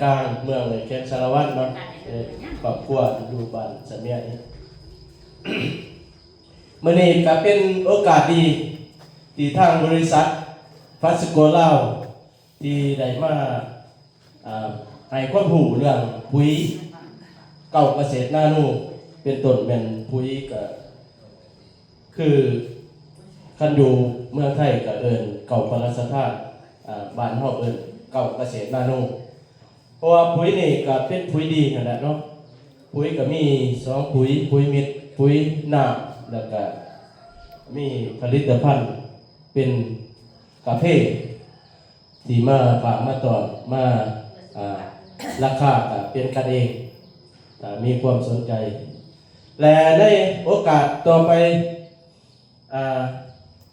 ກາງເມືອງແຂວງສາລະວັນເນາະ ເອີ ຄອບຄົວຢູ່ບ້ານສະເມຍນີ້. ມື້ນີ້ກໍເປັນໂອກາດດີ ທີ່ທາງບໍລິສັດ ຟາສໂກ ລາວ ທີ່ໄດ້ມາ ອ່າ ໃຫ້ຄວາມຮູ້ເລື່ອງປຸຍເກົາກະເສດນາໂນ ເປັນຕົ້ນແມ່ນປຸຍກະ ຄືຄັນຢູ່ເມືອງໄທກໍເອີ້ນເກົາພະລາຊະທານ ອ່າ ບ້ານເຮົາເອີ້ນເກົາກະເສດນາໂນ. ເພາະວ່າປຸຍນີ້ກໍເປັນປຸຍດີຫັ້ນແຫຼະເນາະ. ປຸຍກໍມີສອງປຸຍ, ປຸຍເມັດ, ປຸຍນ້ຳ ແລ້ວກໍມີຜະລິດຕະພັນເປັນກາເຟ ທີ່ມາຝາກມາຕ້ອນ ມາ ອ່າ ລາຄາກໍເປັນກັນເອງ ຖ້າມີຄວາມສົນໃຈ ແລະ ໃນໂອກາດຕໍ່ໄປ ອ່າ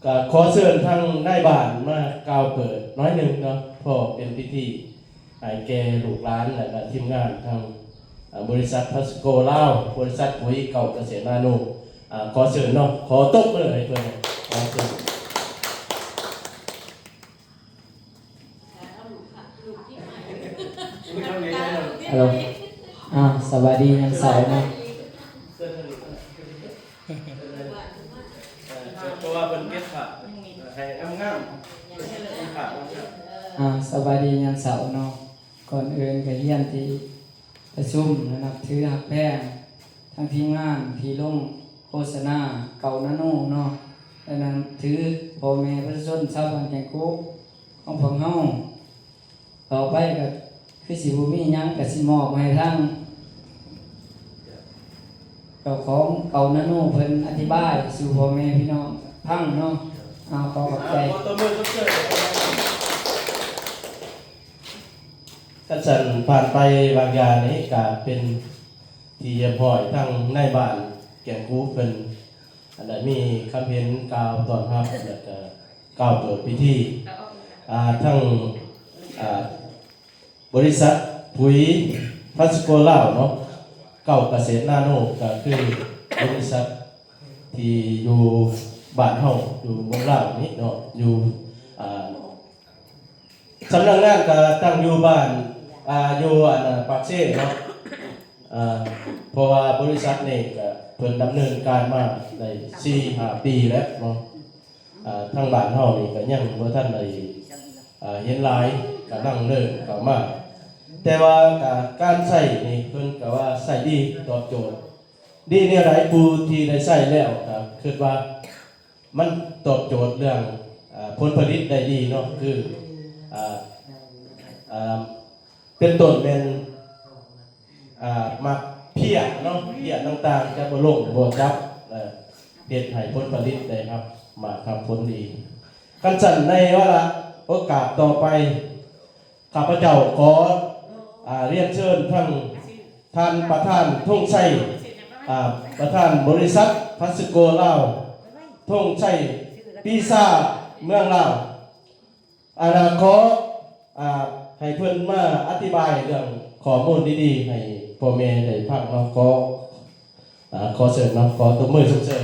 ກໍຂໍເຊີນທາງນາຍບ້ານມາກ່າວເປີດໜ້ອຍໜຶ່ງເນາະ ເພາະເປັນພິທີໃຫ້ແກ່ລູກຫຼານ ແລະ ກໍທີມງານທາງ ອ່າ ບໍລິສັດ ພາສໂກ ລາວ ບໍລິສັດປຸຍເກົາກະເສດນາໂນ. ອ່າ ຂໍເຊີນເນາະ ຂໍຕົບມືໃຫ້ເພິ່ນ ຂໍເຊີນ. ຮັລໂຫຼ ອ່າ ສະບາຍດີຍາມເຊົ້າເນາະ. ເພາະວ່າເພິ່ນເກັບຜ້າໃຫ້ງາມໆ ເກັບຜ້າງາມໆ. ອ່າ ສະບາຍດີຍາມເຊົ້າເນາະ. ກ່ອນອື່ນກໍຮຽນທີ່ປະຊຸມ ແລະ ນັບຖືຮັກແພງທັງທີມງານທີ່ລົງໂຄສະນາເກົານາໂນເນາະ ແລະ ນັບຖືພໍ່ແມ່ປະຊາຊົນຊາວບ້ານແກ້ງກຸຂອງພວກເຮົາ. ຕໍ່ໄປກໍຄືຊິບໍ່ມີຫຍັງ ກໍຊິມອບໃຫ້ທາງເຈົ້າຂອງເກົານາໂນເພິ່ນອະທິບາຍສູ່ພໍ່ແມ່ພີ່ນ້ອງຟັງເນາະ. ເອົາ ຂໍຂອບໃຈ. ອ່າ ຂໍຕົບມືຊົມເຊີຍ. ຄັນຊັ້ນ ຜ່ານໄປວາງຢານີ້ກະເປັນທີ່ຮຽບຮ້ອຍ ທາງນາຍບ້ານແກ້ງກຸເພິ່ນ ອັນໃດມີຄຳເຫັນກ່າວຕ້ອນຮັບ ແລ້ວກະກ່າວເປີດພິທີ ອ່າ ທາງ ອ່າ ບໍລິສັດປຸຍ ພາສໂກ ລາວເນາະ ເກົາກະເສດນາໂນ ກະຄືບໍລິສັດທີ່ຢູ່ບ້ານເຮົາ ຢູ່ເມືອງລາວນີ້ເນາະ ຢູ່ ອ່າ ສຳນັກງານກໍຕັ້ງຢູ່ບ້ານ ອ່າ ຢູ່ອັນ ອ່າ ປາກເຊເນາະ. ອ່າ ເພາະວ່າບໍລິສັດນີ້ກໍເພິ່ນດຳເນີນການມາໄດ້ສີ່ຫ້າປີແລ້ວເນາະ. ອ່າ ທາງບ້ານເຮົານີ້ກໍຍັງບໍ່ທັນໄດ້ ອ່າ ເຫັນຫຼາຍ ກຳລັງເລີ່ມເຂົ້າມາ ແຕ່ວ່າກໍການໃຊ້ນີ້ເພິ່ນກໍວ່າໃຊ້ດີ ຕອບໂຈດດີແນວໃດ. ຜູ້ທີ່ໄດ້ໃຊ້ແລ້ວກໍຄິດວ່າ ມັນຕອບໂຈດເລື່ອງ ເອີ ຜົນຜະລິດໄດ້ດີເນາະ ຄື ເອີ ເອີ ເປັນຕົ້ນແມ່ນ ເອີ ໝາກເພຍເນາະ ເພຍຕ່າງໆ ຈະບໍ່ລົງບໍ່ຈັບ ເອີ ເຮັດໃຫ້ຜົນຜະລິດໄດ້ຮັບໝາກຮັບຜົນດີ. ຄັນຊັ້ນ ໃນວາລະໂອກາດຕໍ່ໄປ ຂ້າພະເຈົ້າຂໍ ອ່າ ຮຽນເຊີນທັງທ່ານປະທານ ທົງໄຊ ອ່າ ປະທານບໍລິສັດ ພາສໂກ ລາວ ທົງໄຊ ປີຊາ ເມືອງລາວ ອັນນ່າ ຂໍ ອ່າ ໃຫ້ເພິ່ນມາອະທິບາຍເລື່ອງຂໍ້ມູນດີໆ ໃຫ້ພໍ່ແມ່ໄດ້ຟັງເນາະ. ຂໍ ອ່າ ຂໍເຊີນເນາະ ຂໍຕົບມືຊົມເຊີຍ.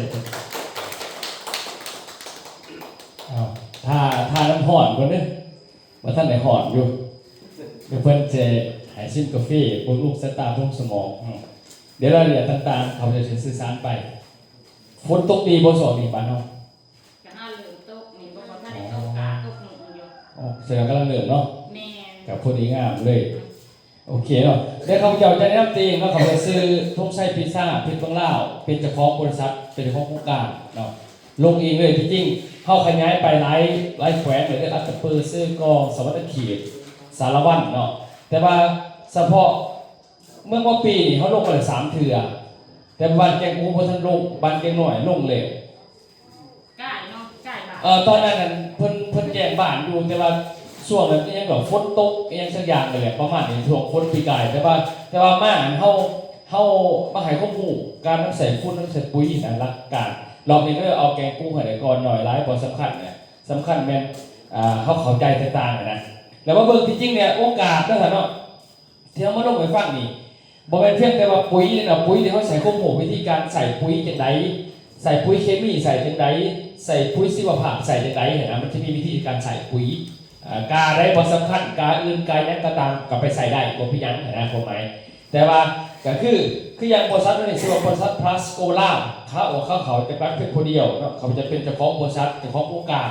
ອ້າວ ຖ້າ ຖ້ານ້ຳຮ້ອນກ່ອນເດີ ບໍ່ທັນໄດ້ຮ້ອນຢູ່ ດຽວເພິ່ນຈະໃຫ້ຊິມກາເຟ ບຳລຸງສາຍຕາ ບຳລຸງສະໝອງ. ດຽວລາຍລະອຽດຕ່າງໆ ຂ້າພະເຈົ້າຈະສື່ສານໄປ. ຝົນຕົກດີບໍ່ຊ່ວງນີ້ບ້ານເຮົາ? ກະຫາເລີ່ມຕົກນີ້ ບໍ່ ບໍ່ທັນໄດ້ຕົກ ກະຕົກໜຶ່ງຢູ່. ອໍ ແສດງວ່າກຳລັງເລີ່ມເນາະ. ແມ່ນ. ກະພໍດີງາມເລີຍ. ໂອເຄເນາະ ແລ້ວຂ້າພະເຈົ້າຈະແນະນຳຕົວເອງເນາະ ຂ້າພະເຈົ້າຊື່ ທົງໄຊ ປີຊາ ເພັດເມືອງລາວ ເປັນເຈົ້າຂອງບໍລິສັດ ເປັນເຈົ້າຂອງໂຄງການເນາະ ລົງເອງເລີຍ. ທີ່ຈິງເຮົາຂະຫຍາຍໄປຫຼາຍ ຫຼາຍແຂວງເລີຍເດີ ອັດຕະປື ເຊກອງ ສະຫວັນນະເຂດ ສາລະວັນເນາະ ແຕ່ວ່າສະເພາະເມືອງວໍປີນີ້ ເຮົາລົງມາໄດ້ສາມເທື່ອ ແຕ່ບ້ານແກ້ງອູບໍ່ທັນລົງ ບ້ານແກ້ງນ້ອຍລົງແລ້ວ. ກາຍເນາະ ກາຍບ້ານ. ເອີ ຕອນນັ້ນນັ້ນ ເພິ່ນ ເພິ່ນແຈ້ງບ້ານຢູ່ ແຕ່ວ່າຊ່ວງນັ້ນອີ່ຫຍັງກໍຝົນຕົກອີ່ຫຍັງສັກຢ່າງນີ້ແຫຼະ ປະມານນີ້ ຊ່ວງຝົນປີກາຍ. ແຕ່ວ່າ ແຕ່ວ່າມາຫັ້ນ ເຮົາ ເຮົາມາໃຫ້ຄວາມຮູ້ການນຳໃຊ້ຝຸ່ນ ນຳໃຊ້ປຸຍຫັ້ນນະ ຫຼັກການ. ລອບນີ້ກໍເລີຍເອົາແກງປູໃຫ້ໄດ້ກ່ອນ ໜ້ອຍຫຼາຍບໍ່ສຳຄັນນະ ສຳຄັນແມ່ນ ອ່າ ເຮົາເຂົ້າໃຈແຕກຕ່າງຫັ້ນນະ. ແລ້ວມາເບິ່ງທີ່ຈິງເນຍ ໂອກາດເນາະ ທ່ານເນາະ ທີ່ເຮົາມາລົງໃຫ້ຟັງນີ້ ບໍ່ແມ່ນພຽງແຕ່ວ່າປຸຍນີ້ນະ ປຸຍທີ່ເຮົາໃສ່ຄວາມຮູ້ ວິທີການໃສ່ປຸຍຈັ່ງໃດ ໃສ່ປຸຍເຄມີໃສ່ຈັ່ງໃດ ໃສ່ປຸຍຊີວະພາບໃສ່ຈັ່ງໃດຫັ້ນນະ ມັນຈະມີວິທີການໃສ່ປຸຍ. ອ່າ ກາໃດບໍ່ສຳຄັນ ກາອື່ນ ກາຫຍັງກໍຕາມ ກໍໄປໃຊ້ໄດ້ ບໍ່ເປັນຫຍັງນະ ຄວາມໝາຍ. ແຕ່ວ່າກໍຄື ຄືຢ່າງບໍລິສັດນີ້ ຊື່ວ່າບໍລິສັດພລັສໂກລາວ ຂາອອກຂາເຂົ້າຈະລັດພຽງຜູ້ດຽວເນາະ, ເຂົາຈະເປັນເຈົ້າຂອງບໍລິສັດ ເຈົ້າຂອງໂຄງການ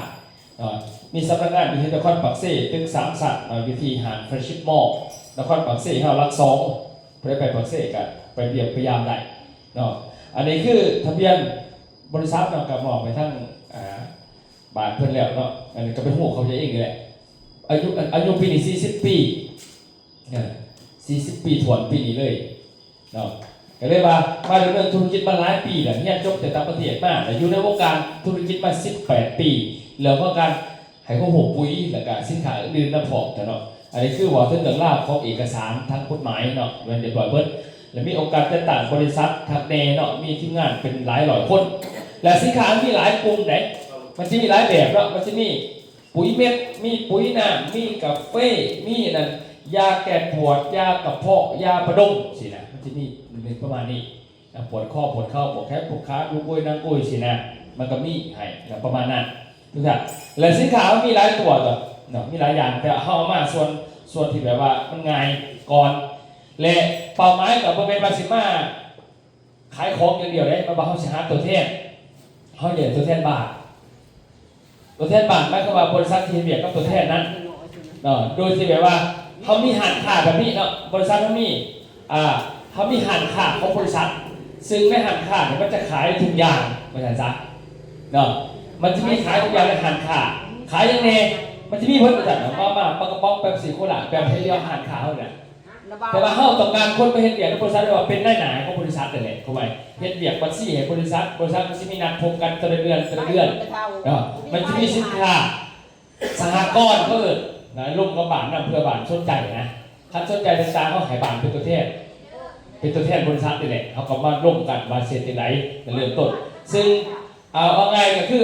ເນາະ. ມີສຳນັກງານຢູ່ທີ່ນະຄອນປາກເຊ ຕຶກສາມຊັ້ນເນາະ ຢູ່ທີ່ຫ້າງເຟຣນຊິບມໍ ນະຄອນປາກເຊເຮົາ ຫຼັກສອງ ຜູ້ໃດໄປປາກເຊກໍໄປຢ້ຽມໄປຢາມໄດ້ເນາະ. ອັນນີ້ຄືທະບຽນບໍລິສັດເນາະ ກໍມອບໃຫ້ທາງ ອ່າ ບ້ານເພິ່ນແລ້ວເນາະ. ອັນນີ້ກໍເປັນຮູບເຂົາເຈົ້າເອງນີ້ແຫຼະ. ອາຍຸ ອາຍຸປີນີ້ສີ່ສິບປີ ເອີ ສີ່ສິບປີຖ້ວນປີນີ້ເລີຍເນາະ. ກໍເລີຍວ່າມາດຳເນີນທຸລະກິດມາຫຼາຍປີແລ້ວ, ຮຽນຈົບແຕ່ຕ່າງປະເທດມາ ແລ້ວຢູ່ໃນວົງການທຸລະກິດມາສິບແປດປີ ເລື່ອງຂອງການໃຫ້ຄວາມຮູ້ປຸ໋ຍ ແລ້ວກະສິນຄ້າອື່ນໆນຳພ້ອມເນາະ. ອັນນີ້ຄືເວົ້າເຖິງເລື່ອງລາວຂອງເອກະສານທາງກົດໝາຍເນາະ ແມ່ນຮຽບຮ້ອຍເບິດ ແລະ ມີອົງການຈັດຕັ້ງບໍລິສັດຄັກແນ່ເນາະ, ມີທີມງານເປັນຫຼາຍຮ້ອຍຄົນ ແລະ ສິນຄ້າມັນມີຫຼາຍກຸ່ມເດ້, ມັນຊິມີຫຼາຍແບບເນາະ, ມັນຊິມີ ປຸ໋ຍເມັດ, ມີປຸ໋ຍນ້ຳ, ມີກາເຟ, ມີອັນນັ້ນ ຢາແກ້ປວດ, ຢາກະເພາະ, ຢາປະດົງ ຊີ້ນະ, ມັນຊິມີປະມານນີ້ນະ, ປວດຄໍປວດເຂົ່າ ປວດແຂນປວດຂາ ລຸກໂອຍນັ່ງໂອຍຊີ້ນະ, ມັນກໍມີໃຫ້ນະ ປະມານນັ້ນທຸກທ່ານ. ແລະ ສິນຄ້າມັນມີຫຼາຍຕົວເນາະ, ມີຫຼາຍຢ່າງ ແຕ່ເຮົາເອົາມາສ່ວນ ສ່ວນທີ່ແບບວ່າມັນງ່າຍກ່ອນ ແລະ ເປົ້າໝາຍກໍບໍ່ແມ່ນວ່າຊິມາ ຂາຍຂອງຢ່າງດຽວເດ້, ແຕ່ວ່າເຮົາຊິຫາຕົວແທນ, ເຮົາເອີ້ນຕົວແທນບ້ານ. ຕົວແທນບ້ານໝາຍຄວາມວ່າບໍລິສັດທີ່ເຮັດວຽກກັບຕົວແທນນັ້ນເນາະ, ໂດຍທີ່ແບບວ່າເຮົາມີຮ້ານຄ້າແບບນີ້ເນາະ, ບໍລິສັດເຮົາມີ ອ່າ ເຮົາມີຮ້ານຄ້າຂອງບໍລິສັດ, ຊຶ່ງໃນຮ້ານຄ້ານີ້ມັນຈະຂາຍທຸກຢ່າງວ່າຊັ້ນຊະເນາະ, ມັນຈະມີຂາຍທຸກຢ່າງໃນຮ້ານຄ້າ. ຂາຍຫຍັງແດ່? ມັນຈະມີເບິດວ່າຊັ້ນ, ມາມ່າ ປາກະປ໋ອງ ເປັບຊີ ໂຄລາ ແບບເຮັດວຽກຮ້ານຄ້າເຮົານີ້ແຫຼະ. ແຕ່ວ່າເຮົາຕ້ອງການຄົນໄປເຮັດວຽກໃນບໍລິສັດ ເອີ້ນວ່າເປັນນາຍໜ້າຂອງບໍລິສັດນັ້ນແຫຼະ, ເຂົາວ່າເຮັດວຽກບັນຊີໃຫ້ບໍລິສັດ, ບໍລິສັດມັນຊິມີນັດພົບກັນແຕ່ລະເດືອນ ແຕ່ລະເດືອນເນາະ, ມັນຊິມີສິນຄ້າສະຫະກອນ ເຂົາເອີ້ນນະ, ລົມກັບບ້ານ ນຳເພື່ອບ້ານສົນໃຈນະ, ຄັນສົນໃຈຕ່າງໆ ເຮົາໃຫ້ບ້ານເປັນຕົວແທນ ເປັນຕົວແທນບໍລິສັດນີ້ແຫຼະ, ເຮົາກໍມາລົມກັນວ່າຊິເຮັດຈັ່ງໃດ ແລະ ເລີ່ມຕົ້ນ. ຊຶ່ງ ເອົາ ເອົາງ່າຍກໍຄື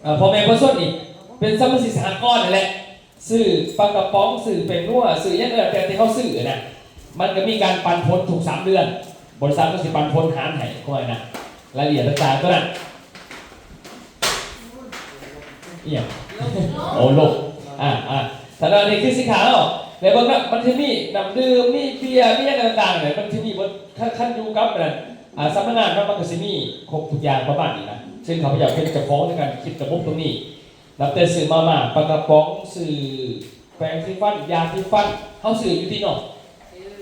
ເອີ ພໍ່ແມ່ປະຊາຊົນນີ້ເປັນສະມາຊິກສະຫະກອນນັ້ນແຫຼະ, ຊື້ປາກະປ໋ອງ ຊື້ແປ້ງນົວ ຊື້ຫຍັງກໍແລ້ວແຕ່ທີ່ເຮົາຊື້ນະ, ມັນກໍມີການປັນຜົນທຸກສາມເດືອນ, ບໍລິສັດກໍຊິປັນຜົນຫານໃຫ້ ຂ້ອຍນະ, ລາຍລະອຽດຕ່າງໆຕົວນັ້ນ ອີ່ຫຍັງ ໂອ້ ລົບ ອ່າ ອ່າ ສະນັ້ນນີ້ຄືສິນຄ້າເຮົາ ແລ້ວເບິ່ງນະ, ມັນຈະມີນ້ຳດື່ມ ມີເບຍ ມີຫຍັງຕ່າງໆເນຍ, ມັນຈະມີເບິດ. ຄັນ ຄັນຢູ່ກັບອັນນັ້ນ ອ່າ ສຳນັກງານເນາະ ມັນກໍຊິມີຄົບທຸກຢ່າງປະມານນີ້ນະ, ຊຶ່ງຂ້າພະເຈົ້າເປັນເຈົ້າຂອງໃນການຄິດລະບົບຕົງນີ້, ນັບແຕ່ຊື້ມາມ່າ ປາກະປ໋ອງ ຊື້ແປງສີຟັນ ຢາສີຟັນ ເຮົາຊື້ຢູ່ຕິເນາະ,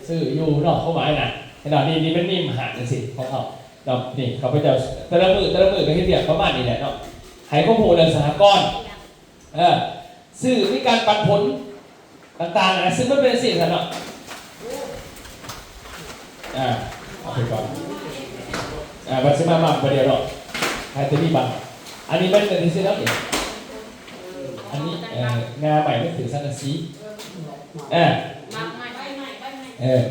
ຊື້ຢູ່ເນາະ ຄວາມໝາຍນະ. ເຫັນບໍ່ ນີ້ ນີ້ມັນມີມະຫາດຈັ່ງຊີ້ຂອງເຮົາເນາະ, ນີ້ຂ້າພະເຈົ້າແຕ່ລະມື້ ແຕ່ລະມື້ກໍເຮັດວຽກປະມານນີ້ແຫຼະເນາະ, ໃຫ້ຄວາມຮູ້ເລື່ອງສະຫະກອນ ເອີ ຊື່ ມີການປັນຜົນຕ່າງໆນະ, ຊຶ່ງມັນເປັນຈັ່ງຊີ້ຊັ້ນເນາະ. ອ່າ ເອົາໄປກ່ອນ ອ່າ ບັດຊິມາໝ່ຳບໍ່ດຽວດອກ ໃຫ້ແຕ່ມີບັດ. ອັນນີ້ມັນເປັນຈັ່ງຊີ້ເນາະ, ອັນນີ້ ເອີ ງ່າໄມ້ມັນຖືສັງກະສີ ເອີ ເອີ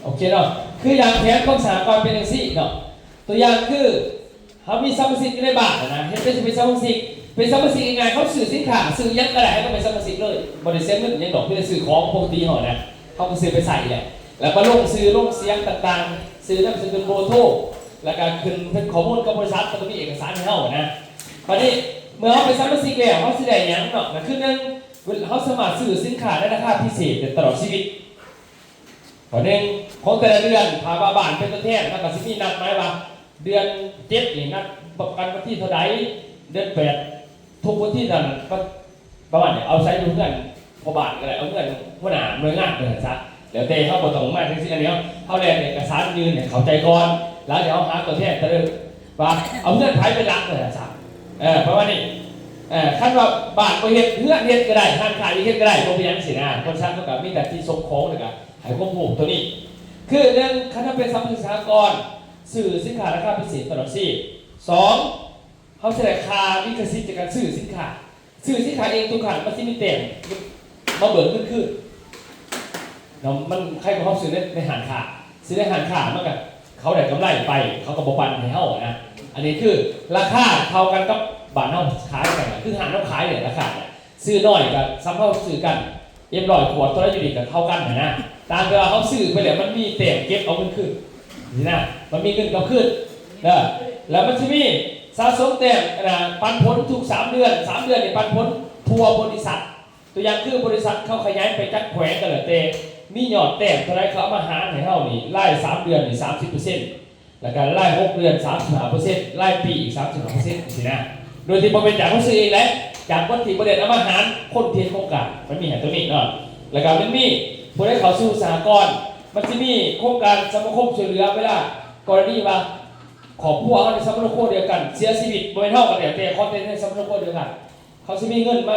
ໂອເຄເນາະ. ຄືຢ່າງແຜນຂອງສະຫະກອນເປັນຈັ່ງຊີ້ເນາະ, ຕົວຢ່າງຄື ເຮົາມີສະມາຊິກຢູ່ໃນບ້ານນະ, ເຮັດໄດ້ຊິເປັນສະມາຊິກ, ເປັນສະມາຊິກງ່າຍໆ ເຮົາຊື້ສິນຄ້າ ຊື້ຫຍັງກໍໄດ້ ເຮົາກໍເປັນສະມາຊິກເລີຍ, ບໍ່ໄດ້ເສຍເງິນຫຍັງດອກ, ມີແຕ່ຊື້ຂອງປົກກະຕິເຮົານະ, ເຮົາກໍຊື້ໄປໃຊ້ແຫຼະ, ແລ້ວກໍລົງຊື່ລົງສຽງຕ່າງໆ, ຊື່ນາມສະກຸນ ເບີໂທ ແລ້ວກໍຂຶ້ນເປັນຂໍ້ມູນກັບບໍລິສັດ, ແລ້ວກໍມີເອກະສານໃຫ້ເຮົານະ. ບັດນີ້ເມື່ອເຮົາເປັນສະມາຊິກແລ້ວ ເຮົາຊິໄດ້ຫຍັງເນາະ, ກໍຄືໜຶ່ງ ເຮົາສາມາດຊື້ສິນຄ້າໃນລາຄາພິເສດໄດ້ຕະຫຼອດຊີວິດ. ຂໍ້ໜຶ່ງ ຂອງແຕ່ລະເດືອນ ຖ້າວ່າບ້ານເປັນຕົວແທນ ມັນກໍຊິມີນັດໝາຍວ່າ ເດືອນເຈັດນີ້ນັດກັນວັນທີເທົ່າໃດ, ເດືອນແປດທຸກວັນທີເທົ່ານັ້ນ, ປະມານນີ້. ເອົາໃສ່ຢູ່ເຮືອນພໍ່ບ້ານກໍໄດ້, ເອົາເຮືອນຫົວໜ້າໜ່ວຍງານໄປຊັ້ນຊະ, ແລ້ວແຕ່. ເຮົາບໍ່ຕ້ອງມາຈັ່ງຊີ້ ອັນນີ້ເຮົາ ເຮົາແລ່ນເອກະສານຍື່ນໃຫ້ເຂົາໃຈກ່ອນ, ແລ້ວດຽວເຮົາຫາຕົວແທນແຕ່ລະ ວ່າເອົາເຮືອນໃຜເປັນຫຼັກວ່າຊັ້ນຊະ. ເອີ ປະມານນີ້. ເອີ ຄັນວ່າບ້ານບໍ່ເຮັດ, ເຮືອນເຮັດກໍໄດ້, ຮ້ານຄ້າເຮັດກໍໄດ້, ບໍ່ເປັນຫຍັງຊີ້ນະ. ບໍລິສັດເຮົາກໍມີໜ້າທີ່ສົ່ງຂອງ ແລ້ວກໍໃຫ້ຄວາມຮູ້ໂຕນີ້. ຄືໜຶ່ງ ຄັນເຮົາເປັນສະມາຊິກສະຫະກອນ ຊື້ສິນຄ້າລາຄາພິເສດຕະຫຼອດຊີບ. ສອງ ເຮົາຊິໄດ້ຄ່າລິຂະສິດຈາກການຊື້ສິນຄ້າ. ຊື້ສິນຄ້າເອງທຸກຄັ້ງ ມັນຊິມີແຕ້ມມາເບີກເງິນຄືນເນາະ. ມັນໃຄກວ່າເຮົາຊື້ໃນ ໃນຮ້ານຄ້າ, ຊື້ໃນຮ້ານຄ້າມັນກໍ ເຂົາໄດ້ກຳໄລໄປ ເຂົາກໍບໍ່ປັນໃຫ້ເຮົານະ. ອັນນີ້ຄືລາຄາເທົ່າກັນກັບບ້ານເຮົາຂາຍກັນນະ, ຄືຮ້ານເຮົາຂາຍນີ້ລາຄານະ, ຊື້ນ້ອຍກໍສ່ຳເຮົາຊື້ກັນ ເອັມຮ້ອຍຂວດເທົ່າໃດຢູ່ນີ້ກໍເທົ່າກັນຫັ້ນນະ, ຕ່າງແຕ່ວ່າເຮົາຊື້ໄປແລ້ວມັນມີແຕ້ມເກັບເອົາເງິນຄືນຊີ້ນະ, ມັນມີເງິນກັບຄືນເດີ. ແລ້ວມັນຊິມີສະສົມແຕ້ມ ອັນນ່າ ປັນຜົນທຸກສາມເດືອນ, ສາມເດືອນນີ້ປັນຜົນ ທົ່ວບໍລິສັດ. ຕົວຢ່າງຄືບໍລິສັດເຂົາຂະຫຍາຍໄປຈັກແຂວງກໍແລ້ວແຕ່ ມີຍອດແຕ້ມເທົ່າໃດ ເຂົາເອົາມາຫານໃຫ້ເຮົານີ້ ລາຍສາມເດືອນນີ້ສາມສິບເປີເຊັນ ແລ້ວກໍລາຍຫົກເດືອນສາມສິບຫ້າເປີເຊັນ ລາຍປີອີກສາມສິບຫ້າເປີເຊັນ ຈັ່ງຊີ້ນະ. ໂດຍທີ່ບໍ່ແມ່ນຈາກເຮົາຊື້ເອງເດ້ ຈາກຄົນທີ່ບໍ່ໄດ້ເອົາມາຫານຄົນທີ່ເຮັດໂຄງການ ມັນມີໃຫ້ຕົວນີ້ເນາະ. ແລ້ວກໍມັນມີຜູ້ໃດເຂົ້າສູ່ສະຫະກອນ ມັນຊິມີໂຄງການສະມາຄົມຊ່ວຍເຫຼືອ ເວລາກໍລະນີວ່າຄອບຄົວເຮົາໃນສຳມະໂນຄົວດຽວກັນເສຍຊີວິດ ບໍ່ແມ່ນເຮົາກໍແລ້ວແຕ່ ຂໍແຕ່ໃນສຳມະໂນຄົວດຽວກັນ ເຂົາຊິມີເງິນມາ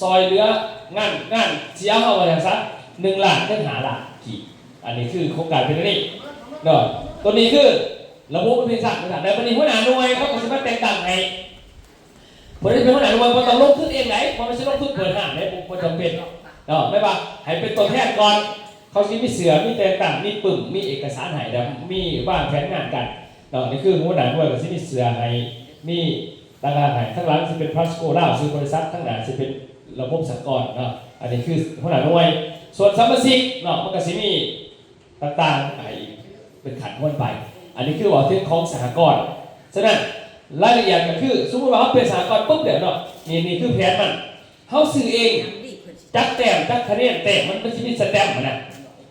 ຊ່ອຍເຫຼືອງານ ງານເສຍເຮົາວ່າຊັ້ນຊະ ໜຶ່ງລ້ານເຖິງຫ້າລ້ານກີບ. ອັນນີ້ຄືໂຄງການເປັນແນວນີ້ເນາະ. ຕົວນີ້ຄືລະບົບມັນເປັນຊັ້ນ ແລ້ວບັດນີ້ຫົວໜ້າໜ່ວຍເຂົາກໍຊິມາແຕ່ງຕັ້ງໃຫ້. ຜູ້ໃດເປັນຫົວໜ້າໜ່ວຍບໍ່ຕ້ອງລົງທຶນເອງໃດ ບໍ່ແມ່ນຊິລົງທຶນເປີດຮ້ານໃດ ບໍ່ ບໍ່ຈຳເປັນເນາະ. ແມ່ນວ່າໃຫ້ເປັນຕົວແທນກ່ອນ ເຂົາຊິມີເສື້ອ ມີແຕ່ງຕັ້ງ ມີປຶ້ມ ມີເອກະສານໃຫ້ ແລ້ວມີວາງແຜນງານກັນເນາະ. ນີ້ຄືຫົວໜ້າໜ່ວຍກໍຊິມີເສື້ອໃຫ້ ມີ ຕັ້ງຫຼັງໃຫ້ ທາງຫຼັງຊິເປັນພາສໂກລາວ ຊື່ບໍລິສັດ ທາງໜ້າຊິເປັນລະບົບສາກອນເນາະ. ອັນນີ້ຄືຫົວໜ້າໜ່ວຍ. ສ່ວນສະມາຊິກເນາະ ມັນກໍຊິມີຕ່າງໆ ໃຫ້ເປັນຂັ້ນຂອງມັນໄປ. ອັນນີ້ຄືເວົ້າເຖິງຂອງສະຫະກອນ. ສະນັ້ນ ລາຍລະອຽດກໍຄື ສົມມຸດວ່າເຮົາເປັນສະຫະກອນປຶບແລ້ວເນາະ ນີ້ ນີ້ຄືແຜນມັນ ເຮົາຊື້ເອງ ຈັກແຕ້ມ ຈັກຄະແນນແຕ້ມ ມັນ ມັນຊິມີສະແຕັມຫັ້ນນະ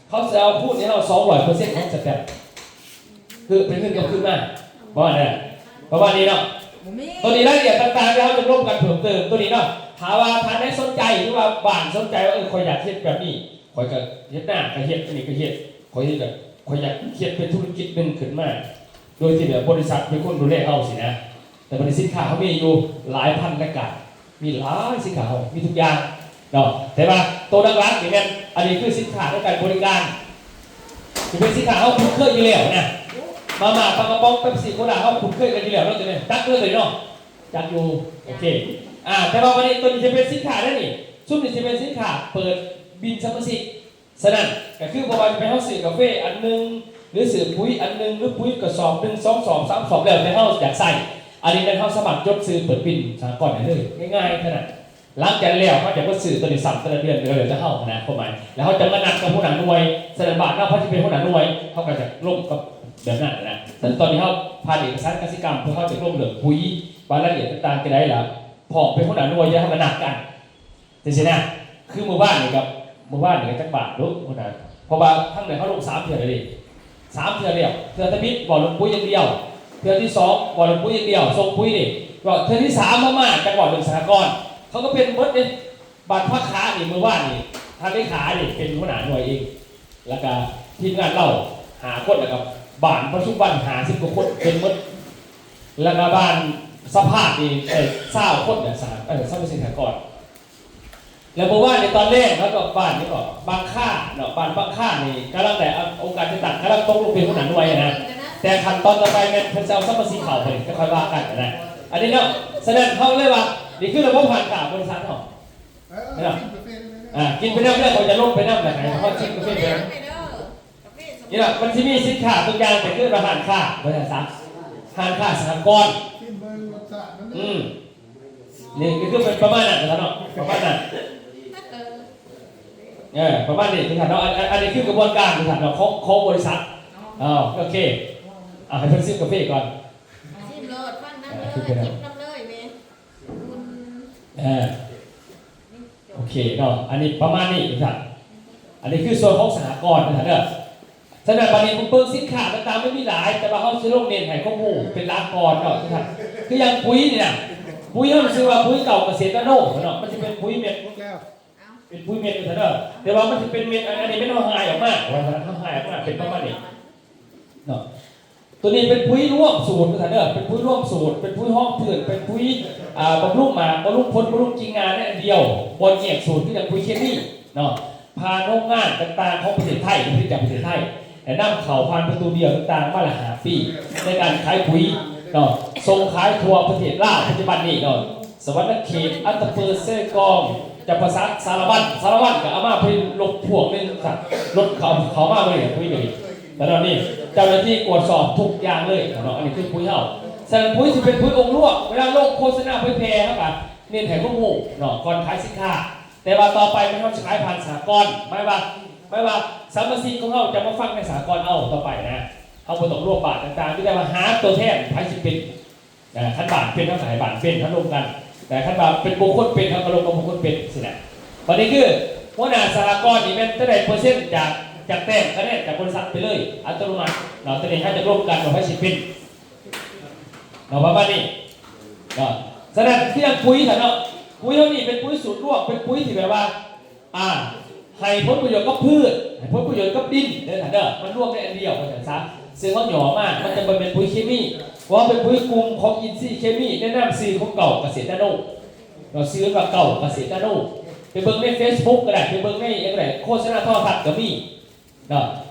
ເຂົາຊິເອົາຄູນໃຫ້ເຮົາສອງຮ້ອຍເປີເຊັນຂອງສະແຕັມ ຄືເປັນເງິນກັບຄືນມາ ປະມານນັ້ນ ປະມານນີ້ເນາະ. ໂຕນີ້ລາຍລະອຽດຕ່າງໆ ທີ່ເຮົາຈະລົມກັນເພີ່ມເຕີມ ໂຕນີ້ເນາະ ຖ້າວ່າທ່ານໃດສົນໃຈ ຫຼືວ່າບ້ານສົນໃຈວ່າ ເອີ ຂ້ອຍຢາກເຮັດແບບນີ້ ຂ້ອຍກໍເຮັດນາກໍເຮັດ ອັນນີ້ກໍເຮັດ ຂ້ອຍເຮັດ ຂ້ອຍຢາກເຮັດເປັນທຸລະກິດໜຶ່ງຂຶ້ນມາ ໂດຍທີ່ແບບບໍລິສັດເປັນຄົນດູແລເຮົາຊີ້ນະ. ແຕ່ບັດນີ້ສິນຄ້າເຮົາມີຢູ່ຫຼາຍພັນລາຍການ ມີຫຼາຍສິນຄ້າເຮົາ ມີທຸກຢ່າງເນາະ. ແຕ່ວ່າໂຕຫຼັກໆນີ້ແມ່ນ ອັນນີ້ຄືສິນຄ້າໃນການບໍລິການ ທີ່ເປັນສິນຄ້າເຮົາຄຸ້ນເຄີຍຢູ່ແລ້ວນະ ມາມ່າ ປາກະປ໋ອງ ເປັບຊີ ໂຄລາ ເຮົາຄຸ້ນເຄີຍກັນຢູ່ແລ້ວເນາະ ຕົວນີ້ ຈັກເລີຍຕົວນີ້ເນາະ ຈັກຢູ່ ໂອເຄ. ອາ ແຕ່ວ່າບັດນີ້ຕົວນີ້ຈະເປັນສິນຄ້າເດ້ນີ້ ຊຸມນີ້ຈະເປັນສິນຄ້າເປີດບິນສະມາຊິກ. ສະນັ້ນກໍຄືບໍ່ວ່າຈະເປັນເຮົາຊື້ກາເຟອັນໜຶ່ງ ຫຼືຊື້ປຸ໋ຍອັນໜຶ່ງ ຫຼືປຸ໋ຍກະສອບໜຶ່ງ ສອງສອບ ສາມສອບ ແລ້ວແຕ່ເຮົາຢາກໃຊ້ ອັນນີ້ແມ່ນເຮົາສາມາດຈົດຊື່ເປີດບິນສະຫະກອນໄດ້ເລີຍ ງ່າຍໆເທົ່ານັ້ນ. ຫຼັງຈາກນັ້ນແລ້ວ ເຮົາຈະມາຊື້ຕົວນີ້ຊ້ຳແຕ່ລະເດືອນ ແລ້ວແຕ່ເຮົາຫັ້ນນະ ຄວາມໝາຍ ແລ້ວເຮົາຈະມານັດກັບຫົວໜ້າໜ່ວຍ. ສະນັ້ນ ບ້ານເຮົາໃຜຊິເປັນຫົວໜ້າໜ່ວຍ ເຮົາກໍຈະລົມກັບແບບນັ້ນນະ. ສະນັ້ນ ຕອນນີ້ເຮົາຜ່ານເອກະສານກະສິກຳ ເພື່ອເຮົາຈະລົມເລື່ອງປຸ໋ຍ ລາຍລະອຽດຕ່າງໆ ຈັ່ງໃດລະ ພ້ອມເປັນຫົວໜ້າໜ່ວຍ ແລ້ວເຮົາກໍນັດກັນ ຈັ່ງຊີ້ນະ. ຄືມື້ວານນີ້ກັບ ມື້ວານນີ້ກໍຈັກບາດໂດ ຫົວໜ້າ ເພາະວ່າທາງໃດເຮົາລົງສາມເທື່ອແລ້ວເດ້ ສາມເທື່ອແລ້ວ ເທື່ອທຳອິດເວົ້າເລື່ອງປຸ໋ຍຢ່າງດຽວ ເທື່ອທີສອງເວົ້າເລື່ອງປຸ໋ຍຢ່າງດຽວ ສົ່ງປຸ໋ຍນີ້ ເວົ້າເທື່ອທີສາມມາ ມາຈັກເວົ້າເລື່ອງສະຫະກອນ ເຂົາກໍເປັນໝົດເດ້. ບ້ານພະຂານີ້ ມື້ວານນີ້ ທ່ານເລຂານີ້ເປັນຫົວໜ້າໜ່ວຍເອງ ແລ້ວກໍທີມງານລາວຫ້າຄົນ ແລ້ວກໍບ້ານປະທຸມວັນຫ້າສິບກວ່າຄົນເປັນໝົດ ແລ້ວກໍບ້ານສະພາດນີ້ ເອີ ຊາວຄົນນະ ສະຫະ ເອີ ສະມາຊິກສະຫະກອນ. ແລ້ວເມື່ອວານນີ້ຕອນແລງເຮົາກໍບ້ານນີ້ກໍບາງຄາເນາະ ບ້ານບາງຄານີ້ກຳລັງໄດ້ ອົງການຈັດຕັ້ງກຳລັງຕົກລົງເປັນຫົວໜ້າໜ່ວຍນະ ແຕ່ຂັ້ນຕອນຕໍ່ໄປແມ່ນເພິ່ນຈະເອົາສະມາຊິກເຂົ້າໄປ ຈະຄ່ອຍວ່າກັນນະ ອັນນີ້ເນາະ. ສະນັ້ນເຮົາເລີຍວ່າ ນີ້ຄືລະບົບຮ້ານຄ້າບໍລິສັດເຮົາເນາະ ກິນໄປນຳເດີ ຂ້ອຍຈະລົງໄປນຳ ແລ້ວໃຫ້ເຮົາຊິມກາເຟໄປນຳ. ນີ້ລະ ມັນຊິມີສິນຄ້າທຸກຢ່າງ ແຕ່ຄືວ່າຮ້ານຄ້າ ບໍລິສັດ ຮ້ານຄ້າສະຫະກອນ ອືມ ນີ້ກໍຄືເປັນປະມານນັ້ນເນາະ ປະມານນັ້ນ ເອີ ປະມານນີ້ເນາະ. ອັນ ອັນ ອັນນີ້ຄືກະບວນການເນາະ ຂອງ ຂອງບໍລິສັດ. ເອົາ ໂອເຄ ເອົາ ໃຫ້ເພິ່ນຊິມກາເຟກ່ອນ ຊິມໂລດ ຟັງນຳເລີຍ ຈິບນຳເລີຍແມ່ ເອີ ໂອເຄເນາະ ອັນນີ້ປະມານນີ້ວ່າຊັ້ນ. ອັນນີ້ຄືສ່ວນຂອງສະຫະກອນເນາະ ສະນັ້ນບັດນີ້ເບິ່ງສິນຄ້າຕ່າງໆ ມັນມີຫຼາຍ ແຕ່ວ່າເຮົາຊິລົງເນັ້ນໃຫ້ຄວາມຮູ້ເປັນຫຼັກກ່ອນເນາະ ຄືຢ່າງປຸ໋ຍນີ້ນະ ປຸ໋ຍເຮົາຊື່ວ່າປຸ໋ຍເກົ່າກະເສດນາໂນເນາະ ມັນຊິເປັນປຸ໋ຍເມັດ ເປັນປຸ໋ຍເມັດວ່າຊັ້ນເດີ ແຕ່ວ່າມັນຊິເປັນເມັດ ອັນ ອັນນີ້ແມ່ນເຮົາຫາຍອອກມາ ວ່າຊັ້ນ ເຮົາຫາຍອອກມາເປັນປະມານນີ້ເນາະ. ຕົວນີ້ເປັນປຸ໋ຍລວມສູດວ່າຊັ້ນເດີ ເປັນປຸ໋ຍລວມສູດ ເປັນປຸ໋ຍຮອງພື້ນ ເປັນປຸ໋ຍ ອ່າ ບຳລຸງໝາກ ບຳລຸງຜົນ ບຳລຸງກິ່ງງ່າໃນອັນດຽວ ບໍ່ແຍກສູດຄືຈັ່ງປຸ໋ຍເຄມີເນາະ. ຜ່ານໂຮງງານຕ່າງໆຂອງປະເທດໄທ ຜະລິດຈາກປະເທດໄທ ແລະ ນຳເຂົ້າຜ່ານປະຕູດຽວຕ່າງໆ ມາລະຫ້າປີ ໃນການຂາຍປຸ໋ຍເນາະ ສົ່ງຂາຍທົ່ວປະເທດລາວ. ປັດຈຸບັນນີ້ເນາະ ສະຫວັນນະເຂດ ອັດຕະປື ເຊກອງ ຈຳປາສັກ ສາລະວັນ ສາລະວັນກໍເອົາມາເປັນລົດພວງໜຶ່ງ ລົດເຂົ້າ ເຂົ້າມາເລີຍ ປຸ໋ຍກໍດີ. ແລ້ວນີ້ເຈົ້າໜ້າທີ່ກວດສອບທຸກຢ່າງເລີຍເນາະ ອັນນີ້ຄືປຸ໋ຍເຮົາ. ສະນັ້ນປຸ໋ຍຊິເປັນປຸ໋ຍອົງລວມ ເວລາລົງໂຄສະນາເຜີຍແຜ່ ເຮົາກໍເນັ້ນໃຫ້ຄວາມຮູ້ເນາະ ກ່ອນຂາຍສິນຄ້າ. ແຕ່ວ່າຕໍ່ໄປແມ່ນເຮົາຊິຂາຍຜ່ານສະຫະກອນ ໝາຍວ່າ ໝາຍວ່າສະມາຊິກຂອງເຮົາຈະມາຟັງໃນສະຫະກອນເອົາຕໍ່ໄປນະ ເຮົາບໍ່ຕ້ອງລວມບ້ານຕ່າງໆ ມີແຕ່ວ່າຫາຕົວແທນ ໃຜຊິເປັນ ເອີ ຄັນບ້ານເປັນ ເຮົາກໍໃຫ້ບ້ານເປັນ ເຮົາລົມກັນ ແຕ່ຄັນວ່າເປັນບຸກຄົນເປັນ ເຮົາກໍລົງກັບບຸກຄົນເປັນຊີ້ນະ. ບັດນີ້ຄືຫົວໜ້າສະຫະກອນນີ້ແມ່ນຈະໄດ້ເປີເຊັນຈາກ ຈາກແຕ້ມຄະແນນຈາກບໍລິສັດໄປເລີຍ ອັດຕະໂນມັດເນາະ. ຕອນນີ້ເຮົາຈະລົມກັນວ່າໃຜຊິເປັນເນາະ ປະມານນີ້ເນາະ. ສະນັ້ນຄືຢ່າງປຸຍຊັ້ນເນາະ ປຸຍເຮົານີ້ເປັນປຸຍສູດລວມ ເປັນປຸຍທີ່ແບບວ່າ ອາ ໃຫ້ຜົນປະໂຫຍດກັບພືດ ໃຫ້ຜົນປະໂຫຍດກັບດິນເດີທ່ານເດີ ມັນລວມໃນອັນດຽວວ່າຊັ້ນຊະ. ເຊິ່ງເຮົາຫຍໍ້ມາ ມັນຈະບໍ່ແມ່ນປຸຍເຄມີ ເພາະວ່າເປັນປຸຍກຸ່ມຂອງອິນຊີເຄມີ ແນະນຳຊື່ຂອງເກົ່າກະເສດນາໂນ ເນາະ ຊື່ວ່າເກົ່າກະເສດນາໂນ. ໄປເບິ່ງໃນເຟສບຸກກໍໄດ້ ໄປເບິ່ງໃນຫຍັງກໍໄດ້ ໂຄສະນາໂທລະທັດກໍມີເນາະ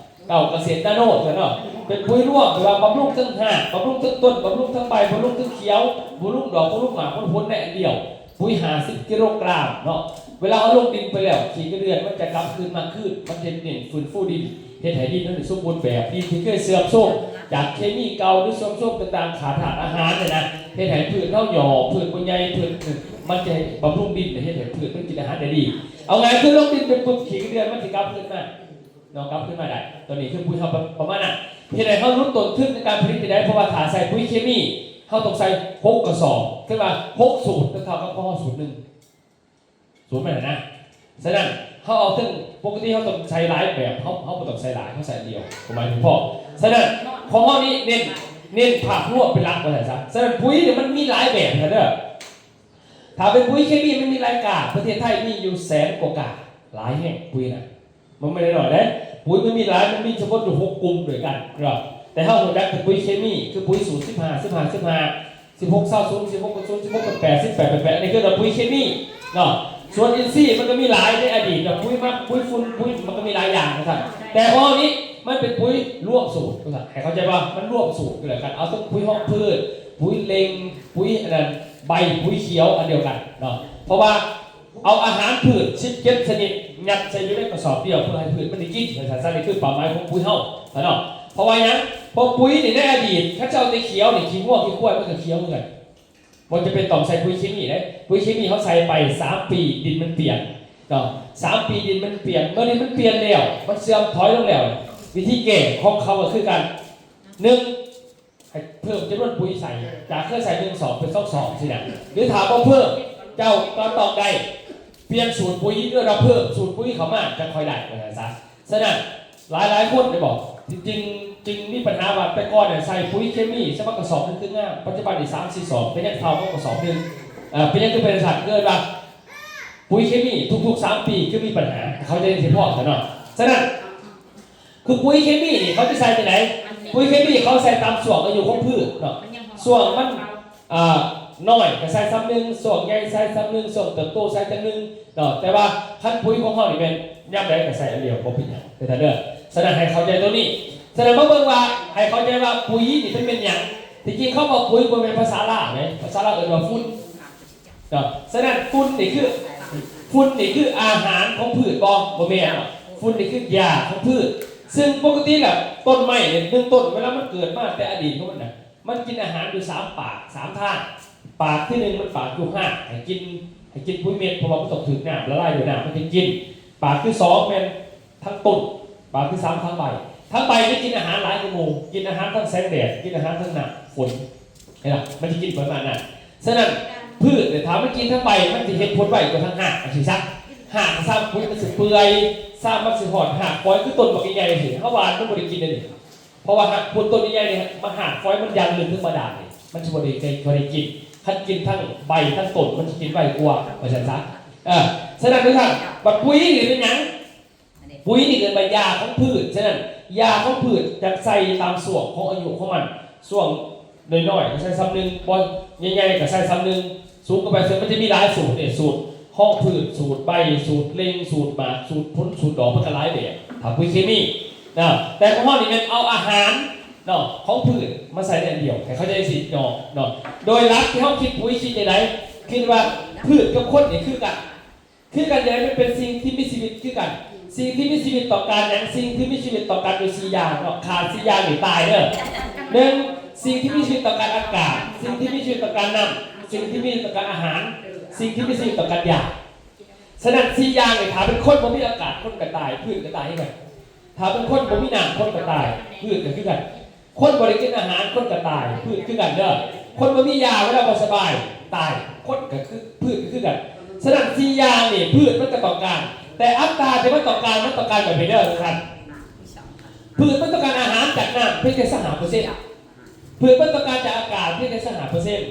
ເກົ່າກະເສດນາໂນເນາະ. ເປັນປຸຍລວມ ແປວ່າບຳລຸງເທິງຮາກ ບຳລຸງເທິງຕົ້ນ ບຳລຸງເທິງໃບ ບຳລຸງເທິງຂຽວ ບຳລຸງດອກ ບຳລຸງໝາກ ບຳລຸງຜົນໃນອັນດຽວ. ປຸຍຫ້າສິບກິໂລກຣາມເນາະ ເວລາເຮົາລົງດິນໄປແລ້ວ ຂີ້ກະເດືອນມັນຈະກັບຄືນມາຄືນ ມັນເຮັດໃຫ້ຟື້ນຟູດິນ ເຮັດໃຫ້ດິນເຮົານີ້ສົມບູນແບບ. ດິນທີ່ເຄີຍເສື່ອມໂຊມຈາກເຄມີເກົ່າ ຫຼືເສື່ອມໂຊມຕ່າງໆ ຂາດທາດອາຫານນີ້ນະ ເຮັດໃຫ້ພືດເຮົາຫຍໍ້ ພືດບໍ່ໃຫຍ່ ພືດ ມັນຈະໃຫ້ບຳລຸງດິນ ເຮັດໃຫ້ພືດມັນກິນອາຫານໄດ້ດີ. ເອົາງ່າຍຄືລົງດິນໄປປຶບ ຂີ້ກະເດືອນມັນຊິກັບຄືນມາ ເນາະ ກັບຄືນມາໄດ້. ຕົວນີ້ຄືປຸຍເຮົາປະ ປະມານນັ້ນ ເຮັດໃຫ້ເຮົາຫຼຸດຕົ້ນທຶນໃນການຜະລິດໄດ້ ເພາະວ່າຖ້າໃສ່ປຸຍເຄມີ ເຮົາຕ້ອງໃສ່ຫົກກະສອບ ຄືວ່າຫົກສູດ ເທົ່າກັບຂອງເຮົາສູດໜຶ່ງ ສູດມັນນະ. ສະນັ້ນເຮົາເອົາເຖິງ ປົກກະຕິເຮົາຕ້ອງໃສ່ຫຼາຍແບບ ເຮົາ ເຮົາບໍ່ຕ້ອງໃສ່ຫຼາຍ ເຮົາໃສ່ອັນດຽວ ຄວາມໝາຍເພິ່ນພໍ. ສະນັ້ນຂອງເຮົານີ້ເນັ້ນ ເນັ້ນພາບລວມເປັນຫຼັກວ່າຊັ້ນຊະ. ສະນັ້ນປຸຍນີ້ມັນມີຫຼາຍແບບເດີ. ຖ້າເປັນປຸຍເຄມີມັນມີຫຼາຍກາ ປະເທດໄທມີຢູ່ແສນກວ່າກາ ຫຼາຍແຮງປຸຍນະ ມັນບໍ່ໄດ້ໜ້ອຍເດ້. ປຸຍມັນມີຫຼາຍ ມັນມີສະເພາະຢູ່ຫົກກຸ່ມດ້ວຍກັນເນາະ ແຕ່ເຮົາຮູ້ຈັກແຕ່ປຸຍເຄມີ ຄືປຸຍສູດສິບຫ້າ ສິບຫ້າ ສິບຫ້າ ສິບຫົກ ຊາວສູນ ສິບຫົກ ສູນ ສິບຫົກ ແປດ ສິບແປດ ແປດ ແປດ ອັນນີ້ຄືປຸຍເຄມີເນາະ. ສ່ວນອິນຊີມັນກໍມີຫຼາຍໃນອະດີດເນາະ ປຸຍໝັກ ປຸຍຝຸ່ນ ປຸຍ ມັນກໍມີຫຼາຍຢ່າງວ່າຊັ້ນ. ແຕ່ຂອງເຮົານີ້ມັນເປັນປຸຍລວມສູດວ່າຊັ້ນ ໃຫ້ເຂົ້າໃຈວ່າມັນລວມສູດຢູ່ແລ້ວກັນ ເອົາທັງປຸຍຮອງພືດ ປຸຍເລັ່ງ ປຸຍອັນນັ້ນ ໃບ ປຸຍຂຽວ ອັນດຽວກັນເນາະ. ເພາະວ່າ ເອົາອາຫານພືດສິບເຈັດຊະນິດ ຍັດໃສ່ຢູ່ໃນກະສອບດຽວ ເພື່ອໃຫ້ພືດມັນໄດ້ກິນ ວ່າຊັ້ນຊະ. ນີ້ຄືເປົ້າໝາຍຂອງປຸຍເຮົາຊະເນາະ. ເພາະວ່າຫຍັງ? ເພາະປຸຍນີ້ໃນອະດີດ ຄັນເຈົ້າເອົາແຕ່ຂຽວນີ້ ຂີ້ງົວຂີ້ຄວາຍມັນກໍຂຽວຄືກັນ ບໍ່ຈຳເປັນຕ້ອງໃສ່ປຸຍເຄມີເດ້. ປຸຍເຄມີເຮົາໃສ່ໄປສາມປີ ດິນມັນປ່ຽນເນາະ ສາມປີດິນມັນປ່ຽນ. ເມື່ອດິນມັນປ່ຽນແລ້ວ ມັນເສື່ອມຖອຍລົງແລ້ວ ວິທີແກ້ຂອງເຂົາກໍຄືກັນ ໜຶ່ງ ໃຫ້ເພີ່ມຈຳນວນປຸຍໃສ່ ຈາກເຄີຍໃສ່ໜຶ່ງສອບເປັນສອງສອບຊີ້ນະ ຫຼືຖ້າບໍ່ເພີ່ມ ເຈົ້າກໍຕ້ອງໄດ້ປ່ຽນສູດປຸຍ ຫຼືວ່າເພີ່ມສູດປຸຍເຂົ້າມາ ຈັ່ງຄ່ອຍໄດ້ວ່າຊັ້ນຊະ. ສະນັ້ນ ຫຼາຍໆຄົນໄດ້ບອກ ຈຶ່ງ ຈຶ່ງມີບັນຫາວ່າ ແຕ່ກ່ອນໃສ່ປຸຍເຄມີສະໝັກກະສອບໜຶ່ງຄືງາມ ປັດຈຸບັນນີ້ສາມສີ່ສອບ ກໍຍັງເທົ່າກັບກະສອບໜຶ່ງ. ເອີ ເປັນຫຍັງຄືເປັນຈັ່ງຊັ້ນ? ເອີ້ນວ່າ ປຸຍເຄມີທຸກໆສາມປີຄືມີບັນຫາ ເຂົ້າໃຈຊິພໍຊະເນາະ. ສະນັ້ນ ຄືປຸຍເຄມີນີ້ເຂົາຈະໃສ່ຈັ່ງໃດ? ປຸຍເຄມີເຂົາໃສ່ຕາມຊ່ວງອາຍຸຂອງພືດເນາະ ຊ່ວງມັນ ອ່າ ນ້ອຍກໍໃສ່ຊ່ຳໜຶ່ງ ຊ່ວງໃຫຍ່ໃສ່ຊ່ຳໜຶ່ງ ຊ່ວງເຕີບໂຕໃສ່ຈັ່ງໜຶ່ງເນາະ. ແຕ່ວ່າຄັນປຸຍຂອງເຮົານີ້ແມ່ນຍາມໃດກໍໃສ່ອັນດຽວ ບໍ່ເປັນຫຍັງເດີທ່ານເດີ. ສະນັ້ນໃຫ້ເຂົ້າໃຈໂຕນີ້ ສະນັ້ນມາເບິ່ງວ່າ ໃຫ້ເຂົ້າໃຈວ່າປຸຍນີ້ມັນແມ່ນຫຍັງ. ທີ່ຈິງຄຳວ່າປຸຍບໍ່ແມ່ນພາສາລາວເດ້ ພາສາລາວເອີ້ນວ່າຝຸ່ນ ເນາະ. ສະນັ້ນຝຸ່ນນີ້ຄື ຝຸ່ນນີ້ຄືອາຫານຂອງພືດບໍ່? ບໍ່ແມ່ນເນາະ ຝຸ່ນນີ້ຄືຢາຂອງພືດ. ເຊິ່ງປົກກະຕິແລ້ວຕົ້ນໄມ້ນີ້ ໜຶ່ງຕົ້ນ ເວລາມັນເກີດມາແຕ່ອະດີດຂອງມັນນະ ມັນກິນອາຫານຢູ່ສາມປາກ ສາມທາງ. ປາກທີໜຶ່ງມັນປາກຢູ່ຮາກ ໃຫ້ກິນ ໃຫ້ກິນປຸຍເມັດ ເພາະວ່າມັນຕ້ອງຖືກນ້ຳ ລະລາຍດ້ວຍນ້ຳ ມັນຈຶ່ງກິນ. ປາກທີສອງແມ່ນ ທັງຕົ້ນ ປາກທີສາມທັງໃບ. ທັງໃບນີ້ກິນອາຫານຫຼາຍກວ່າໝູ່ ກິນອາຫານທັງແສງແດດ ກິນອາຫານທັງນ້ຳຝົນ ເຫັນລະ ມັນຈະກິນປະມານນັ້ນ. ສະນັ້ນ ພືດນີ້ຖ້າມັນກິນທັງໃບ ມັນຊິເຮັດຜົນໄວກວ່າທັງຮາກ ຈັ່ງຊີ້ຊະ. ຮາກຊາມປຸຍມັນຊິເປື່ອຍ ຊາມມັນຊິຮອດຮາກຟອຍ ຄືຕົ້ນບັກໃຫຍ່ໆ ຊີ້ ເຮົາຫວ່ານມັນບໍ່ໄດ້ກິນເດ້ນີ້ ເພາະວ່າຮາກໂພນຕົ້ນໃຫຍ່ໆນີ້ ມັນຮາກຟອຍມັນຍັງເລິກເຖິງບາດານນີ້ ມັນຊິບໍ່ໄດ້ ບໍ່ໄດ້ກິນ. ຄັນກິນທັງໃບທັງຕົ້ນ ມັນຊິກິນໄວກວ່າ ວ່າຊັ້ນຊະ. ເອີ ສະນັ້ນເດີທ່ານ ບັດປຸຍນີ້ເປັນຫຍັງ? ປຸຍນີ້ເອີ້ນວ່າຢາຂອງພືດ. ສະນັ້ນຢາຂອງພືດຈະໃສ່ຕາມຊ່ວງຂອງອາຍຸຂອງມັນ ຊ່ວງນ້ອຍໆກໍໃສ່ຊ່ຳໜຶ່ງ ບໍ່ ໃຫຍ່ໆກໍໃສ່ຊ່ຳໜຶ່ງ ສູງຂຶ້ນໄປ ເຊິ່ງມັນຈະມີຫຼາຍສູດເດ້ ສູດຮອງພືດ ສູດໃບ ສູດເລັ່ງ ສູດໝາກ ສູດຜົນ ສູດດອກ ມັນກໍຫຼາຍແບບ ຖ້າປຸຍເຄມີນະ. ແຕ່ຂອງເຮົານີ້ແມ່ນເອົາອາຫານເນາະ ຂອງພືດມາໃສ່ໃນອັນດຽວ ໃຫ້ເຂົ້າໃຈຈັ່ງຊີ້ເນາະ ເນາະ. ໂດຍຫຼັກທີ່ເຮົາຄິດປຸຍ ຄິດຈັ່ງໃດ? ຄິດວ່າພືດກັບຄົນນີ້ຄືກັນ ຄືກັນຈັ່ງໃດ? ມັນເປັນສິ່ງທີ່ມີຊີວິດຄືກັນ. ສິ່ງທີ່ມີຊີວິດຕ້ອງການຫຍັງ? ສິ່ງທີ່ມີຊີວິດຕ້ອງການຢູ່ສີ່ຢ່າງເນາະ ຂາດສີ່ຢ່າງນີ້ຕາຍເດີ. ໜຶ່ງ ສິ່ງທີ່ມີຊີວິດຕ້ອງການອາກາດ ສິ່ງທີ່ມີຊີວິດຕ້ອງການນ້ຳ ສິ່ງທີ່ມີຊີວິດຕ້ອງການອາຫານ ສິ່ງທີ່ມີຊີວິດຕ້ອງການຢາ. ສະນັ້ນສີ່ຢ່າງນີ້ ຖ້າເປັນຄົນບໍ່ມີອາກາດ ຄົນກໍຕາຍ ພືດກໍຕາຍຄືກັນ. ຖ້າເປັນຄົນບໍ່ມີນ້ຳ ຄົນກໍຕາຍ ພືດກໍຄືກັນ. ຄົນບໍ່ໄດ້ກິນອາຫານ ຄົນກໍຕາຍ ພືດຄືກັນເດີ. ຄົນບໍ່ມີຢາ ເວລາບໍ່ສະບາຍ ຕາຍ ຄົນກໍຄື ພືດກໍຄືກັນ. ສະນັ້ນ ສີ່ຢ່າງນີ້ ພືດມັນກໍຕ້ອງການ, ແຕ່ອັດຕາທີ່ມັນຕ້ອງການ ມັນຕ້ອງການແບບໃດເດີທ່ານ? ພືດມັນຕ້ອງການອາຫານຈາກນ້ຳພຽງແຕ່ຊາວຫ້າເປີເຊັນ, ພືດມັນຕ້ອງການຈາກອາກາດພຽງແຕ່ຊາວຫ້າເປີເຊັນ,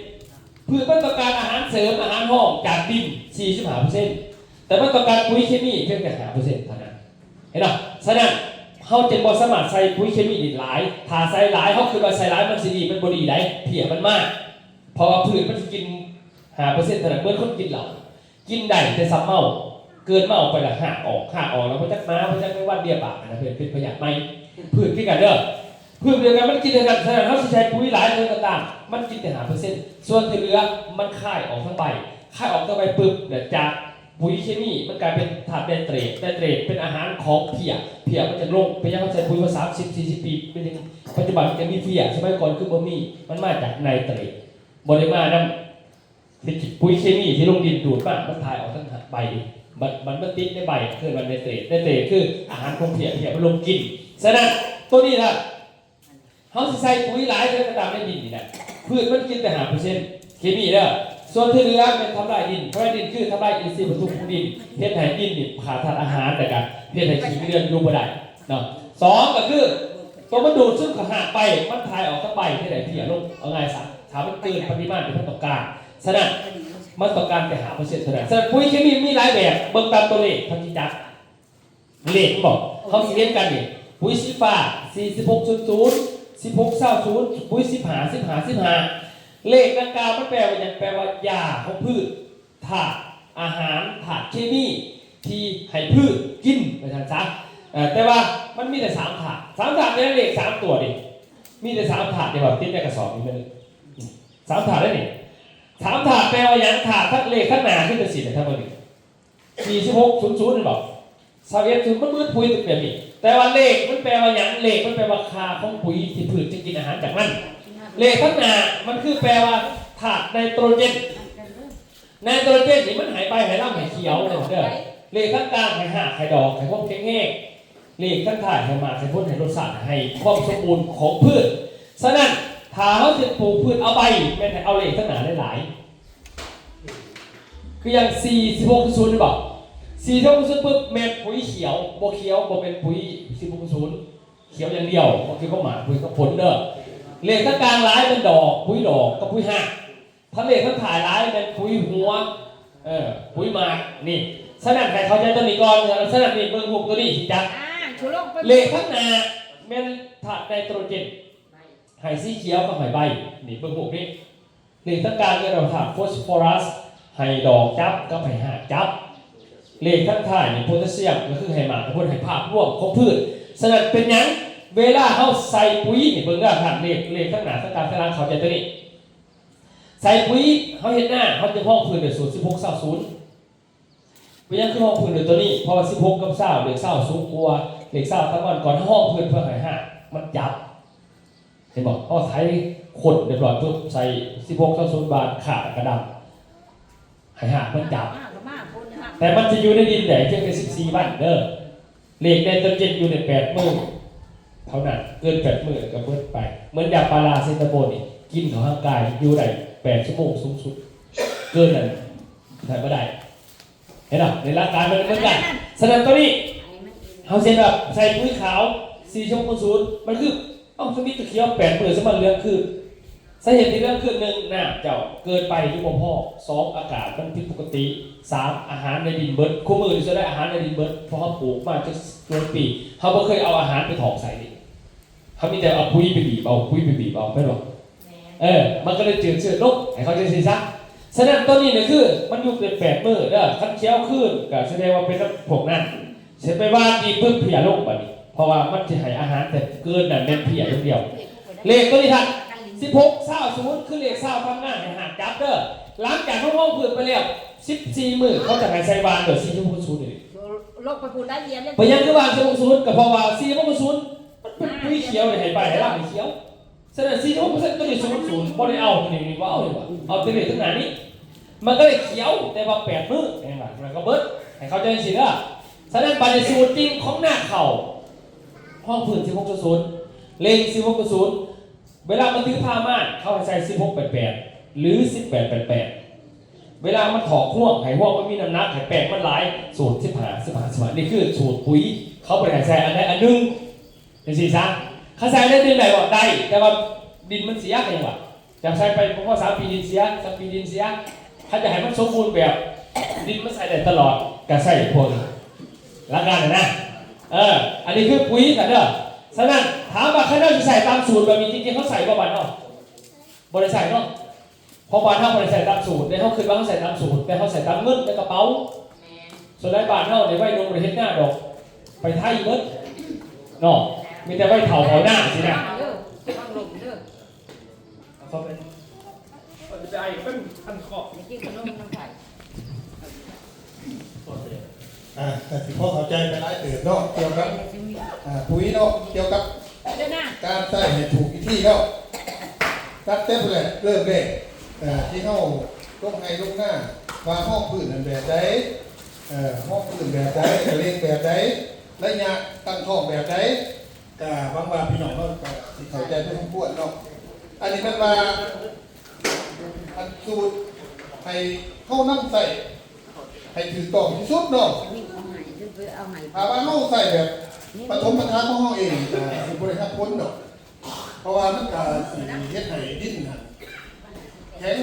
ພືດມັນຕ້ອງການອາຫານເສີມ ອາຫານຮອງຈາກດິນສີ່ສິບຫ້າເປີເຊັນ, ແຕ່ມັນຕ້ອງການປຸຍເຄມີພຽງແຕ່ຫ້າເປີເຊັນເທົ່ານັ້ນ. ເຫັນບໍ່? ສະນັ້ນ ເຮົາຈຶ່ງບໍ່ສາມາດໃສ່ປຸຍເຄມີນີ້ຫຼາຍ. ຖ້າໃສ່ຫຼາຍ ເຮົາຄິດວ່າໃສ່ຫຼາຍມັນຊິດີ, ມັນບໍ່ດີໃດ໋, ເພຍມັນມາ. ເພາະວ່າພືດມັນຊິກິນຫ້າເປີເຊັນເທົ່ານັ້ນ, ເໝືອນຄົນກິນເຫຼົ້າ, ກິນໄດ້ແຕ່ສ່ຳເມົາ, ເກີນເມົາໄປລະຮາກອອກ, ຮາກອອກແລ້ວບໍ່ຈັກໝາ ບໍ່ຈັກແມງວັນເບຍປາກນະ, ເປັນ ເປັນພະຍາດໃໝ່. ພືດຄືກັນເດີ, ພືດດຽວກັນມັນກິນເທົ່ານັ້ນ. ສະນັ້ນ ເຮົາຊິໃສ່ປຸຍຫຼາຍເທົ່າໃດກໍຕາມ, ມັນກິນແຕ່ຫ້າເປີເຊັນ, ສ່ວນທີ່ເຫຼືອມັນຄາຍອອກທາງໃບ, ຄາຍອອກທາງໃບປຶບ ແລ້ວຈາກ ປຸຍເຄມີມັນກາຍເປັນທາດໄນເຕຣດ, ໄນເຕຣດເປັນອາຫານຂອງເພຍ, ເພຍມັນຈະລົງ. ເປັນຫຍັງເຮົາໃສ່ປຸຍມາສາມສິບ ສີ່ສິບປີ ມັນຍັງ ປັດຈຸບັນມັນຍັງມີເພຍ, ສະໄໝກ່ອນຄືບໍ່ມີ, ມັນມາຈາກໄນເຕຣດ, ບໍ່ໄດ້ມານຳທີ່ປຸຍເຄມີທີ່ລົງດິນດູດມາ, ມັນຖ່າຍອອກທາງໃບ, ມັນ ມັນ ມັນຕິດໃນໃບ, ເອີ້ນວ່າໄນເຕຣດ, ໄນເຕຣດຄືອາຫານຂອງເພຍ, ເພຍມັນລົງກິນ. ສະນັ້ນ ໂຕນີ້ລະ ເຮົາຊິໃສ່ປຸຍຫຼາຍເທົ່າໃດກໍຕາມໃນດິນນີ້ນະ, ພືດມັນກິນແຕ່ຫ້າເປີເຊັນເຄມີເດີ, ສ່ວນທີ່ເຫຼືອແມ່ນທຳລາຍດິນ. ທຳລາຍດິນຄືທຳລາຍອິນຊີວັດຖຸຂອງດິນ, ເຮັດໃຫ້ດິນນີ້ຂາດທາດອາຫານ, ແລ້ວກໍເຮັດໃຫ້ຂີ້ເລື່ອນຢູ່ບໍ່ໄດ້ເນາະ. ສອງກໍຄື ໂຕມັນດູດຊຶມເຂົ້າຮາກໃບ, ມັນຖ່າຍອອກທາງໃບ, ເຮັດໃຫ້ເພຍລົງ. ເອົາງ່າຍຊະ, ຖ້າມັນເກີນປະລິມານທີ່ມັນຕ້ອງການ. ສະນັ້ນ ມັນຕ້ອງການແຕ່ຫ້າເປີເຊັນເທົ່ານັ້ນ. ສະນັ້ນ ປຸຍເຄມີມີຫຼາຍແບບ, ເບິ່ງຕາມຕົວເລກເຮົາຊິຈັກ ເລກບອກ ເຮົາຊິຮຽນກັນນີ້ ປຸຍສີຟ້າ ສີ່ສິບຫົກສູນສູນ ສິບຫົກຊາວສູນ ປຸຍສິບຫ້າ ສິບຫ້າ ສິບຫ້າ. ເລກດັ່ງກ່າວມັນແປວ່າຫຍັງ? ແປວ່າຢາຂອງພືດ, ທາດອາຫານ, ທາດເຄມີທີ່ໃຫ້ພືດກິນ ວ່າຊັ້ນຊະ. ເອີ ແຕ່ວ່າມັນມີແຕ່ສາມທາດ, ສາມທາດໃນເລກສາມຕົວນີ້ ມີແຕ່ສາມທາດທີ່ວ່າຕິດໃນກະສອບນີ້ ແມ່ນ ສາມທາດເດ້ນີ້. ສາມທາດແປວ່າຫຍັງ? ທາດທັງເລກທັງໜ້າຄືຈັ່ງຊີ້ນະ ທັງໝົດນີ້ ສີ່ສິບຫົກສູນສູນ ແມ່ນບໍ່? ຊາວເອັດສູນ ມັນເໝືອນປຸຍແບບນີ້. ແຕ່ວ່າເລກມັນແປວ່າຫຍັງ? ເລກມັນແປວ່າຄ່າຂອງປຸຍທີ່ພືດຈະກິນອາຫານຈາກມັນ. ເລກທັງໜ້າມັນຄືແປວ່າທາດໄນໂຕຣເຈນ. ໄນໂຕຣເຈນນີ້ມັນໃຫ້ໃບ ໃຫ້ລຳ ໃຫ້ຂຽວເດີ. ເລກທັງກາງໃຫ້ຮາກ ໃຫ້ດອກ ໃຫ້ຄວາມແຂງແຮງ. ເລກທັງທ້າຍໃຫ້ໝາກ ໃຫ້ຜົນ ໃຫ້ລົດຊາດ ໃຫ້ຄວາມສົມບູນຂອງພືດ. ສະນັ້ນ ຖ້າເຮົາຊິປູກພືດເອົາໃບ ແມ່ນໃຫ້ເອົາເລກທັງໜ້າຫຼາຍໆ. ຄືຢ່າງ ສີ່ສິບຫົກສູນ ເຫັນບໍ່? ສີ່ສິບຫົກສູນ ປຶບ ແມ່ນປຸຍຂຽວ, ບໍ່ຂຽວບໍ່ແມ່ນປຸຍ ສີ່ສິບຫົກສູນ ຂຽວຢ່າງດຽວ, ບໍ່ຂຽວກັບໝາກ, ບໍ່ຂຽວກັບຜົນເດີ. ເລກທັງກາງຫຼາຍແມ່ນດອກ, ປຸຍດອກກັບປຸຍຮາກ. ທັງເລກທັງທ້າຍຫຼາຍແມ່ນປຸຍຫົວ, ເອີ, ປຸຍໝາກ. ນີ້ ສະນັ້ນໃຫ້ເຂົ້າໃຈຕົວນີ້ກ່ອນ. ສະນັ້ນນີ້ເບິ່ງຮູບຕົວນີ້ຊິຈັກ. ອ່າ ເລກທັງໜ້າແມ່ນທາດໄນໂຕຣເຈນ ໃຫ້ສີຂຽວກັບໃຫ້ໃບ. ນີ້ເບິ່ງຮູບນີ້. ເລກທັງກາງເອີ້ນວ່າທາດຟອສຟໍຣັສ ໃຫ້ດອກຈັບກັບໃຫ້ຮາກຈັບ. ເລກທັງທ້າຍນີ້ໂພແທສຊຽມ ກໍຄືໃຫ້ໝາກ ໃຫ້ຜົນ ໃຫ້ພາບລວມຂອງພືດ. ສະນັ້ນເປັນຫຍັງເວລາເຮົາໃສ່ປຸຍນີ້ ເບິ່ງເດີທ່ານ ເລກ ເລກທັງໜ້າ ທັງກາງ ທັງຫຼັງ ເຂົ້າໃຈຕົວນີ້. ໃສ່ປຸຍ ເຮົາເຮັດນາ ເຮົາຈະຮອງພື້ນດ້ວຍສູດ ສິບຫົກຊາວສູນ. ເປັນຫຍັງຄືຮອງພື້ນດ້ວຍຕົວນີ້? ເພາະວ່າ ສິບຫົກ ກັບ ຊາວ ເລກ ຊາວ ສູງກວ່າເລກ ຊາວ ຕາມມາກ່ອນ. ເຮົາຮອງພື້ນເພື່ອໃຫ້ຮາກມັນຈັບ. ເຫັນບໍ່? ເຮົາໄຖຂົນຮຽບຮ້ອຍປຶບ ໃສ່ ສິບຫົກ ຊາວ ສູນ ບາດ ຂາດ ແລ້ວກໍດຳ ໃຫ້ຮາກມັນຈັບ. ແຕ່ມັນຈະຢູ່ໃນດິນໄດ້ພຽງແຕ່ ສິບສີ່ ວັນເດີ. ເລກໄນໂຕຣເຈນຢູ່ໄດ້ ແປດ ມື້ເທົ່ານັ້ນ, ເກີນ ແປດ ມື້ແລ້ວກໍເບິດໄປ. ເໝືອນຢາປາຣາເຊຕາໂມນນີ້ ກິນເຂົ້າຮ່າງກາຍຢູ່ໄດ້ ແປດ ຊົ່ວໂມງສູງສຸດ, ເກີນນັ້ນໃຊ້ບໍ່ໄດ້. ເຫັນບໍ່? ໃນຫຼັກການມັນເໝືອນກັນ. ສະນັ້ນ ຕົວນີ້ເຮົາຊິເຮັດແບບໃສ່ປຸຍຂາວ ສີ່ສິບຫົກສູນ ມັນຄື ເອົ້າ ສະມິດຕົວຂຽວ ແປດ ມື້ ສະມັນເຫຼືອງຄືນ. ສາເຫດທີ່ເລື່ອງຄືນ ໜຶ່ງ ນ້ຳເຈົ້າເກີນໄປຫຼືບໍ່ພໍ, ສອງ ອາກາດມັນຜິດປົກກະຕິ, ສາມ ອາຫານໃນດິນເບິດ. ຄູ່ມື້ນີ້ສ່ວນໃຫຍ່ອາຫານໃນດິນເບິດ, ເພາະເຮົາປູກມາຈັກຫຼາຍປີ ເຮົາບໍ່ເຄີຍເອົາອາຫານໄປຖອກໃສ່ເດ້. ເຮົາມີແຕ່ເອົາປຸຍໄປບີບເອົາ, ປຸຍໄປບີບເອົາ, ແມ່ນບໍ່? ແມ່ນ. ເອີ ມັນກໍເລີຍຈືດເຊືອດລົງ, ໃຫ້ເຂົ້າໃຈຊີ້ຊະ. ສະນັ້ນ ຕົວນີ້ນະຄືມັນຢູ່ເປັນແປດມື້ເດີ. ຄັນຂຽວຄືນກໍສະແດງວ່າເປັນນຳພວກນັ້ນ. ຊິໄປວ່າດີປຶບເພຍລົງບາດນີ້, ເພາະວ່າມັນຊິໃຫ້ອາຫານແຕ່ເກີນນັ້ນແມ່ນເພຍຢ່າງດຽວ. ເລກຕົວນີ້ທ່ານ ສິບຫົກ ຊາວ ສູນ ຄືເລກ ຊາວ ທຳງານໃຫ້ຮາກຈັບເດີ. ຫຼັງຈາກເຮົາຮອງພື້ນໄປແລ້ວ ສິບສີ່ ມື້ ເຂົາຈະໃຫ້ໃສ່ຫວ່ານໂດຍ ສີ່ສິບຫົກສູນ ນີ້. ລົງໄປພຸ້ນໄດ້ ຢ້ຽມເລີຍ. ເປັນຫຍັງຄືຫວ່ານ ສີ່ສິບຫົກສູນ? ກໍເພາະວ່າ ສີ່ສິບຫົກສູນ ມັນເປັນປຸຍຂຽວ ໃຫ້ໃບໃຫ້ລຳໃຫ້ຂຽວ. ສະນັ້ນ ສີ່ສິບຫົກເປີເຊັນ ຕົວນີ້ ສູນ ສູນ ບໍ່ໄດ້ເອົາຕົວນີ້ ນີ້ບໍ່ເອົາເລີຍ ເອົາແຕ່ເລກຂ້າງໜ້ານີ້. ມັນກໍເລີຍຂຽວ ແຕ່ວ່າ ແປດ ມື້ ເຫັນບໍ່? ແລ້ວກໍເບິດ. ໃຫ້ເຂົ້າໃຈຈັ່ງຊີ້ເດີ. ສະນັ້ນ ບາດນີ້ສູດຈິງຂອງນາເຂົ້າ ຮອງພື້ນ ສິບຫົກ ສູນ ເລັງ ສິບຫົກ ສູນ ເວລາມາຖືພາມານ ເຂົາໃຫ້ໃສ່ ສິບຫົກ ແປດ ແປດ ຫຼື ສິບແປດ ແປດ ແປດ. ເວລາມັນຖອກຮວງ ໃຫ້ຮວງມັນມີນ້ຳໜັກ ໃຫ້ແປ້ງມັນຫຼາຍ ສູດສິບຫ້າ ສິບຫ້າ ສິບຫ້າ ນີ້ຄືສູດປຸຍ. ເຂົາບໍ່ໄດ້ໃຫ້ໃສ່ອັນໃດອັນໜຶ່ງ ຈັ່ງຊີ້ຊະ. ຄັນໃສ່ອັນໃດອັນໜຶ່ງໄດ້ບໍ່? ໄດ້ ແຕ່ວ່າດິນມັນເສຍ ເຂົາຫຍັງວ່າ ຈະໃສ່ໄປບໍ່ພໍສາມປີດິນເສຍ ສາມປີດິນເສຍ. ຄັນຈະໃຫ້ມັນສົມບູນແບບ ດິນມັນໃສ່ໄດ້ຕະຫຼອດ ກໍໃສ່ພວກນີ້ ຫຼັກການນະ. ເອີ ອັນນີ້ຄືປຸຍກັນເດີ. ສະນັ້ນ ຖາມວ່າຄັນເຮົາຊິໃສ່ຕາມສູດແບບນີ້ ຈິງໆ ເຮົາໃສ່ບໍ່ບ້ານເຮົາ? ບໍ່ໄດ້ໃສ່ເນາະ. ເພາະບ້ານເຮົາບໍ່ໄດ້ໃສ່ຕາມສູດເດ້ ເຮົາຄິດວ່າເຮົາໃສ່ຕາມສູດ ແຕ່ເຮົາໃສ່ຕາມເງິນໃນກະເປົາ. ສ່ວນຫຼາຍບ້ານເຮົານີ້ໄວໜຸ່ມບໍ່ໄດ້ເຮັດນາດອກ ໄປໄທເບິດເນາະ ມີແຕ່ໄວເຖົ້າເຜົານາຊີ້ນະ. ອ່າ ກໍຊິພໍເຂົ້າໃຈໄປຫຼາຍເຕີບເນາະ ກ່ຽວກັບ ອ່າ ປຸຍເນາະ ກ່ຽວກັບການໃຊ້ໃຫ້ຖືກວິທີເນາະ. ຕັ້ງແຕ່ພຸ້ນແຫຼະ ເລີ່ມແລກ ເອີ ທີ່ເຮົາລົງໄຮ່ລົງນາ ວ່າຮອງພື້ນນັ້ນແບບໃດ ເອີ ຮອງພື້ນແບບໃດ ກະເລັງແບບໃດ ໄລຍະຕັ້ງທ້ອງແບບໃດ ກະຫວັງວ່າພີ່ນ້ອງເຮົາກະຊິເຂົ້າໃຈພໍສົມຄວນເນາະ. ອັນນີ້ແມ່ນວ່າ ອັນສູດໃຫ້ເຮົານຳໃຊ້ໃຫ້ຖືກຕ້ອງທີ່ສຸດເນາະ. ຖ້າວ່າເຮົາໃຊ້ແບບປະຖົມປະທານຂອງເຮົາເອງ ກະຊິບໍ່ໄດ້ຮັບຜົນດອກ ເພາະວ່າມັນກະຊິເຮັດໃຫ້ດິນຫັ້ນແຂງ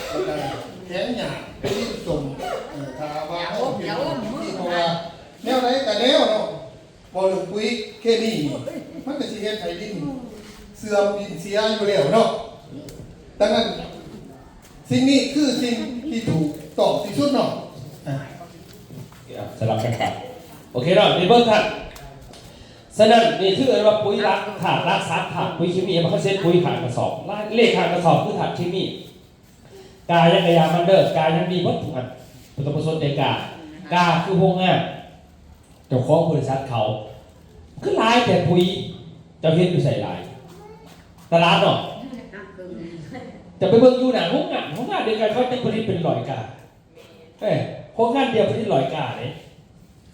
ແລ້ວກະແຂງຫຍ້າ ດິນສົ້ມ. ເອີ ຖ້າວ່າເຮົາເປັນ ເພາະວ່າແນວໃດກະແນວເນາະ ເວົ້າເລື່ອງປຸຍເຄມີນີ້ ມັນກະຊິເຮັດໃຫ້ດິນເສື່ອມດິນເສຍຢູ່ແລ້ວເນາະ. ດັ່ງນັ້ນ ສິ່ງນີ້ຄືສິ່ງທີ່ຖືກຕ້ອງທີ່ສຸດເນາະ. ອ່າ ສະຫຼັບກັນໄປ ໂອເຄເນາະ ນີ້ເບິ່ງທ່ານ. ສະນັ້ນ ນີ້ຄືເອີ້ນວ່າປຸຍຫຼັກ ທາດຫຼັກສາມທາດ ປຸຍເຄມີ ເຫັນບໍ່? ເຂົາເຊັດປຸຍຂ້າງກະສອບ ເລກຂ້າງກະສອບຄືທາດເຄມີ. ກາຫຍັງກະຢ່າມັນເດີ ກາຫຍັງມີເບິດທຸກອັນ ບໍ່ຕ້ອງໄປສົນໃຈກາ. ກາຄືໂຮງງານ ເຈົ້າຂອງບໍລິສັດເຂົາ ຄືຫຼາຍແທ້ປຸຍ ເຈົ້າເຫັນຢູ່ໃສຫຼາຍ? ຕະຫຼາດເນາະ. ຈະໄປເບິ່ງຢູ່ໜ້າໂຮງງານ ໂຮງງານດຽວກັນເຂົາຈະຜະລິດເປັນຮ້ອຍກາ. ເອີ ໂຮງງານດຽວຜະລິດຮ້ອຍກາເດ້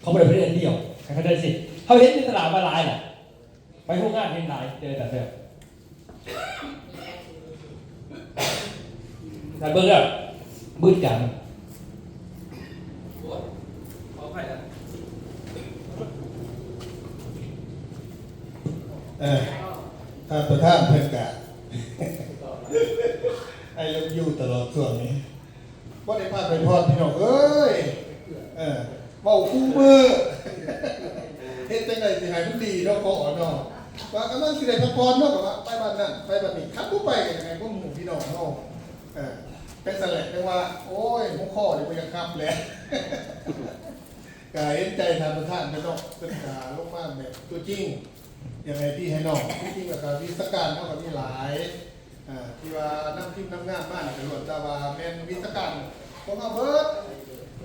ເຂົາບໍ່ໄດ້ຜະລິດອັນດຽວ. ໃຫ້ເຂົ້າໃຈຊິ ເຮົາເຫັນຢູ່ຕະຫຼາດວ່າຫຼາຍລະ ໄປໂຮງງານເຫັນຫຼາຍເດີ ທ່ານເດີ. ທ່ານເບິ່ງເດີ ບຶດກັນ. ເອີ ທ່ານປະທານເພິ່ນກະ I love you ຕະຫຼອດຊ່ວງນີ້. ບໍ່ໄດ້ພັກໄດ້ຜ່ອນພີ່ນ້ອງເອີຍ. ເອີ ເວົ້າຄູ່ມື້ ເຮັດຈັ່ງໃດຊິໃຫ້ມັນດີເນາະ ພໍ່ເນາະ. ວ່າກຳລັງຊິໄດ້ພັກຜ່ອນເນາະ ກໍວ່າໄປບ້ານນັ້ນໄປບ້ານນີ້ ຄັນບໍ່ໄປກໍຍັງໄງບໍ່ຮູ້ພີ່ນ້ອງເນາະ. ເອີ ຈັ່ງຊັ້ນແຫຼະ ຈັ່ງວ່າ ໂອ້ຍ ຫົວຂໍ້ນີ້ບໍ່ຢາກຮັບແຫຼະ. ກໍເຫັນໃຈທ່ານປະທານເພິ່ນເນາະ ເພິ່ນກໍລົງມາແບບຕົວຈິງ ຢາກໃຫ້ພີ່ໃຫ້ນ້ອງ. ທີ່ຈິງແລ້ວກໍວິຊາການເຮົາກໍມີຫຼາຍ ອ່າ ທີ່ວ່ານຳທີມນຳງານມານີ້ກໍລ້ວນແຕ່ວ່າແມ່ນວິຊາການຂອງເຮົາເບິດ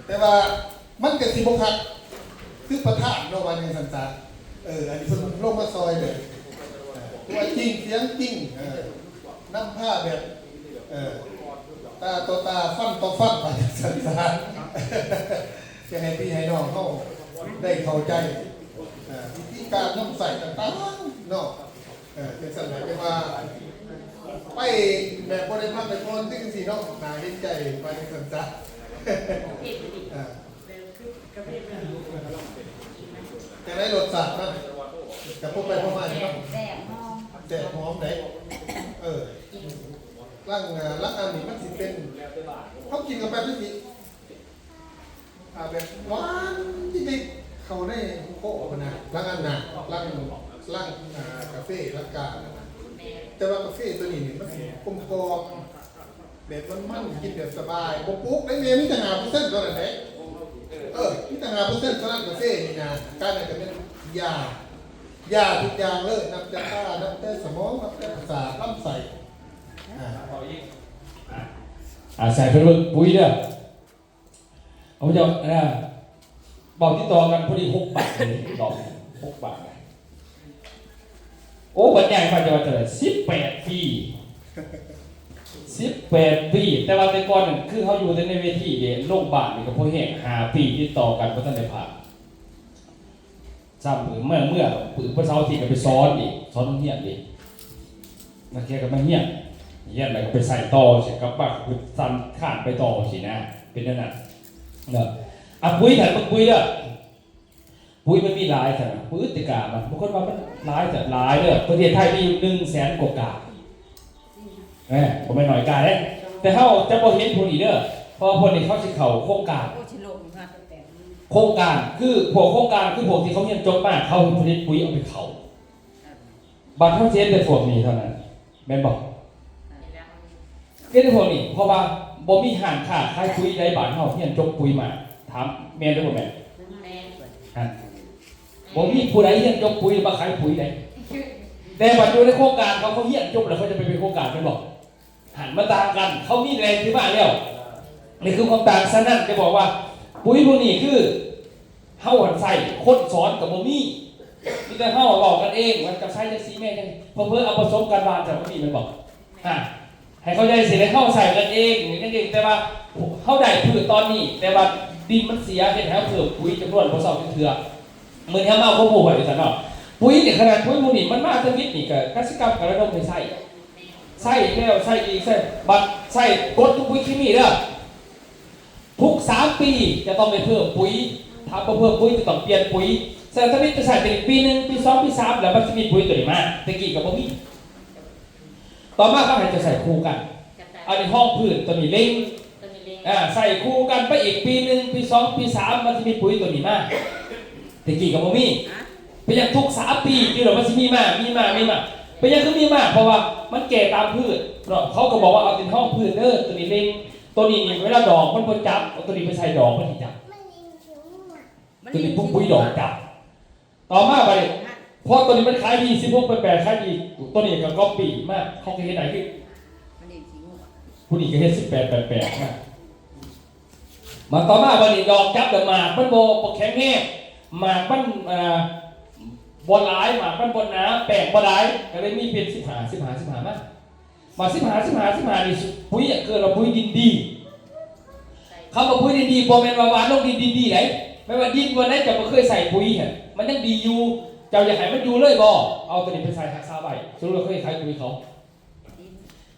ແຕ່ວ່າມັນກໍຊິບໍ່ຄັກຄືປະທານເນາະ ວ່າຈັ່ງຊັ້ນຊະ. ເອີ ອັນນີ້ເພິ່ນລົງມາຊ່ອຍແບບ ເອີ ຕົວຈິງສຽງຈິງ ເອີ ນຳພາແບບ ເອີ ຕາຕໍ່ຕາ ຟັນຕໍ່ຟັນ ວ່າຈັ່ງຊັ້ນຊະ. ຢາກໃຫ້ພີ່ໃຫ້ນ້ອງເຮົາໄດ້ເຂົ້າໃຈ ເອີ ວິທີການນຳໃຊ້ຕ່າງໆເນາະ. ເອີ ຈັ່ງຊັ້ນແຫຼະ ຈັ່ງວ່າໄປແບບບໍ່ໄດ້ພັກໄດ້ຜ່ອນ ຄືຈັ່ງຊີ້ເນາະ ໜ້າເຫັນໃຈ ວ່າຈັ່ງຊັ້ນຊະ. ເອີ ຈັ່ງໃດ ລົດຊາດມັນກະພໍໄປພໍມາຢູ່ເນາະ ແຊບຫອມ ແຊບຫອມເດ້. ເອີ ຫຼັງ ຫຼັງອັນນີ້ມັນຊິເປັນ ເຮົາກິນເຂົ້າໄປມັນຊິ ອ່າ ແບບຫວານຕິດໆ ເຂົ້າໃນຄົອຫັ້ນນະ ຫຼັງອັນນະ ຫຼັງ ຫຼັງ ອ່າ ກາເຟຫຼັງການນະ. ແຕ່ວ່າກາເຟຕົວນີ້ນີ້ມັນສິກົມກ່ອມ ແບບມັນໆ ກິນແບບສະບາຍ ບໍ່ປຸກໄດ້ແມ່ ມີແຕ່ຫ້າເປີເຊັນເທົ່ານັ້ນເດ້. ເອີ ມີແຕ່ຫ້າເປີເຊັນເທົ່ານັ້ນ ກາເຟນີ້ນະ ການນັ້ນກໍແມ່ນຢາ ຢາທຸກຢ່າງເລີຍ ນັບແຕ່ຕາ ນັບແຕ່ສະໝອງ ນັບແຕ່ປະສາດ ລຳໄສ້. ອ່າ ອາໄສເພິ່ນເບິ່ງປຸຍເດີ. ເອົາເຈົ້າ ອັນນ່າ ເວົ້າຕິດຕໍ່ກັນພໍດີຫົກບາດເລີຍ ດອກຫົກບາດ. ໂອ້ ບັນຍາຍມາຈະວ່າເທົ່າໃດ ສິບແປດປີ ສິບແປດປີ. ແຕ່ວ່າແຕ່ກ່ອນນັ້ນ ຄືເຮົາຢູ່ແຕ່ໃນເວທີເດ້ ລົງບ້ານນີ້ກໍພໍແຮງ ຫ້າປີຕິດຕໍ່ກັນບໍ່ທັນໄດ້ຜ່ານ. ຊ້ຳເມື່ອ ເມື່ອ ມື້ວັນເສົາອາທິດກໍໄປສອນອີກ ສອນໂຮງຮຽນອີກ ນັກຮຽນກໍມາຮຽນ. ຮຽນແລ້ວກໍໄປໃສ່ຕໍ່ ຊິກັບບ້ານກໍຄືສັ່ນຄ້ານໄປຕໍ່ຊີ້ນະ ເປັນແນວນັ້ນເນາະ. ອ່ະ ປຸ໋ຍ ທ່ານເບິ່ງປຸ໋ຍເດີ ປຸ໋ຍມັນມີຫຼາຍຂະໜາດ ປຸ໋ຍແຕ່ກາມັນ ບາງຄົນວ່າມັນຫຼາຍແທ້ຫຼາຍເດີ ປະເທດໄທມີຢູ່ໜຶ່ງແສນກວ່າກາ ເອີ ບໍ່ແມ່ນໜ້ອຍກາເດ້ ແຕ່ເຮົາຈະບໍ່ເຫັນພວກນີ້ເດີ ເພາະວ່າພວກນີ້ເຂົາຊິເຂົ້າໂຄງການ ໂອ້ ຊິລົງມາຕັ້ງແຕ່ ໂຄງການ ຄືພວກໂຄງການ ຄືພວກທີ່ເຂົາຮຽນຈົບມາ ເຂົາຜະລິດປຸ໋ຍເອົາໄປເຂົ້າ ບາດເຮົາຊິເຫັນແຕ່ພວກນີ້ເທົ່ານັ້ນ ແມ່ນບໍ່? ເຮັດໃຫ້ພວກນີ້ ເພາະວ່າບໍ່ມີຮ້ານຄ້າຂາຍປຸ໋ຍໃດ ບ້ານເຮົາຮຽນຈົບປຸ໋ຍມາ ຖາມແມ່ນຫຼືບໍ່ແມ່ນ? ແມ່ນ. ຫັ້ນ ບໍ່ມີຜູ້ໃດຮຽນຈົບປຸ໋ຍມາຂາຍປຸ໋ຍໃດ ແຕ່ບັດຢູ່ໃນໂຄງການເຂົາ ເຂົາຮຽນຈົບແລ້ວ ເຂົາຈະໄປເປັນໂຄງການ ແມ່ນບໍ່? ຫັ້ນ ມັນຕ່າງກັນ ເຂົາມີແຫຼ່ງທີ່ມາແລ້ວ ນີ້ຄືຄວາມຕ່າງ. ສະນັ້ນ ຈະບອກວ່າປຸ໋ຍພວກນີ້ຄື ເຮົາຫັ້ນໃຊ້ ຄົນສອນກໍບໍ່ມີ ມີແຕ່ເຮົາເວົ້າກັນເອງ ວ່າຈະໃຊ້ຈັ່ງຊີ້ແມ່ຈັ່ງ ເຜີໆເອົາປະສົມກັນວ່າຈະບໍ່ມີ ແມ່ນບໍ່? ຮະ ໃຫ້ເຂົ້າໃຈຊີ້ ໃຫ້ເຮົາໃຊ້ກັນເອງ ນີ້ນັ້ນເອງ ແຕ່ວ່າເຮົາໄດ້ພືດຕອນນີ້ ແຕ່ວ່າດິນມັນເສຍ ເຮັດໃຫ້ເຮົາເພີ່ມປຸ໋ຍຈຳນວນບໍ່ເຊົາຈັກເທື່ອ. ມື້ນີ້ເຮົາມາເອົາຄວາມຮູ້ໄວ້ວ່າຊັ້ນເນາະ ປຸ໋ຍນີ້ ຂະໜາດປຸ໋ຍໝູ່ນີ້ ມັນມາທຳອິດນີ້ ກໍກະສິກຳກໍລະດົມໃຫ້ໃຊ້ ໃຊ້ແລ້ວໃຊ້ອີກ ໃຊ້ ບັດໃຊ້ກົດຄືປຸ໋ຍເຄມີເດີ ທຸກສາມປີຈະຕ້ອງໄດ້ເພີ່ມປຸ໋ຍ ຖ້າບໍ່ເພີ່ມປຸ໋ຍຈະຕ້ອງປ່ຽນປຸ໋ຍ. ສະນັ້ນ ທຳອິດຈະໃຊ້ແຕ່ປີໜຶ່ງ ປີສອງ ປີສາມ ແລ້ວມັນຊິມີປຸ໋ຍຕົວນີ້ມາ ແຕ່ກີ້ກໍບໍ່ມີ. ຕໍ່ມາເຂົາໃຫ້ເຈົ້າໃຊ້ຄູ່ກັນ ອັນນີ້ຮອງພື້ນ ຕົວນີ້ເລັງ ອ່າ ໃຊ້ຄູ່ກັນໄປອີກປີໜຶ່ງ ປີສອງ ປີສາມ ມັນຊິມີປຸ໋ຍຕົວນີ້ມາ ແຕ່ກີ້ກໍບໍ່ມີ. ເປັນຫຍັງທຸກສາມປີຢູ່ແລ້ວມັນຊິມີມາ ມີມາ ມີມາ ເປັນຫຍັງຄືມີມາ? ເພາະວ່າມັນແກ່ຕາມພືດເນາະ ເຂົາກໍບອກວ່າເອົາຕົວຮອງພື້ນເດີ ຕົວນີ້ເລັງ ຕົວນີ້ນີ້ເວລາດອກມັນບໍ່ຈັບ ເອົາຕົວນີ້ໄປໃສ່ດອກມັນຊິຈັບ ຕົວນີ້ປຸ໋ຍດອກຈັບ. ຕໍ່ມາບັດນີ້ ເພາະຕົວນີ້ມັນຂາຍດີ ສິບຫົກແປດແປດ ຂາຍດີ ຕົວນີ້ກໍກັອບປີ້ມາ ເຂົາກໍເຮັດໄດ້ຄື ຜູ້ນີ້ກໍເຮັດສິບແປດແປດແປດມາ ມາຕໍ່ມາບັດນີ້ດອກຈັບແລ້ວໝາກມັນບໍ່ ບໍ່ແຂງແຮງ ໝາກມັນ ອ່າ ບໍ່ຫຼາຍ ໝາກມັນບໍ່ໜາ ແປ້ງບໍ່ຫຼາຍ ກໍເລີຍມີເປັນສິບຫ້າ ສິບຫ້າ ສິບຫ້າມາ ມາສິບຫ້າ ສິບຫ້າ ສິບຫ້ານີ້ ປຸ໋ຍເອີ້ນວ່າປຸ໋ຍດິນດີ. ຄຳວ່າປຸ໋ຍດິນດີບໍ່ແມ່ນວ່າຫວ່ານລົງດິນ ດິນດີໃດ ແມ່ນວ່າດິນບ່ອນໃດເຈົ້າບໍ່ເຄີຍໃສ່ປຸ໋ຍຫັ້ນ ມັນຍັງດີຢູ່ ເຈົ້າຢາກໃຫ້ມັນຢູ່ເລີຍບໍ່? ເອົາຕົວນີ້ໄປໃສ່ຮັກສາໄວ້ ສົມມຸດວ່າເຄີຍຂາຍປຸ໋ຍເຂົາ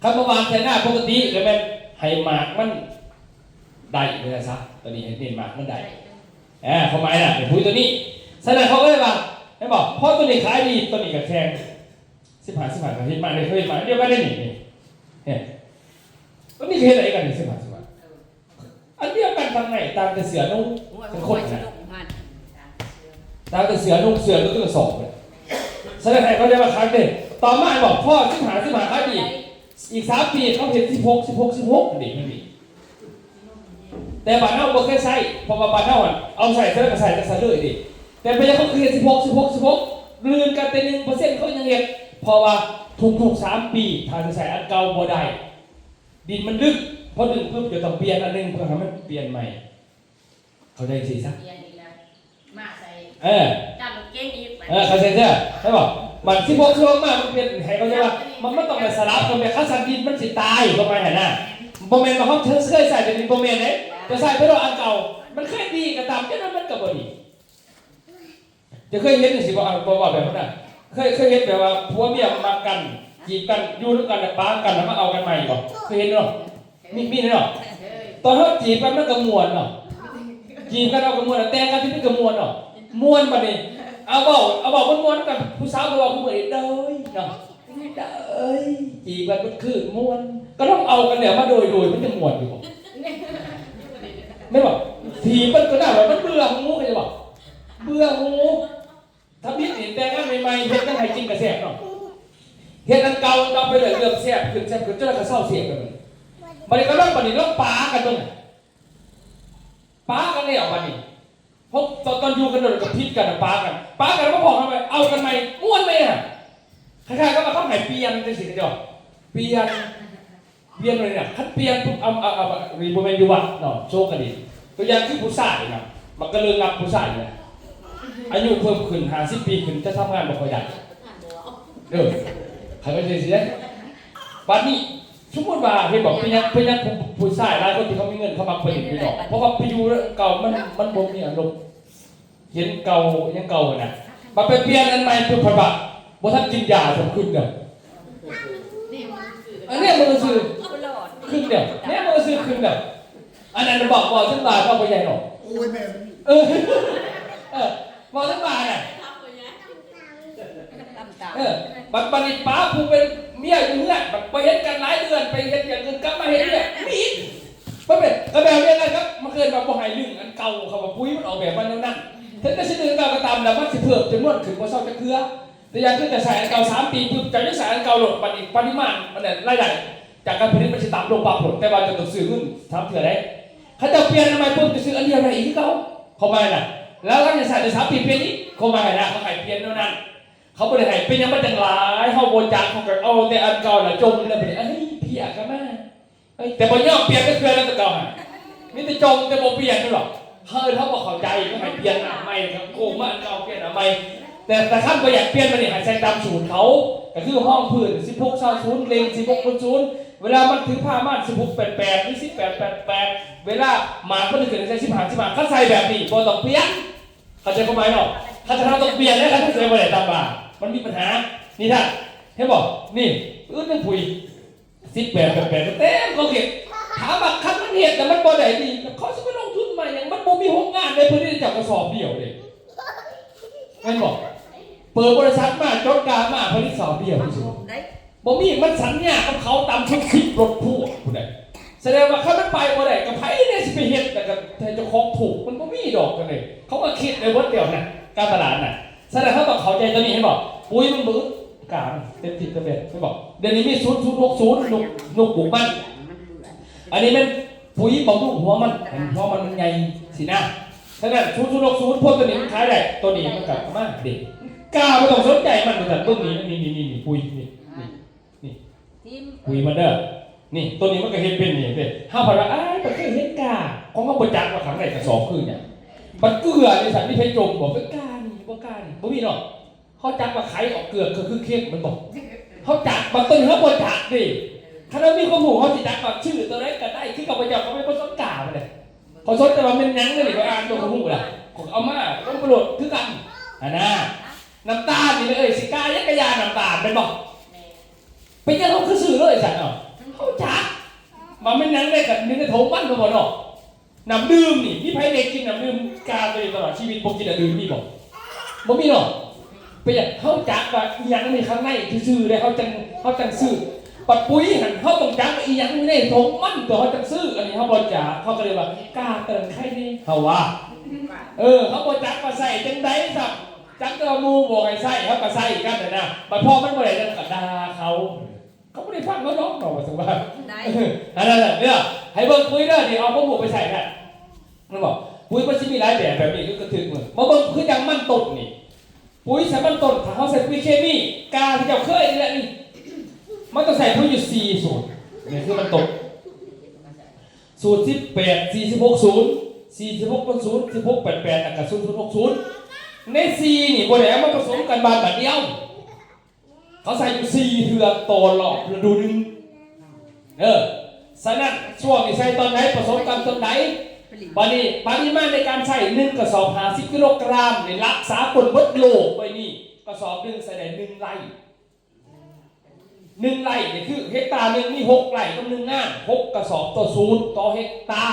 ຄັນມາຫວ່ານໃສ່ນາປົກກະຕິກໍແມ່ນໃຫ້ໝາກມັນໄດ້ວ່າຊັ້ນຊະ ຕົວນີ້ໃຫ້ເນັ້ນໝາກມັນໄດ້ ອ່າ ຄວາມໝາຍນະ ເປັນປຸ໋ຍຕົວນີ້. ສະນັ້ນເຂົາກໍເລີຍວ່າ ເຫັນບໍ່ ພໍຕົວນີ້ຂາຍດີ ຕົວນີ້ກໍແຂງ ສິບຫ້າ ສິບຫ້າ ກໍເຮັດມາເດ້ ເຮັດມາດຽວກັນເດ້ນີ້ ນີ້ ເຫັນ ຕົວນີ້ກໍເຮັດໄດ້ກັນ ສິບຫ້າ ສິບຫ້າ ອັນດຽວກັນ ທາງໃນຕ່າງແຕ່ເສື້ອນຸ່ງ ໂອ້ຍ ຄົນນະ ໂອ້ຍ ຊິລົງຫັ້ນ ຕ່າງແຕ່ເສື້ອນຸ່ງ ເສື້ອກໍຄືກະສອບເລີຍ. ສະນັ້ນໃຫ້ເຂົາເຈົ້າວ່າຄັກເດ້ ຕໍ່ມາບອກພໍສິບຫ້າ ສິບຫ້າ ຂາຍດີ ອີກສາມປີເຂົາເຮັດສິບຫົກ ສິບຫົກ ສິບຫົກ ເດ້ ມັນມີ ແຕ່ບ້ານເຮົາບໍ່ເຄີຍໃຊ້ ເພາະວ່າບ້ານເຮົາຫັ້ນເອົາໃຊ້ເທົ່າໃດກໍໃຊ້ແຕ່ຊັ້ນເລີຍເດ້. ແຕ່ເປັນຫຍັງເຂົາຄືເຮັດສິບຫົກ ສິບຫົກ ສິບຫົກ ລື່ນກັນແຕ່ໜຶ່ງເປີເຊັນ ເຂົາຍັງເຮັດ ເພາະວ່າທຸກໆສາມປີ ຖ້າຈະໃຊ້ອັນເກົ່າບໍ່ໄດ້ ດິນມັນລຶກ ພໍດຶງປຶບຈະຕ້ອງປ່ຽນອັນໜຶ່ງເພື່ອໃຫ້ມັນປ່ຽນໃໝ່ ເຂົ້າໃຈຈັ່ງຊີ້ຊະ ປ່ຽນອີກແລ້ວ ມາໃສ່ ເອີ ຈານລົດເກັງອີກ ເອີ ເຂົ້າໃຈເດີ ເຫັນບໍ່? ມັນສິບໍ່ຄືອອກມາ ມັນປ່ຽນໃຫ້ເຂົາໃຈວ່າ ມັນ ມັນຕ້ອງໄດ້ສະຫຼັບກັນແບບ ຄັນຊັ້ນດິນມັນຊິຕາຍ ຄວາມໝາຍຫັ້ນນະ ບໍ່ແມ່ນວ່າເຮົາເຄີຍໃຊ້ແຕ່ດິນ ບໍ່ແມ່ນເດ້ ຈະໃຊ້ໄປໂລດອັນເກົ່າ ມັນເຄີຍດີກໍຕາມ ຈັ່ງນັ້ນມັນກໍບໍ່ດີ. ເຈົ້າເຄີຍເຫັນຈັ່ງຊີ້ບໍ່? ບໍ່ວ່າແບບນັ້ນນະ ເຄີຍ ເຄີຍເຫັນແບບວ່າຜົວເມຍມັກກັນ ຈີບກັນ ຢູ່ນຳກັນ ແລ້ວປາກັນ ແລ້ວມາເອົາກັນໃໝ່ບໍ່? ເຄີຍເຫັນເນາະ ມີ ມີເນາະ ຕອນເຮົາຈີບກັນມັນກໍມ່ວນເນາະ ຈີບກັນເອົາກໍມ່ວນ ແຕ່ງກັນທີ່ມັນກໍມ່ວນເນາະ ມ່ວນບັດນີ້ ເອົາເວົ້າ ເອົາເວົ້າມ່ວນໆ ກັບຜູ້ສາວກໍເວົ້າຄືມື້ນີ້ເດີຍເນາະ ເດີຍ ຈີບກັນເບິດຄືນມ່ວນ ກໍຕ້ອງເອົາກັນແລ້ວມາໂດຍໆ ມັນຈະມ່ວນຢູ່ບໍ່? ແມ່ນບໍ່? ຖີບມັນກໍໄດ້ວ່າມັນເບື່ອຫູ ເຂົ້າໃຈບໍ່? ເບື່ອຫູ ທຳອິດນີ້ແຕ່ງງານໃໝ່ໆ ເຮັດຫຍັງໃຫ້ກິນກໍແຊບເນາະ ເຮັດອັນເກົ່າ ເອົາໄປເລື້ອຍ ເລີ່ມແຊບຂຶ້ນ ແຊບຂຶ້ນ ຈົນກະເຊົາແຊບໄປເບິດ. ບັດນີ້ກໍລອງ ບັດນີ້ລອງປາກັນເບິ່ງ ປາກັນແລ້ວບັດນີ້ ພົບຕອນ ຕອນຢູ່ກັນໂດນກໍຜິດກັນ ປາກັນ ປາກັນມາພໍ້ກັນໃໝ່ ເອົາກັນໃໝ່ ມ່ວນໃໝ່ນະ ຄ້າຍໆກັບວ່າເຂົາໃຫ້ປ່ຽນຈັ່ງຊີ້ ເຂົາເຈົ້າປ່ຽນ ປ່ຽນເລີຍນະ ຄັນປ່ຽນປຸບ ອຳ ອຳ ອຳ ນີ້ບໍ່ແມ່ນຢູ່ວັດເນາະ ໂຊກະດີ ຕົວຢ່າງຄືຜູ້ຊາຍນະ ມັກກະເລີງຮັບຜູ້ຊາຍນະ ອາຍຸເພີ່ມຂຶ້ນຫ້າສິບປີຂຶ້ນ ຈະທຳງານບໍ່ຄ່ອຍໄດ້ ເອີ ໃຫ້ມັນເສຍ ບັດນີ້ ສົມມຸດວ່າ ເຫັນບໍ່ ເປັນຫຍັງ ເປັນຫຍັງຜູ້ ຜູ້ຊາຍຫຼາຍຄົນທີ່ເຂົາມີເງິນ ເຂົາມັກໄປຫຼິ້ນຢູ່ນອກ ເພາະວ່າໄປຢູ່ເກົ່າ ມັນ ມັນບໍ່ມີອາລົມ ເຫັນເກົ່າ ຫຍັງເກົ່າຫັ້ນນະ ບັດໄປປ່ຽນອັນໃໝ່ປຸບ ພັດວ່າບໍ່ທັນກິນຢາສຳຄືນເດີ ອັນນີ້ ແນມເບິ່ງຊື່ ຂຶ້ນແລ້ວ ແນມເບິ່ງຊື່ ຂຶ້ນແລ້ວ. ອັນນັ້ນບອກ ເວົ້າເຖິງບາດເວົ້າບໍ່ໃຫຍ່ດອກ. ໂອ້ຍ ແມ່ນ. ເອີ ເອີ ເວົ້າເຖິງບາດນະ. ເອີ ບັດ ບັດນີ້ປ້າຜູ້ເປັນເມຍຢູ່ເຮືອນ ບັດບໍ່ເຫັນກັນຫຼາຍເດືອນ ໄປເຮັດຢ່າງອື່ນ ກັບມາເຮັດວຽກ ມີອີກ. ມັນເປັນ ກໍແບບດຽວກັນກັບ ມັນເອີ້ນວ່າບໍ່ໃຫ້ດຶງອັນເກົ່າ ເຂົາວ່າປຸ໋ຍມັນອອກແບບມາແນວນັ້ນ. ເຖິງແຕ່ຊິດຶງເກົ່າກໍຕາມ ແລ້ວມັນຊິເພີ່ມຈຳນວນຂຶ້ນບໍ່ເຊົາຈັກເທື່ອ. ຕົວຢ່າງຄື ຈະໃສ່ອັນເກົ່າສາມປີປຶບ ເຈົ້າຍັງໃສ່ອັນເກົ່າໂລດ ບັດນີ້ປະລິມານອັນນັ້ນ ລາຍໄດ້ຈາກການຜະລິດມັນຊິຕ່ຳລົງປັບໂລດ ແຕ່ວ່າເຈົ້າຕ້ອງຊື້ເງິນສາມເທື່ອເດ້. ເຂົາເຈົ້າປ່ຽນອັນໃໝ່ປຶບ ຈະຊື້ອັນດຽວໄດ້ອີກຄືເກົ່າ ຄວາມໝາຍນະ. ແລ້ວຫຼັງຈາກໃຊ້ໄດ້ສາມປີປ່ຽນອີກ ຄວາມໝາຍນະ ເຂົາໃຫ້ປ່ຽນແນວນັ້ນ. ເຂົາບໍ່ໄດ້ໃຫ້ ເປັນຫຍັງມັນຈັ່ງຫຼາຍ ເຮົາບໍ່ຈັກ ເຮົາກໍເອົາແຕ່ອັນເກົ່າລະຈົມ ແລ້ວບັດນີ້ ເອີຍ ເພຍກໍມາ. ເອີຍ ແຕ່ບໍ່ຍອມປ່ຽນຈັກເທື່ອນະ ຕົວເກົ່າຫັ້ນ ມີແຕ່ຈົມແຕ່ບໍ່ປ່ຽນນັ້ນດອກ. ເຮົາ ເຮົາບໍ່ເຂົ້າໃຈ ເຂົາໃຫ້ປ່ຽນອັນໃໝ່ ກໍໂກງມາອັນເກົ່າ ປ່ຽນອັນໃໝ່. ແຕ່ ແຕ່ຄັນບໍ່ຢາກປ່ຽນ ບັດນີ້ໃຫ້ໃສ່ຕາມສູດເຂົາ ກໍຄືຮອງພື້ນ ສິບຫົກ ຊາວສູນ ເລັງ ສິບຫົກ ສູນ ເວລາມັນຖືພາມາ ສິບຫົກ ແປດ ແປດ ຫຼື ສິບແປດ ແປດ ແປດ ເວລາໝາກມັນຂຶ້ນໃສ່ ສິບຫ້າ ສິບຫ້າ ຄັນໃສ່ແບບນີ້ບໍ່ຕ້ອງປ່ຽນ. ເຂົ້າໃຈຄວາມໝາຍເນາະ? ຄັນເຮົາຕ້ອງປ່ຽນແລ້ວ ຄັນໃສ່ບໍ່ໄດ້ຕາມວ່າ ມັນມີບັນຫາ. ນີ້ທ່ານ ເຫັນບໍ່? ນີ້ ອື ໜຶ່ງປຸຍ ສິບແປດ ແປດ ແປດ ເຕັມເຂົາເຮັດ. ຖາມວ່າຄັນມັນເຮັດແລ້ວມັນບໍ່ໄດ້ດີ ເຂົາຊິໄປລົງທຶນມາຫຍັງ? ມັນບໍ່ມີໂຮງງານໃດ ເພິ່ນໄດ້ຈັກກະສອບດຽວເດ້ ແມ່ນບໍ່? ເປີດບໍລິສັດມາ ຈົດກາມາ ຜະລິດສອບດຽວ ບໍ່ມີ. ມັນສັນຍາກັບເຂົາຕ່ຳສຸດ ສິບລົດພວງພຸ້ນໃດ. ສະແດງວ່າຄັນມັນໄປບໍ່ໄດ້ ກໍໃຜແດ່ຊິໄປເຮັດ ແລ້ວກໍໃຫ້ເຈົ້າຂອງຖືກ ມັນບໍ່ມີດອກ. ຈັ່ງໃດເຂົາກໍຄິດໄດ້ເບິດແລ້ວນະ ການຕະຫຼາດນະ. ສະນັ້ນເຮົາຕ້ອງເຂົ້າໃຈຕົວນີ້ ເຫັນບໍ່? ປຸ໋ຍມັນບໍ່ອຶດ ກາເຕັມທີ່ເຕັມແບບ ເຫັນບໍ່? ດຽວນີ້ມີສູນສູນຫົກສູນ ນົກ ນົກບຸກມັນ. ອັນນີ້ແມ່ນປຸ໋ຍບຳລຸງຫົວມັນ ໃຫ້ຫົວມັນ ມັນໃຫຍ່ຊີ້ນະ. ສະນັ້ນສູນສູນຫົກສູນ ພວກຕົວນີ້ມັນຂາຍໄດ້ ຕົວນີ້ມັນກໍປະມານເດ. ກາບໍ່ຕ້ອງສົນໃຈມັນ ວ່າຊັ້ນ. ເບິ່ງນີ້ ນີ້ ນີ້ ນີ້ ປຸ໋ຍ ນີ້ ນີ້ ນີ້ ປຸ໋ຍມັນເດີ. ນີ້ ຕົວນີ້ມັນກໍເຮັດເປັນນີ້ເດ້. ເຮົາພັດວ່າ ອ້າຍ ບໍ່ເຄີຍເຫັນກາ ຂອງເຮົາບໍ່ຈັກວ່າຂ້າງໃນກະສອບຄືຫຍັງ. ບັດເກືອນີ້ຊັ້ນ ມີໃຜຈົ່ມບໍ່? ເປັນການີ້ ບໍ່ການີ້ ບໍ່ມີເນາະ. ເຮົາຈັກວ່າໄຂ່ອອກເກືອກກໍຄືເຄັມ ແມ່ນບໍ່? ເຮົາຈັກ ບາງຕົວເຮົາບໍ່ຈັກເດ້. ຄັນເຮົາມີຄວາມຮູ້ ເຮົາຊິຈັກວ່າຊື່ຕົວໃດກໍໄດ້ ຄືຂ້າພະເຈົ້າກໍໄປບໍ່ສົນກາປານໃດ. ຂ້ອຍສົນແຕ່ວ່າແມ່ນຫຍັງນີ້ ຂ້ອຍອ່ານຕົວກໍຮູ້ລະ ຂ້ອຍກໍເອົາມາລົງໄປໂລດຄືກັນຫັ້ນນະ. ນ້ຳຕານນີ້ແມ່ເອີຍ ຊິກາຫຍັງກະຢ່າ ນ້ຳຕານ ແມ່ນບໍ່? ເປັນຫຍັງເຮົາຄືຊື້ເລີຍຊັ້ນເນາະ? ເຮົາຈັກວ່າແມ່ນຫຍັງເດ້ ກໍຢູ່ໃນຖົງມັນ ແມ່ນບໍ່ເນາະ? ນ້ຳດື່ມນີ້ ມີໃຜໄດ້ກິນນ້ຳດື່ມກາໂຕນີ້ຕະຫຼອດຊີວິດ ບໍ່ກິນນ້ຳດື່ມມີບໍ່? ບໍ່ມີເນາະ. ເປັນຫຍັງ? ເຮົາຈັກວ່າອີ່ຫຍັງໃນຂ້າງໃນຊື່ໆເດ້ ເຮົາຈັ່ງ ເຮົາຈັ່ງຊື້. ບັດປຸ໋ຍຫັ້ນ ເຮົາຕ້ອງຈັກວ່າອີ່ຫຍັງຢູ່ໃນຖົງມັນ ຕົວເຮົາຈັ່ງຊື້. ອັນນີ້ເຮົາບໍ່ຈັກ ເຮົາກໍເລີຍວ່າ ກາຕົວນັ້ນໄຄແນ່ ເຮົາວ່າ. ເອີ ເຮົາບໍ່ຈັກວ່າໃຊ້ຈັ່ງໃດຊ້ຳ ຈັກແຕ່ວ່າໝູ່ບອກໃຫ້ໃຊ້ ເຮົາກໍໃຊ້ກັນຫັ້ນນະ. ບັດພໍມັນບໍ່ໄດ້ ເຮົາກໍດ່າເຂົາ. ເຂົາບໍ່ໄດ້ຟັງເຮົາດອກເນາະ ວ່າຊັ້ນວ່າ ໄດ້ ອັນນັ້ນແຫຼະເດີ. ໃຫ້ເບິ່ງປຸ໋ຍເດີ ນີ້ເອົາຄວາມຮູ້ໄປໃຊ້ໄດ້ ແມ່ນບໍ່? ປຸ໋ຍມັນຊິມີຫຼາຍແບບ ແບບນີ້ຄືກະຖືກມື້. ມາເບິ່ງຄືຈັ່ງມັນຕົ້ນນີ້ ປຸ໋ຍໃສ່ມັນຕົ້ນ ຖ້າເຮົາໃສ່ປຸ໋ຍເຄມີ ກາທີ່ເຈົ້າເຄີຍນີ້ແຫຼະນີ້ ມັນຕ້ອງໃສ່ປຸ໋ຍຢູ່ສີ່ສູດ. ນີ້ຄືມັນຕົ້ນ ສູດສິບແປດ ສີ່ສິບຫົກສູນ ສີ່ສິບຫົກສູນ ສິບຫົກແປດແປດ ແລ້ວກະສູນສູນຫົກສູນ. ໃນສີ່ນີ້ບໍ່ໄດ້ເອົາມາປະສົມກັນບາດບາດດຽວ. ເຂົາໃສ່ຢູ່ສີ່ເທື່ອຕໍ່ລອບລະດູໜຶ່ງ. ເອີ ສະນັ້ນຊ່ວງນີ້ໃສ່ຕອນໃດ ປະສົມກັນຕອນໃດ. ບາດນີ້ປະລິມານໃນການໃຊ້ໜຶ່ງກະສອບຫ້າສິບກິໂລກຣາມ ນີ້ລັກສາກົນເບິດໂລກໄວ້ນີ້ ກະສອບໜຶ່ງໃສ່ໄດ້ໜຶ່ງໄລ່. ໜຶ່ງໄລ່ນີ້ຄືເຮັກຕາໜຶ່ງມີຫົກໄລ່ກັບໜຶ່ງງານ ຫົກກະສອບຕໍ່ສູດຕໍ່ເຮັກຕາ.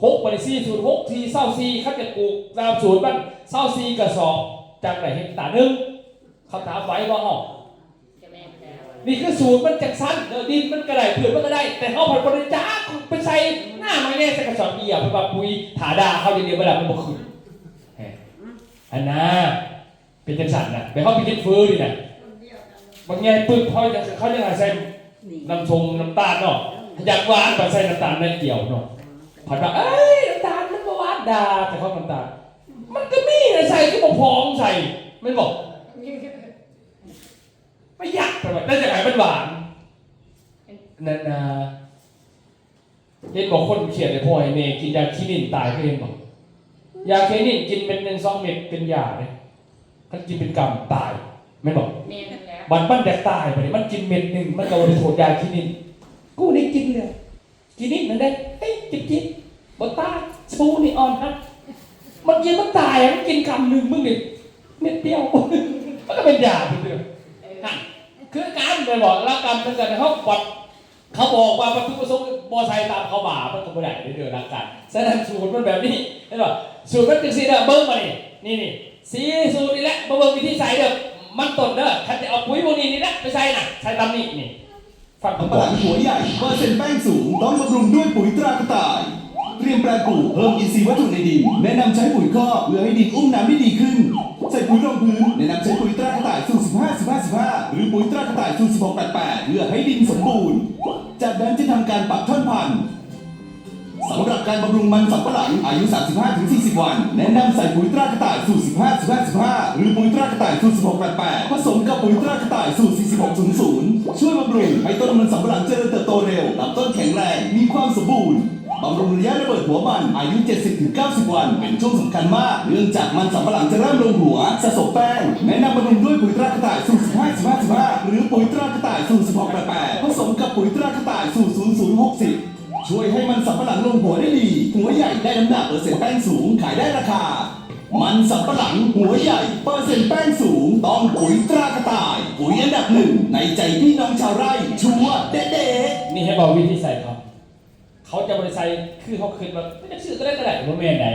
ຫົກ ບາດນີ້ສີ່ສູນຫົກ ສີ່ ຊາວສີ່ ຄັນຈະປູກຕາມສູດມັນ ຊາວສີ່ກະສອບ ຈັ່ງໄດ້ເຮັກຕາໜຶ່ງ. ຄຳຖາມໄຫວບໍ່ເຮົາ? ນີ້ຄືສູດມັນຈັ່ງຊັ້ນເດີ ດິນມັນກໍໄດ້ ພືດມັນກໍໄດ້ ແຕ່ເຮົາພັດບໍ່ໄດ້ຈັກ ໄປໃສ່ໜ້າມາແຍ່ໃສ່ກະສອບເອຍ ເພິ່ນວ່າປຸ໋ຍ ຖ້າດ່າເຂົາຢ່າງດຽວ ບໍ່ໄດ້ ມັນບໍ່ຂຶ້ນ ຫັ້ນນາ. ເປັນຈັ່ງຊັ້ນນະ ແບບເຮົາໄປກິນເຝີນີ້ນະ ບາງແງ່ປຶບ ເຂົາຍັງ ເຂົາຍັງໃຫ້ໃສ່ນ້ຳສົ້ມ ນ້ຳຕານເນາະ ຢາກຫວານ ກໍໃສ່ນ້ຳຕານໜ້ອຍດຽວເນາະ. ພັດວ່າ ເອີຍ ນ້ຳຕານມັນບໍ່ຫວານ ດ່າເຈົ້າຂອງນ້ຳຕານ ມັນກໍມີໃຫ້ໃສ່ ຄືບໍ່ພອງໃສ່ ແມ່ນບໍ່? ປະຢັດ ແຕ່ວ່າ ແຕ່ຢາກໃຫ້ມັນຫວານ ນັ້ນນະ. ເຫັນບໍ່ ຄົນຄຽດໃຫ້ພໍ່ໃຫ້ແມ່ກິນຢາຄີນິນຕາຍ ເຄີຍເຫັນບໍ່? ຢາຄີນິນກິນເມັດໜຶ່ງສອງເມັດເປັນຢາເດ້ ຄັນກິນເປັນກຳຕາຍ ແມ່ນບໍ່? ແມ່ນແລ້ວ ບັດມັນຢາກຕາຍ ບັດນີ້ມັນກິນເມັດໜຶ່ງ ມັນກໍບໍ່ໄດ້ໂທດຢາຄີນິນ. ກູນີ້ກິນເລີຍ ຄີນິນນັ້ນເດ້ ເອີຍ ຈິບໆ ບໍ່ຕາຍ ຊູນີ້ອ່ອນຫັ້ນ ມັນກິນມັນຕາຍ ມັນກິນກຳໜຶ່ງ ມຶງນີ້ເມັດດຽວ ມັນກໍເປັນຢາເທື່ອ ຫັ້ນ ຄືກັນ ແມ່ນບໍ່? ຫຼັກການຄືກັນ ເຮົາປັດ ເຂົາບອກວ່າວັດຖຸປະສົງບໍ່ໃສ່ຕາມເຂົາວ່າ ມັນກໍບໍ່ໄດ້ເດີ ຫຼັກການ. ສະນັ້ນສູດມັນແບບນີ້ ເຫັນບໍ່? ສູດມັນຈັ່ງຊີ້ເດີ ເບິ່ງມານີ້ ນີ້ໆ ສີ່ສູດນີ້ແຫຼະ ມາເບິ່ງວິທີໃສ່ເດີ ມັນຕົ້ນເດີ. ຄັນຈະເອົາປຸຍພວກນີ້ນີ້ນະໄປໃສ່ນະ ໃສ່ຕາມນີ້ນີ້ ຝັງ ສຳປະຫຼັງຫົວໃຫຍ່ ເປີເຊັນແປ້ງສູງ ຕ້ອງບຳລຸງດ້ວຍປຸຍຕຣາກະຕ່າຍ. ເຕຣີຍມແປງປູກ ເພີ່ມອິນຊີວັດຖຸໃນດິນ ແນະນຳໃຊ້ປຸຍຄອກ ເພື່ອໃຫ້ດິນອຸ້ມນ້ຳໄດ້ດີຂຶ້ນ. ໃສ່ປຸຍລົງພື້ນ ແນະນຳໃຊ້ປຸຍຕຣາກະຕ່າຍສູດ ສິບຫ້າ ສິບຫ້າ ສິບຫ້າ ຫຼື ປຸຍຕຣາກະຕ່າຍສູດ ສິບຫົກ ແປດ ແປດ ເພື່ອໃຫ້ດິນສົມບູນ. ຈາກນັ້ນຈະທຳການປັກທ່ອນພັນ. ສຳລັບການບຳລຸງມັນສຳປະຫຼັງອາຍຸ ສາມສິບຫ້າ ເຖິງ ສີ່ສິບ ວັນ ແນະນຳໃສ່ປຸຍຕຣາກະຕ່າຍສູດ ສິບຫ້າ ສິບຫ້າ ສິບຫ້າ ຫຼື ປຸຍຕຣາກະຕ່າຍສູດ ສິບຫົກ ແປດ ແປດ ຜະສົມກັບປຸຍຕຣາກະຕ່າຍສູດ ສີ່ສິບຫົກ ສູນສູນ ຊ່ວຍບຳລຸງໃຫ້ຕົ້ນມັນສຳປະຫຼັງຈະເລີນເຕີບໂຕເລັວ, ລຳຕົ້ນແຂງແຮງ, ມີຄວາມສົມບູນ. ບຳລຸງໄລຍະລະເບີດຫົວມັນອາຍຸ ເຈັດສິບ ເຖິງ ເກົ້າສິບ ວັນ ເປັນຊ່ວງສຳຄັນມາກ ເນື່ອງຈາກມັນສຳປະຫຼັງຈະເລີ່ມລົງຫົວ, ສະສົມແປ້ງ. ແນະນຳບຳລຸງດ້ວຍປຸຍຕຣາກະຕ່າຍສູດ ສິບຫ້າ ສິບຫ້າ ສິບຫ້າ ຫຼື ປຸຍຕຣາກະຕ່າຍສູດ ສິບຫົກ ແປດ ແປດ ຜະສົມກັບປຸຍຕຣາກະຕ່າຍສູດ ສູນສູນ ຫົກສິບ ຊ່ວຍໃຫ້ມັນສຳປະຫຼັງລົງຫົວໄດ້ດີ, ຫົວໃຫຍ່, ໄດ້ນ້ຳໜັກ, ເປີເຊັນແປ້ງສູງ, ຂາຍໄດ້ລາຄາ. ມັນສຳປະຫຼັງຫົວໃຫຍ່ ເປີເຊັນແປ້ງສູງ ຕ້ອງປຸຍຕຣາກະຕ່າຍ, ປຸຍອັນດັບໜຶ່ງໃນໃຈພີ່ນ້ອງຊາວໄຮ່, ຊັວເດະໆ. ນີ້ໃຫ້ບອກວິທີໃສ່ເຂົາ ເຂົາຈະບໍ່ໄດ້ໃສ່ຄືເຮົາຄິດວ່າ ມັນຈະຊື້ຕົວໃດກໍໄດ້ ບໍ່ແມ່ນໃດ.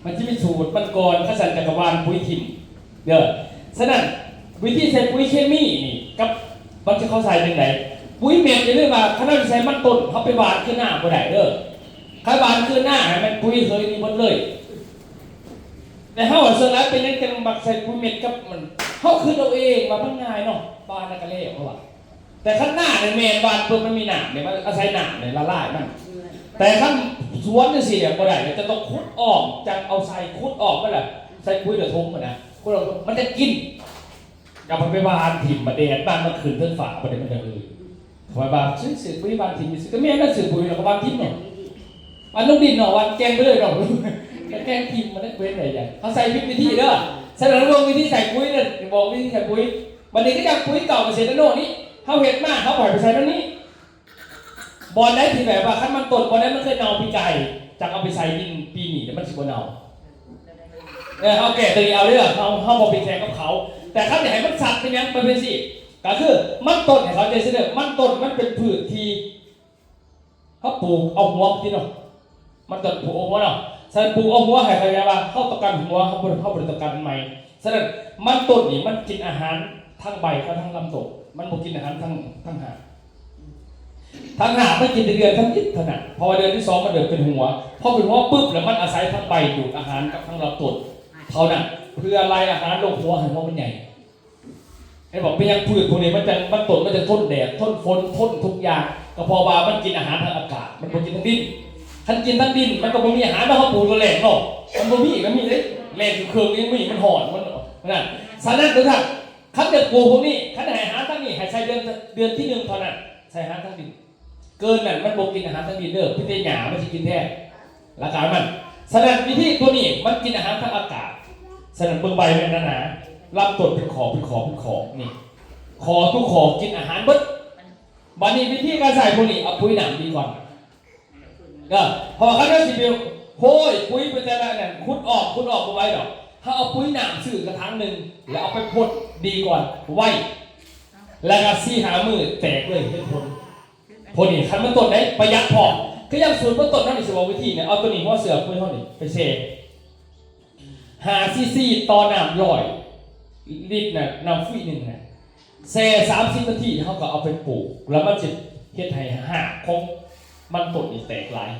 ມັນຈະມີສູດມັນກ່ອນ ຄັນຊັ້ນຈະກະຫວ່ານປຸຍຖິ້ມເດີ. ສະນັ້ນ ວິທີໃສ່ປຸຍເຄມີນີ້ກັບມັນຈະເຂົ້າໃສ່ຈັ່ງໃດ? ປຸຍເມັດ ຢ່າລືມວ່າ ຄັນເຮົາຊິໃສ່ມັນຕົ້ນ ເຮົາໄປຫວ່ານຄືນາບໍ່ໄດ້ເດີ. ຄັນຫວ່ານຄືນາ ໃຫ້ມັນປຸຍເຮີຍນີ້ໝົດເລີຍ. ແຕ່ເຮົາສ່ວນຫຼາຍເປັນຫຍັງຈັ່ງມັກໃສ່ປຸຍເມັດກັບມັນ? ເຮົາຄິດເອົາເອງວ່າມັນງ່າຍເນາະ ຫວ່ານແລ້ວກໍແລ້ວ ເຮົາວ່າ. ແຕ່ຄັນນານີ້ແມ່ນຫວ່ານປຶບ ມັນມີນ້ຳເດ້ ມັນອາໄສນ້ຳນີ້ລະລາຍມັນ. ແຕ່ຄັນສວນຈັ່ງຊີ້ແຫຼະບໍ່ໄດ້ ຈະຕ້ອງຂຸດອອກ ຈັ່ງເອົາໃສ່ ຂຸດອອກມາລະ ໃສ່ປຸຍລະຖົງມັນນະ ຂຸດອອກ ມັນຈະກິນ. ຢ່າໄປຫວ່ານຖິ້ມ ບາດແດດບາດມັນຂຶ້ນເທິງຟ້າ ບາດນີ້ມັນຈະເຮີຍ. ຂ້ອຍວ່າຊື້ ຊື້ປຸຍຫວ່ານຖິ້ມ ຊື້ ກໍແມ່ນນະ ຊື້ປຸຍແລ້ວກໍຫວ່ານຖິ້ມເນາະ ຫວ່ານລົງດິນເນາະ ຫວ່ານແກ່ງໄປເລີຍເນາະ ແກ່ງຖິ້ມ ມັນເຮັດໄດ້ຫຍັງ? ເຮົາໃສ່ຜິດວິທີເດີ. ສະນັ້ນເບິ່ງວິທີໃສ່ປຸຍເດີ ບອກວິທີໃສ່ປຸຍ. ບັດນີ້ຄືຢ່າງປຸຍເກົ່າກະເສດຕະໂນດນີ້ ເຮົາເຮັດມາ ເຮົາບໍ່ໃຫ້ໄປໃສ່ແນວນີ້. ບ່ອນໃດທີ່ແບບວ່າ ຄັນມັນຕົ້ນ ບ່ອນໃດມັນເຄີຍເນົ່າປີກາຍ ຈັ່ງເອົາໄປໃສ່ດິນປີນີ້ ແລ້ວມັນຊິບໍ່ເນົ່າ. ເອີ ເຮົາແກ້ຕົວນີ້ເອົາເດີ ເຮົາ ເຮົາບໍ່ໄປແຂ່ງກັບເຂົາ. ແຕ່ຄັນຢາກໃຫ້ມັນຊັດເປັນຫຍັງ ມັນເປັນຊີ້ ກະຄືມັນຕົ້ນ ໃຫ້ເຂົ້າໃຈຊະເດີ ມັນຕົ້ນມັນເປັນພືດທີ່ ເຮົາປູກເອົາຫົວມັນຕິເນາະ ມັນຕ້ອງປູກເອົາຫົວເນາະ. ສະນັ້ນປູກເອົາຫົວ ໃຫ້ເຂົ້າໃຈວ່າເຮົາຕ້ອງການຫົວ ເຮົາບໍ່ ເຮົາບໍ່ໄດ້ຕ້ອງການອັນໃໝ່. ສະນັ້ນມັນຕົ້ນນີ້ມັນກິນອາຫານທັງໃບກັບທັງລຳຕົ້ນ ມັນບໍ່ກິນອາຫານທັງ ທັງຮາກ. ທັງຮາກມັນກິນແຕ່ເດືອນທຳອິດເທົ່ານັ້ນ ເພາະວ່າເດືອນທີສອງມັນເລີ່ມເປັນຫົວ. ພໍເປັນຫົວປຶບ ແລ້ວມັນອາໄສທັງໃບດູດອາຫານກັບທັງລຳຕົ້ນເທົ່ານັ້ນ ເພື່ອໄລ່ອາຫານລົງຫົວ ໃຫ້ຫົວມັນໃຫຍ່. ເຫັນບໍ່? ເປັນຫຍັງພືດພວກນີ້ມັນຈັ່ງ ມັນຕົ້ນ ມັນຈັ່ງທົນແດດ ທົນຝົນ ທົນທຸກຢ່າງ ກໍເພາະວ່າມັນກິນອາຫານທາງອາກາດ ມັນບໍ່ກິນທາງດິນ. ຄັນກິນທາງດິນ ມັນກໍບໍ່ມີອາຫານເນາະ ເຮົາປູກຕົວແລ້ງເນາະ ມັນບໍ່ມີ ມັນມີເດ້ ແລ້ງຄືເຄິ່ງນີ້ມີ ມັນຮ້ອນ ມັນ ນັ້ນ. ສະນັ້ນ ທຸກທ່ານ ຄັນຈະປູກພວກນີ້ ຄັນໃຫ້ອາຫານທາງນີ້ ໃຫ້ໃສ່ເດືອນ ເດືອນທີໜຶ່ງເທົ່ານັ້ນ ໃສ່ອາຫານທາງດິນ. ເກີນນັ້ນມັນບໍ່ກິນອາຫານທາງດິນເດີ ມີແຕ່ຫຍ້າມັນຊິກິນແທນ ຫຼັກການມັນ. ສະນັ້ນວິທີຕົວນີ້ມັນກິນອາຫານທາງອາກາດ. ສະນັ້ນເບິ່ງໃບມັນໜາໆ ລຳຕົ້ນເປັນຂໍ້ ເປັນຂໍ້ ເປັນຂໍ້ ນີ້ ຂໍ້ທຸກຂໍ້ກິນອາຫານເບິດ. ບາດນີ້ວິທີການໃສ່ພວກນີ້ ເອົາປຸຍນ້ຳດີກວ່າເດີ ເພາະວ່າຄັນເຮົາຊິໄປໂຮຍປຸຍໄປແຕ່ລະອັນນັ້ນ ຂຸດອອກ ຂຸດອອກບໍ່ໄຫວດອກ. ເຮົາເອົາປຸຍນ້ຳຊື້ກະຖາງໜຶ່ງ ແລ້ວເອົາໄປພົດດີກວ່າ ໄວ ແລ້ວກະສີ່ຫ້າມື້ແຕກເລີຍ ເຫັນຜົນ. ພວກນີ້ຄັນມັນຕົ້ນໄດ້ປະຢັດພ້ອມ ຄືຢ່າງສູດມັນຕົ້ນເຮົານີ້ ຊິບອກວິທີນີ້ ເອົາໂຕນີ້ຫົວເສື້ອປຸຍເຮົານີ້ໄປແຊ່ ຫ້າຊີຊີຕໍ່ນ້ຳຮ້ອຍລິດນະ ນ້ຳຟຸ້ຍໜຶ່ງນະ ແຊ່ສາມສິບນາທີ ເຮົາກໍເອົາໄປປູກ ແລ້ວມັນຊິເຮັດໃຫ້ຮາກຂອງມັນຕົ້ນນີ້ແຕກຫຼາຍ.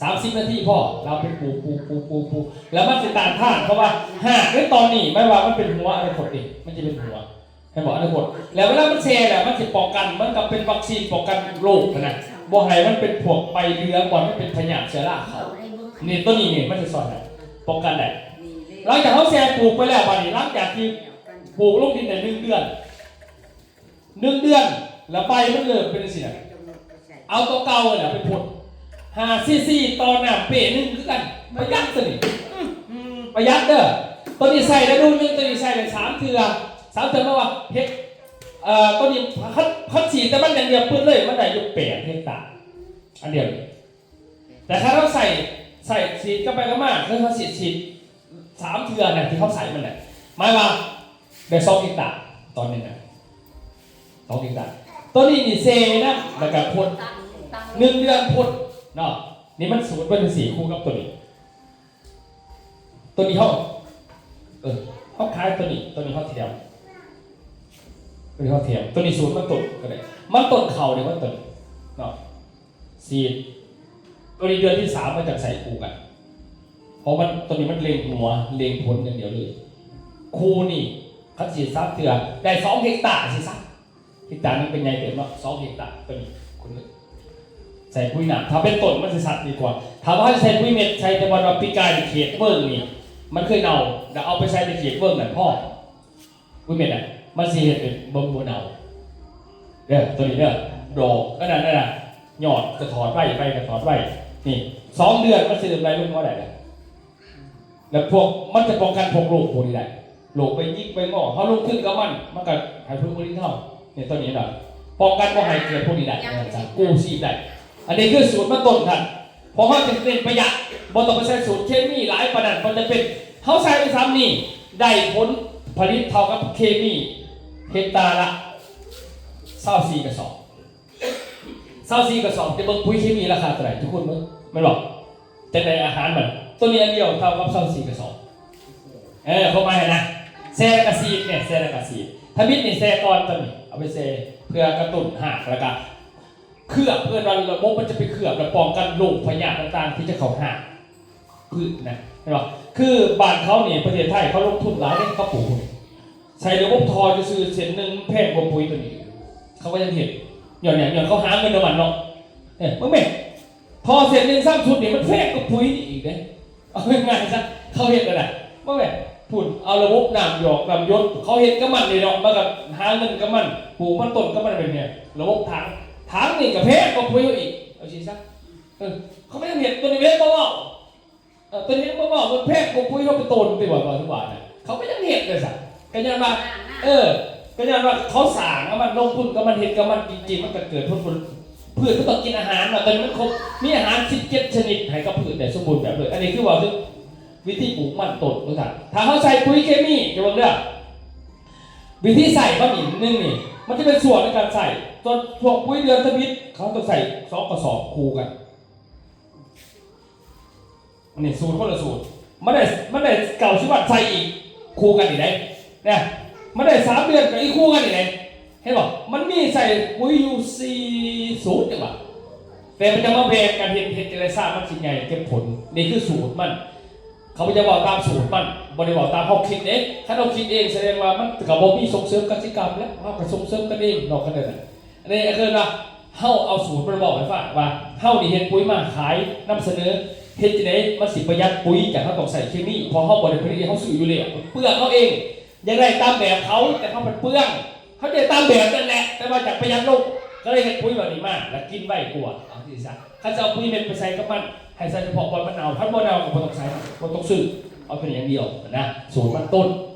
ສາມສິບນາທີພໍ ແລ້ວເອົາໄປປູກ ປູກ ປູກ ປູກ ປູກ ແລ້ວມັນຊິຕ້ານທານ ເພາະວ່າຮາກໃນຕອນນີ້ ໝາຍວ່າມັນເປັນຫົວອະນາຄົດເດ້ ມັນຈະເປັນຫົວ ເຫັນບໍ່ ອະນາຄົດ. ແລ້ວເວລາມັນແຊ່ແລ້ວ ມັນຊິປ້ອງກັນ ມັນກໍເປັນວັກຊີນປ້ອງກັນໂລກຫັ້ນນະ ບໍ່ໃຫ້ມັນເປັນພວກໃບເຫຼືອງ ບໍ່ໃຫ້ມັນເປັນພະຍາດເຊື້ອລາເຂົ້າ. ນີ້ ໂຕນີ້ນີ້ ມັນຊິຊ່ອຍໃຫ້ປ້ອງກັນໄດ້. ຫຼັງຈາກເຮົາແຊ່ປູກໄປແລ້ວ ບາດນີ້ ຫຼັງຈາກທີ່ປູກລົງດິນໄດ້ໜຶ່ງເດືອນ ໜຶ່ງເດືອນ ແລ້ວໃບມັນເລີ່ມເປັນຈັ່ງຊີ້ນະ ເອົາຕົວເກົ່າຫັ້ນແຫຼະໄປພົດ ຫ້າຊີຊີຕໍ່ນ້ຳເປ້ໜຶ່ງຄືກັນ ປະຢັດຕົວນີ້ ປະຢັດເດີ. ຕົວນີ້ໃສ່ລະດູໜຶ່ງ ຕົວນີ້ໃສ່ໄດ້ສາມເທື່ອ ສາມເທື່ອ ເພາະວ່າເຮັດ ເອີ ຕົວນີ້ຄັນ ຄັນສີດແຕ່ມັນຢ່າງດຽວປຶດເລີຍ ມັນໄດ້ຢູ່ແປດເຮັກຕາ ອັນດຽວນີ້. ແຕ່ຄັນເຮົາໃສ່ ໃສ່ສີດກັບໄປກັບມາ ຄືເຮົາສີດ ສີດສາມເທື່ອນະ ທີ່ເຮົາໃສ່ມັນນະ ໝາຍວ່າໄດ້ສອງເຮັກຕາຕອນໜຶ່ງນະ ສອງເຮັກຕາ. ຕົວນີ້ນີ້ແຊ່ນຳ ແລ້ວກໍພົດ ໜຶ່ງເດືອນພົດເນາະ. ນີ້ມັນສູດໄວ້ຈັ່ງຊີ້ ຄູ່ກັບຕົວນີ້ ຕົວນີ້ເຮົາ ເອີ ເຮົາຂາຍຕົວນີ້ ຕົວນີ້ເຮົາແຖມ ຕົວນີ້ເຮົາແຖມ ຕົວນີ້ສູດມັນຕົ້ນກໍໄດ້ ມັນຕົ້ນເຂົ້າເດ້ ມັນຕົ້ນເນາະ ສີດ ຕົວນີ້ເດືອນທີສາມມັນຈະໃສ່ຄູ່ກັນ ເພາະມັນ ຕົວນີ້ມັນເລັ່ງຫົວ ເລັ່ງຜົນຢ່າງດຽວເລີຍ. ຄູ່ນີ້ຄັນສີດສາມເທື່ອ ໄດ້ສອງເຮັກຕາຊິຊະ ເຮັກຕາໜຶ່ງກໍໃຫຍ່ເຕີບເນາະ ສອງເຮັກຕາ ຕົວນີ້ຄຸນ ໃສ່ປຸ໋ຍນ້ຳ ຖ້າເປັນຕົ້ນມັນຊິຊັດດີກວ່າ. ຖ້າວ່າໃສ່ປຸ໋ຍເມັດ ໃສ່ແຕ່ວ່າ ວ່າປີກາຍເຂດເວີງນີ້ ມັນເຄີຍເນົ່າ ແລ້ວເອົາໄປໃສ່ໃນເຂດເວີງນັ້ນພໍ ປຸ໋ຍເມັດນະ ມັນຊິເຮັດໃຫ້ບໍ່ ບໍ່ເນົ່າເດີ ຕົວນີ້ເດີ ດອກ ອັນນັ້ນ ອັນນັ້ນ ຍອດກໍຖອດໄວ ໃບກໍຖອດໄວ. ນີ້ສອງເດືອນມັນຊິເລີ່ມໄລ່ລົງມາໄດ້ແລ້ວ ແລ້ວພວກ ມັນຈະປ້ອງກັນພວກໂລກພວກນີ້ໄດ້ ໂລກໃບຫຍິກໃບງໍ ເຮົາລົງທຶນກັບມັນ ມັນກໍໃຫ້ຜົນຜະລິດເຮົາ. ນີ້ຕົວນີ້ນະ ປ້ອງກັນບໍ່ໃຫ້ເກີດພວກນີ້ໄດ້ ກູ້ຊີບໄດ້. ອັນນີ້ຄືສູດມັນຕົ້ນທ່ານ ພວກເຮົາຈຶ່ງເນັ້ນປະຢັດ ບໍ່ຕ້ອງໄປໃສ່ສູດເຄມີຫຼາຍປານນັ້ນ ບໍ່ຈຳເປັນ. ເຮົາໃສ່ໄປສ່ຳນີ້ ໄດ້ຜົນຜະລິດເທົ່າກັບເຄມີເຮັກຕາລະຊາວສີ່ກະສອບ ຊາວສີ່ກະສອບ ຈະເບິ່ງປຸ໋ຍເຄມີລາຄາເທົ່າໃດ ທຸກຄົນເບິ່ງ ແມ່ນບໍ່? ຈັ່ງໃດອາຫານມັນ ຕົວນີ້ອັນດຽວເທົ່າກັບຊາວສີ່ກະສອບ. ເອີ ຄວາມໝາຍຫັ້ນນະ ແຊ່ແລ້ວກະສີດ ແມ່ນ ແຊ່ແລ້ວກະສີດ. ທຳອິດນີ້ແຊ່ກ່ອນ ຕົວນີ້ເອົາໄປແຊ່ເພື່ອກະຕຸ້ນຮາກ ແລ້ວກະເຄືອບ ເອີ້ນວ່າລະບົບມັນຈະໄປເຄືອບ ແລະ ປ້ອງກັນໂລກພະຍາດຕ່າງໆ ທີ່ຈະເຂົ້າຫາ ພືດນະ ເຫັນບໍ່? ຄືບ້ານເຂົານີ້ ປະເທດໄທເຂົາລົງທຶນຫຼາຍເດ້ ເຂົາປູກ ໃສ່ລະບົບທໍ່ຊື່ໆ ເສັ້ນໜຶ່ງແພງກວ່າປຸ໋ຍຕົວນີ້ ເຂົາກໍຍັງເຮັດ. ຍ້ອນຫຍັງ? ຍ້ອນເຂົາຫາເງິນນຳມັນເນາະ. ເອີ ເບິ່ງແມ້ ທໍ່ເສັ້ນໜຶ່ງຊ້ຳຊຸດນີ້ ມັນແພງກວ່າປຸ໋ຍນີ້ອີກເດ້. ເອົາງ່າຍໆຊະ ເຂົາເຮັດແລ້ວນະ ເບິ່ງແມ້ ພຸ້ນ ເອົາລະບົບນ້ຳຢອກນ້ຳຢົດ ເຂົາເຮັດກັບມັນເດ້ເນາະ ມັນກໍຫາເງິນກັບມັນ ປູກມັນຕົ້ນກັບມັນເປັນແນວ ລະບົບຖັງ ຖັງນີ້ກໍແພງກວ່າປຸ໋ຍເຮົາອີກ ເອົາຊີ້ຊະ. ເອີ ເຂົາກໍຍັງເຮັດ ຕົວນີ້ເຮັດບໍ່ເວົ້າ ເອີ ຕົວນີ້ບໍ່ເວົ້າ ມັນແພງກວ່າປຸ໋ຍເຮົາໄປໂຕນຕິວ່າ ວ່າຄືວ່ານະ ເຂົາກໍຍັງເຮັດເດ້ຊະ. ກໍຍ້ອນວ່າ ເອີ ກໍຍ້ອນວ່າເຂົາສ້າງກັບມັນ ລົງທຶນກັບມັນ ເຮັດກັບມັນ ຈິງໆ ມັນກໍເກີດຜົນ ພືດມັນຕ້ອງກິນອາຫານເນາະ ຕອນນີ້ມັນຄົບ ມີອາຫານສິບເຈັດຊະນິດໃຫ້ກັບພືດໄດ້ສົມບູນແບບເລີຍ. ອັນນີ້ຄືເວົ້າເຖິງວິທີປູກມັນຕົ້ນ ທຸກທ່ານ. ຖ້າເຮົາໃສ່ປຸ໋ຍເຄມີ ຈະເບິ່ງເດີ ວິທີໃສ່ມັນນີ້ ໜຶ່ງນີ້ ມັນຈະເປັນສ່ວນໃນການໃສ່ ສ່ວນ ຊ່ວງປຸ໋ຍເດືອນທຳອິດ ເຮົາຕ້ອງໃສ່ສອງກະສອບຄູ່ກັນ. ອັນນີ້ສູດຄົນລະສູດ ມັນໄດ້ ມັນໄດ້ເກົ້າສິບວັດໃສ່ອີກຄູ່ກັນນີ້ເດ້ ນະ ມັນໄດ້ສາມເດືອນກໍອີກຄູ່ກັນນີ້ເດ້. ເຫັນບໍ່? ມັນມີໃສ່ປຸ໋ຍຢູ່ສີ່ສູດຈັ່ງວ່າ ແຕ່ມັນຈະມາແບ່ງກັນເຮັດ ເຮັດຈັ່ງໃດຊາມັນຊິໃຫຍ່ເກັບຜົນ. ນີ້ຄືສູດມັນ ເຂົາຈະເວົ້າຕາມສູດມັນ ບໍ່ໄດ້ເວົ້າຕາມເຮົາຄິດເດ້. ຄັນເຮົາຄິດເອງ ສະແດງວ່າມັນກໍບໍ່ມີສົ່ງເສີມກະສິກຳແລ້ວ ເຮົາກໍສົ່ງເສີມກັນເອງເນາະ ຄັນນັ້ນນະ. ອັນນີ້ເອີ້ນວ່າ ເຮົາເອົາສູດມາເວົ້າໃຫ້ຟັງວ່າ ເຮົານີ້ເຮັດປຸ໋ຍມາຂາຍ ນຳສະເໜີ ເຮັດຈັ່ງໃດມັນຊິປະຢັດປຸ໋ຍ ຈາກເຮົາຕ້ອງໃຊ້ເຄມີ ເພາະເຮົາບໍ່ໄດ້ຜະລິດເອງ ເຮົາຊື້ຢູ່ແລ້ວ ເປືອງເຮົາເອງ ຢາກໄດ້ຕາມແບບເຂົາ ແຕ່ເຮົາພັດເປືອງ. ເຮົາຢາກໄດ້ຕາມແບບນັ້ນແຫຼະ ແຕ່ວ່າຢາກປະຢັດລົງ ກໍເລີຍເຮັດປຸ໋ຍແບບນີ້ມາ ແລ້ວກິນໄວກວ່າ ເອົາຊີ້ຊະ. ຄັນຈະເອົາປຸ໋ຍເມັດໄປໃສ່ກັບມັນ ໃຫ້ໃສ່ສະເພາະບ່ອນມັນເນົ່າ ຄັນບໍ່ເນົ່າກໍບໍ່ຕ້ອງໃສ່ ບໍ່ຕ້ອງຊື້ ເອົາຕົວນີ້ຢ່າງດຽວນະ ສູດມັນຕົ້ນ.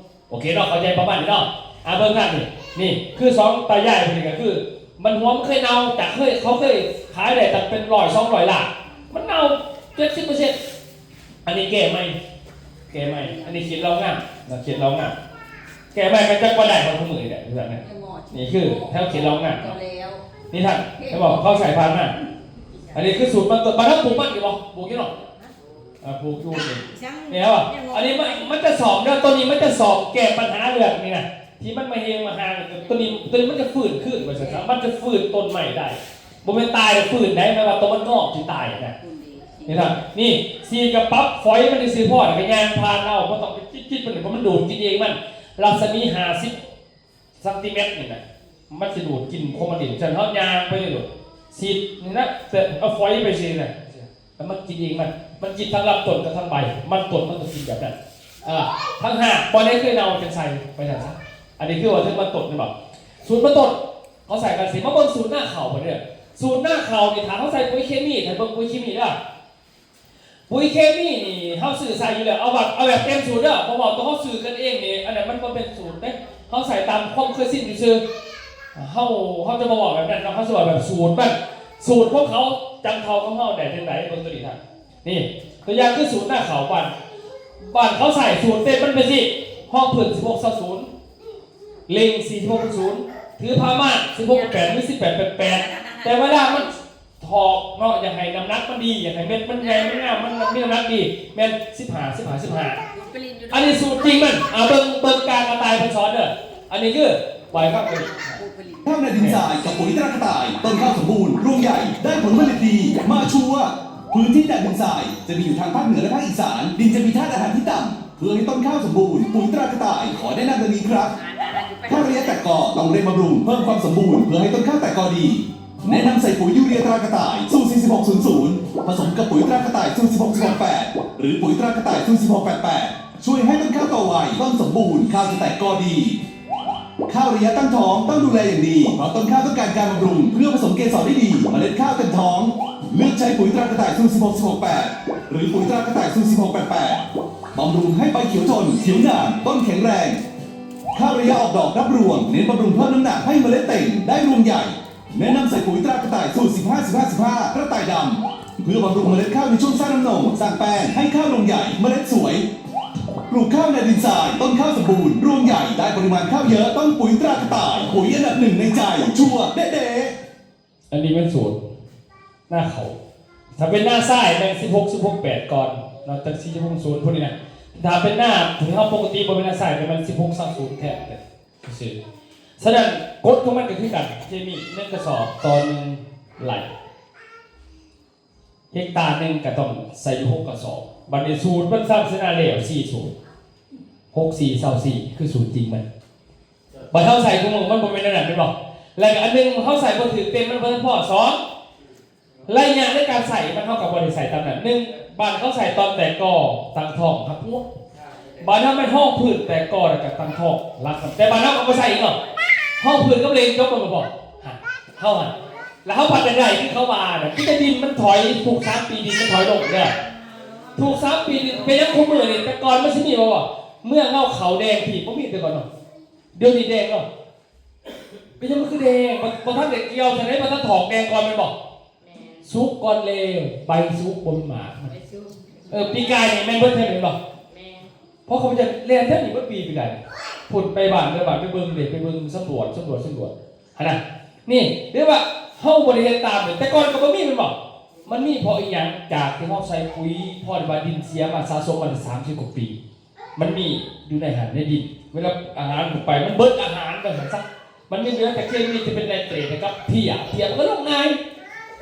ໂອເຄເນາະ ເຂົ້າໃຈປະມານນີ້ເນາະ. ອ່າ ເບິ່ງທາງນີ້ ນີ້ຄືສອງຕາຍາຍຜູ້ນີ້ກໍຄື ມັນຫົວມັນເຄີຍເນົ່າ ຈາກເຄີຍ ເຂົາເຄີຍຂາຍໄດ້ຕັ້ງເປັນຮ້ອຍສອງຮ້ອຍລ້ານ ມັນເນົ່າເຈັດສິບເປີເຊັນ. ອັນນີ້ແກ້ໃໝ່ ແກ້ໃໝ່ ອັນນີ້ເຂດເລົາງາມນະ ເຂດເລົາງາມ ແກ້ໃໝ່ກໍຈັກວ່າໄດ້ບໍ່ ທຸກມື້ນີ້ແຫຼະ ຄືກັນນະ. ນີ້ຄືແຖວເຂດເລົາງາມເນາະ ນີ້ທ່ານ ເຫັນບໍ່ ເຂົາໃສ່ຜ່ານມາ. ອັນນີ້ຄືສູດມັນຕົ້ນ ບ້ານເຮົາປູກມັນຢູ່ບໍ່? ປູກຢູ່ເນາະ. ອ່າ ຜູກຢູ່ນີ້ ຍັງ ນີ້ເຫັນບໍ່? ຍັງ ອັນນີ້ມັນ ມັນຈະສ້ອມເດີ ຕົວນີ້ມັນຈະສ້ອມແກ້ປັນຫາເລື່ອງນີ້ນະ ທີ່ມັນມາເຮງມາຮາງ ຕົວນີ້ ຕົວນີ້ມັນຈະຟື້ນຄືນວ່າຊັ້ນຊະ ມັນຈະຟື້ນຕົ້ນໄມ້ໄດ້ ບໍ່ແມ່ນຕາຍແລ້ວຟື້ນໄດ້ ໝາຍວ່າຕົວມັນງອກຊິຕາຍນະ. ນີ້ນະ ນີ້ສີດກັບປັບຝອຍມັນຊື່ໆ ພໍນີ້ກໍຍ່າງຜ່ານເອົາ ບໍ່ຕ້ອງໄປຈິກໆ ມັນ ເພາະມັນດູດກິນເອງມັນ ລັດສະໝີຫ້າສິບ ຊັງຕີແມັດນີ້ນະ ມັນຊິດູດກິນຂອງມັນເອງ. ສະນັ້ນເຮົາຍ່າງໄປເລີຍໂລດ ສີດນີ້ນະ ແຕ່ເອົາຝອຍໄປຊີ້ນະ ແລ້ວມັນກິນເອງມັນ ມັນກິນທັງລຳຕົ້ນກັບທັງໃບ ມັນຕົ້ນມັນຕ້ອງກິນແບບນັ້ນ. ອ່າ ທັງຮາກ ບ່ອນໃດເຄີຍເນົ່າຈັ່ງໃສ່ໄປຊັ້ນຊະ. ອັນນີ້ຄືວ່າເຖິງມັນຕົ້ນແມ່ນບໍ່? ສູດມັນຕົ້ນ ເຮົາໃສ່ກັນຊິ ມາເບິ່ງສູດນາເຂົ້າບັດເດີ. ສູດນາເຂົ້ານີ້ ຖ້າເຮົາໃສ່ປຸ໋ຍເຄມີ ຖ້າເບິ່ງປຸ໋ຍເຄມີເດີ ປຸ໋ຍເຄມີນີ້ເຮົາຊື້ໃສ່ຢູ່ແລ້ວ ເອົາແບບ ເອົາແບບເຕັມສູດເດີ ເພາະວ່າຕົວເຮົາຊື້ກັນເອງນີ້ ອັນນັ້ນມັນບໍ່ແມ່ນສູດເດ້ ເຮົາໃສ່ຕາມຄວາມເຄີຍຊິນຊື່ໆ. ເຮົາ ເຮົາຈະບໍ່ເວົ້າແບບນັ້ນເນາະ ເຮົາຊິເວົ້າແບບສູດມັນ ສູດຂອງເຂົາ ຈັ່ງເທົ່າຂອງເຮົາໄດ້ຈັ່ງໃດ ເບິ່ງຕົວນີ້ທ່ານ. ນີ້ ຕົວຢ່າງຄືສູດນາເຂົ້າ ບ້ານ ບ້ານເຂົາໃຊ້ສູດເຕັມມັນເປັນຊີ້ ຮອງພື້ນສິບຫົກຊາວສູນ ເລັງສີ່ສິບຫົກເປັນສູນ ຖືພາມາດ ສິບຫົກແປດ ຫຼື ສິບແປດແປດແປດ ແຕ່ເວລາມັນຖອກເນາະ ຢາກໃຫ້ນ້ຳໜັກມັນດີ ຢາກໃຫ້ເມັດມັນໃຫຍ່ ມັນງາມ ມັນມີນ້ຳໜັກດີ ແມ່ນ ສິບຫ້າ ສິບຫ້າ ສິບຫ້າ ອັນນີ້ສູດຈິງມັນ ອ່າ ເບິ່ງ ເບິ່ງກາກະຕ່າຍເພິ່ນສອນເດີ ອັນນີ້ຄື ປອຍຟັງກັນ ຂ້າວนาดินทรายกับปุ๋ยตรากระต่าย ต้นข้าวสมบูรณ์ รวงใหญ่ ได้ผลผลิตดี มาชัวร์ พื้นที่นาดินทรายจะมีอยู่ทางภาคเหนือและภาคอีสาน ดินจะมีธาตุอาหารที่ต่ำ เพื่อให้ต้นข้าวสมบูรณ์ ปุ๋ยตรากระต่าย ขอแนะนำดังนี้ครับ ข้าวระยะแตกกอต้องเร่งบำรุง เพิ่มความสมบูรณ์ เพื่อให้ต้นข้าวแตกกอดี แนะนำใส่ปุ๋ยยูเรียตรากระต่าย สูตร สี่สิบหก ศูนย์ ศูนย์ ผสมกับปุ๋ยตรากระต่าย สูตร สิบหก สิบหก แปด หรือปุ๋ยตรากระต่าย สูตร สิบหก แปด แปด ช่วยให้ต้นข้าวโตไว ต้นสมบูรณ์ ข้าวจะแตกกอดี ข้าวระยะตั้งท้องต้องดูแลอย่างดี เพราะต้นข้าวต้องการการบำรุง เพื่อผสมเกสรได้ดี เมล็ดข้าวเต็มท้อง เลือกใช้ปุ๋ยตรากระต่าย สูตร สิบหก สิบหก แปด หรือปุ๋ยตรากระต่าย สูตร สิบหก แปด แปด บำรุงให้ใบเขียวทน เขียวงาม ต้นแข็งแรง ข้าวระยะออกดอกรับรวง เน้นบำรุงเพิ่มน้ำหนักให้เมล็ดเต่ง ได้รวงใหญ่ แนะนำใส่ปุ๋ยตรากระต่าย สูตร สิบห้า สิบห้า สิบห้า กระต่ายดำ เพื่อบำรุงเมล็ดข้าวในช่วงสร้างน้ำนม สร้างแป้ง ให้ข้าวรวงใหญ่ เมล็ดสวย ปลูกข้าวในดินทราย ต้นข้าวสมบูรณ์ รวงใหญ่ ได้ปริมาณข้าวเยอะ ต้องปุ๋ยตรากระต่าย ปุ๋ยอันดับหนึ่งในใจ ชัวร์เด๊ะๆ ອັນນີ້ແມ່ນສູດນາເຂົ້າ ຖ້າເປັນນາຊາຍແມ່ນ ສິບຫົກ ສິບຫົກ ແປດ ກ່ອນເນາະ ຈັກ ສີ່ສິບຫົກ ສູນ ພວກນີ້ນະ ຖ້າເປັນນາທີ່ເຮົາປົກກະຕິບໍ່ແມ່ນນາຊາຍ ກໍແມ່ນ ສິບຫົກ ຊາວ ສູນ ແທນ ຊື່ໆ ສະນັ້ນ ກົດຂອງມັນກໍຄືກັນ ເຄມີ ໜຶ່ງກະສອບຕໍ່ໜຶ່ງໄຮ່ ເຮັກຕາໜຶ່ງກໍຕ້ອງໃສ່ຢູ່ຫົກກະສອບ ບັດນີ້ສູດມັນຊ້ຳຊະນະແລ້ວ ສີ່ສູດ ຫົກ ສີ່ ຊາວສີ່ ຄືສູດຈິງມັນ ບັດເຮົາໃສ່ທຸກມື້ມັນບໍ່ແມ່ນແນວນັ້ນແມ່ນບໍ່? ແລ້ວກໍອັນໜຶ່ງເຮົາໃສ່ບໍ່ຖືກເຕັມ ມັນບໍ່ທັນພໍ ສອງ ໄລຍະໃນການໃສ່ມັນ ເຮົາກໍບໍ່ໄດ້ໃສ່ຕາມນັ້ນ ໜຶ່ງ ບາດເຮົາໃສ່ຕອນແຕກກໍຕັ້ງທ້ອງຮັບຫົວ ບາດເຮົາແມ່ນຮອງພື້ນແຕກກໍແລ້ວກໍຕັ້ງທ້ອງຮັບ ແຕ່ບາດເຮົາກໍບໍ່ໃສ່ອີກເນາະ ຮອງພື້ນກັບເລນຈົບແລ້ວບໍ່? ເຮົາຫັ້ນ ແລ້ວເຮົາພັດໄດ້ຄືເຂົາວ່ານະ ຄືແຕ່ດິນມັນຖອຍ ທຸກສາມປີດິນມັນຖອຍລົງເດີ ທຸກສາມປີດິນ ເປັນຫຍັງຄູ່ມື້ນີ້ ແຕ່ກ່ອນມັນຊິມີບໍ່? ເມືອງເຮົາເຂົ້າແດງທີ່ບໍ່ມີແຕ່ກ່ອນເນາະ ດຽວນີ້ແດງເນາະ ເປັນຫຍັງມັນຄືແດງ? ບໍ່ ບໍ່ທັນໄດ້ກ່ຽວຊັ້ນເດ້ ບໍ່ທັນຖອກແດງກ່ອນແມ່ນບໍ່? ສຸກກ່ອນແລ້ວ ໃບສຸກບໍ່ມີໝາກ ເອີ ປີກາຍນີ້ແມ່ນເບິດແທ້ແມ່ນບໍ່? ເພາະຂ້າພະເຈົ້າແລ່ນແຖວນີ້ເບິດປີ ປີກາຍພຸ້ນ ໄປບ້ານແຕ່ບ້ານ ໄປເບິ່ງເດ້ ໄປເບິ່ງສຳຫຼວດ ສຳຫຼວດ ສຳຫຼວດ ຫັ້ນນະ ນີ້ ຫຼືວ່າເຮົາບໍ່ໄດ້ເຮັດຕາມເດ້ ແຕ່ກ່ອນກໍບໍ່ມີແມ່ນບໍ່? ມັນມີເພາະອີຫຍັງ? ຈາກທີ່ເຮົາໃສ່ປຸຍ ເພາະວ່າດິນເສຍມາສະສົມມາສາມສິບກວ່າປີ ມັນມີຢູ່ໃນຫັ້ນໃນດິນ ເວລາອາຫານໄປ ມັນເບິດອາຫານວ່າຊັ້ນຊະ ມັນມີເຫຼືອແຕ່ເຄມີທີ່ເປັນໄນເຕຣດກັບເພຍ ເພຍມັນກໍລົງງ່າຍ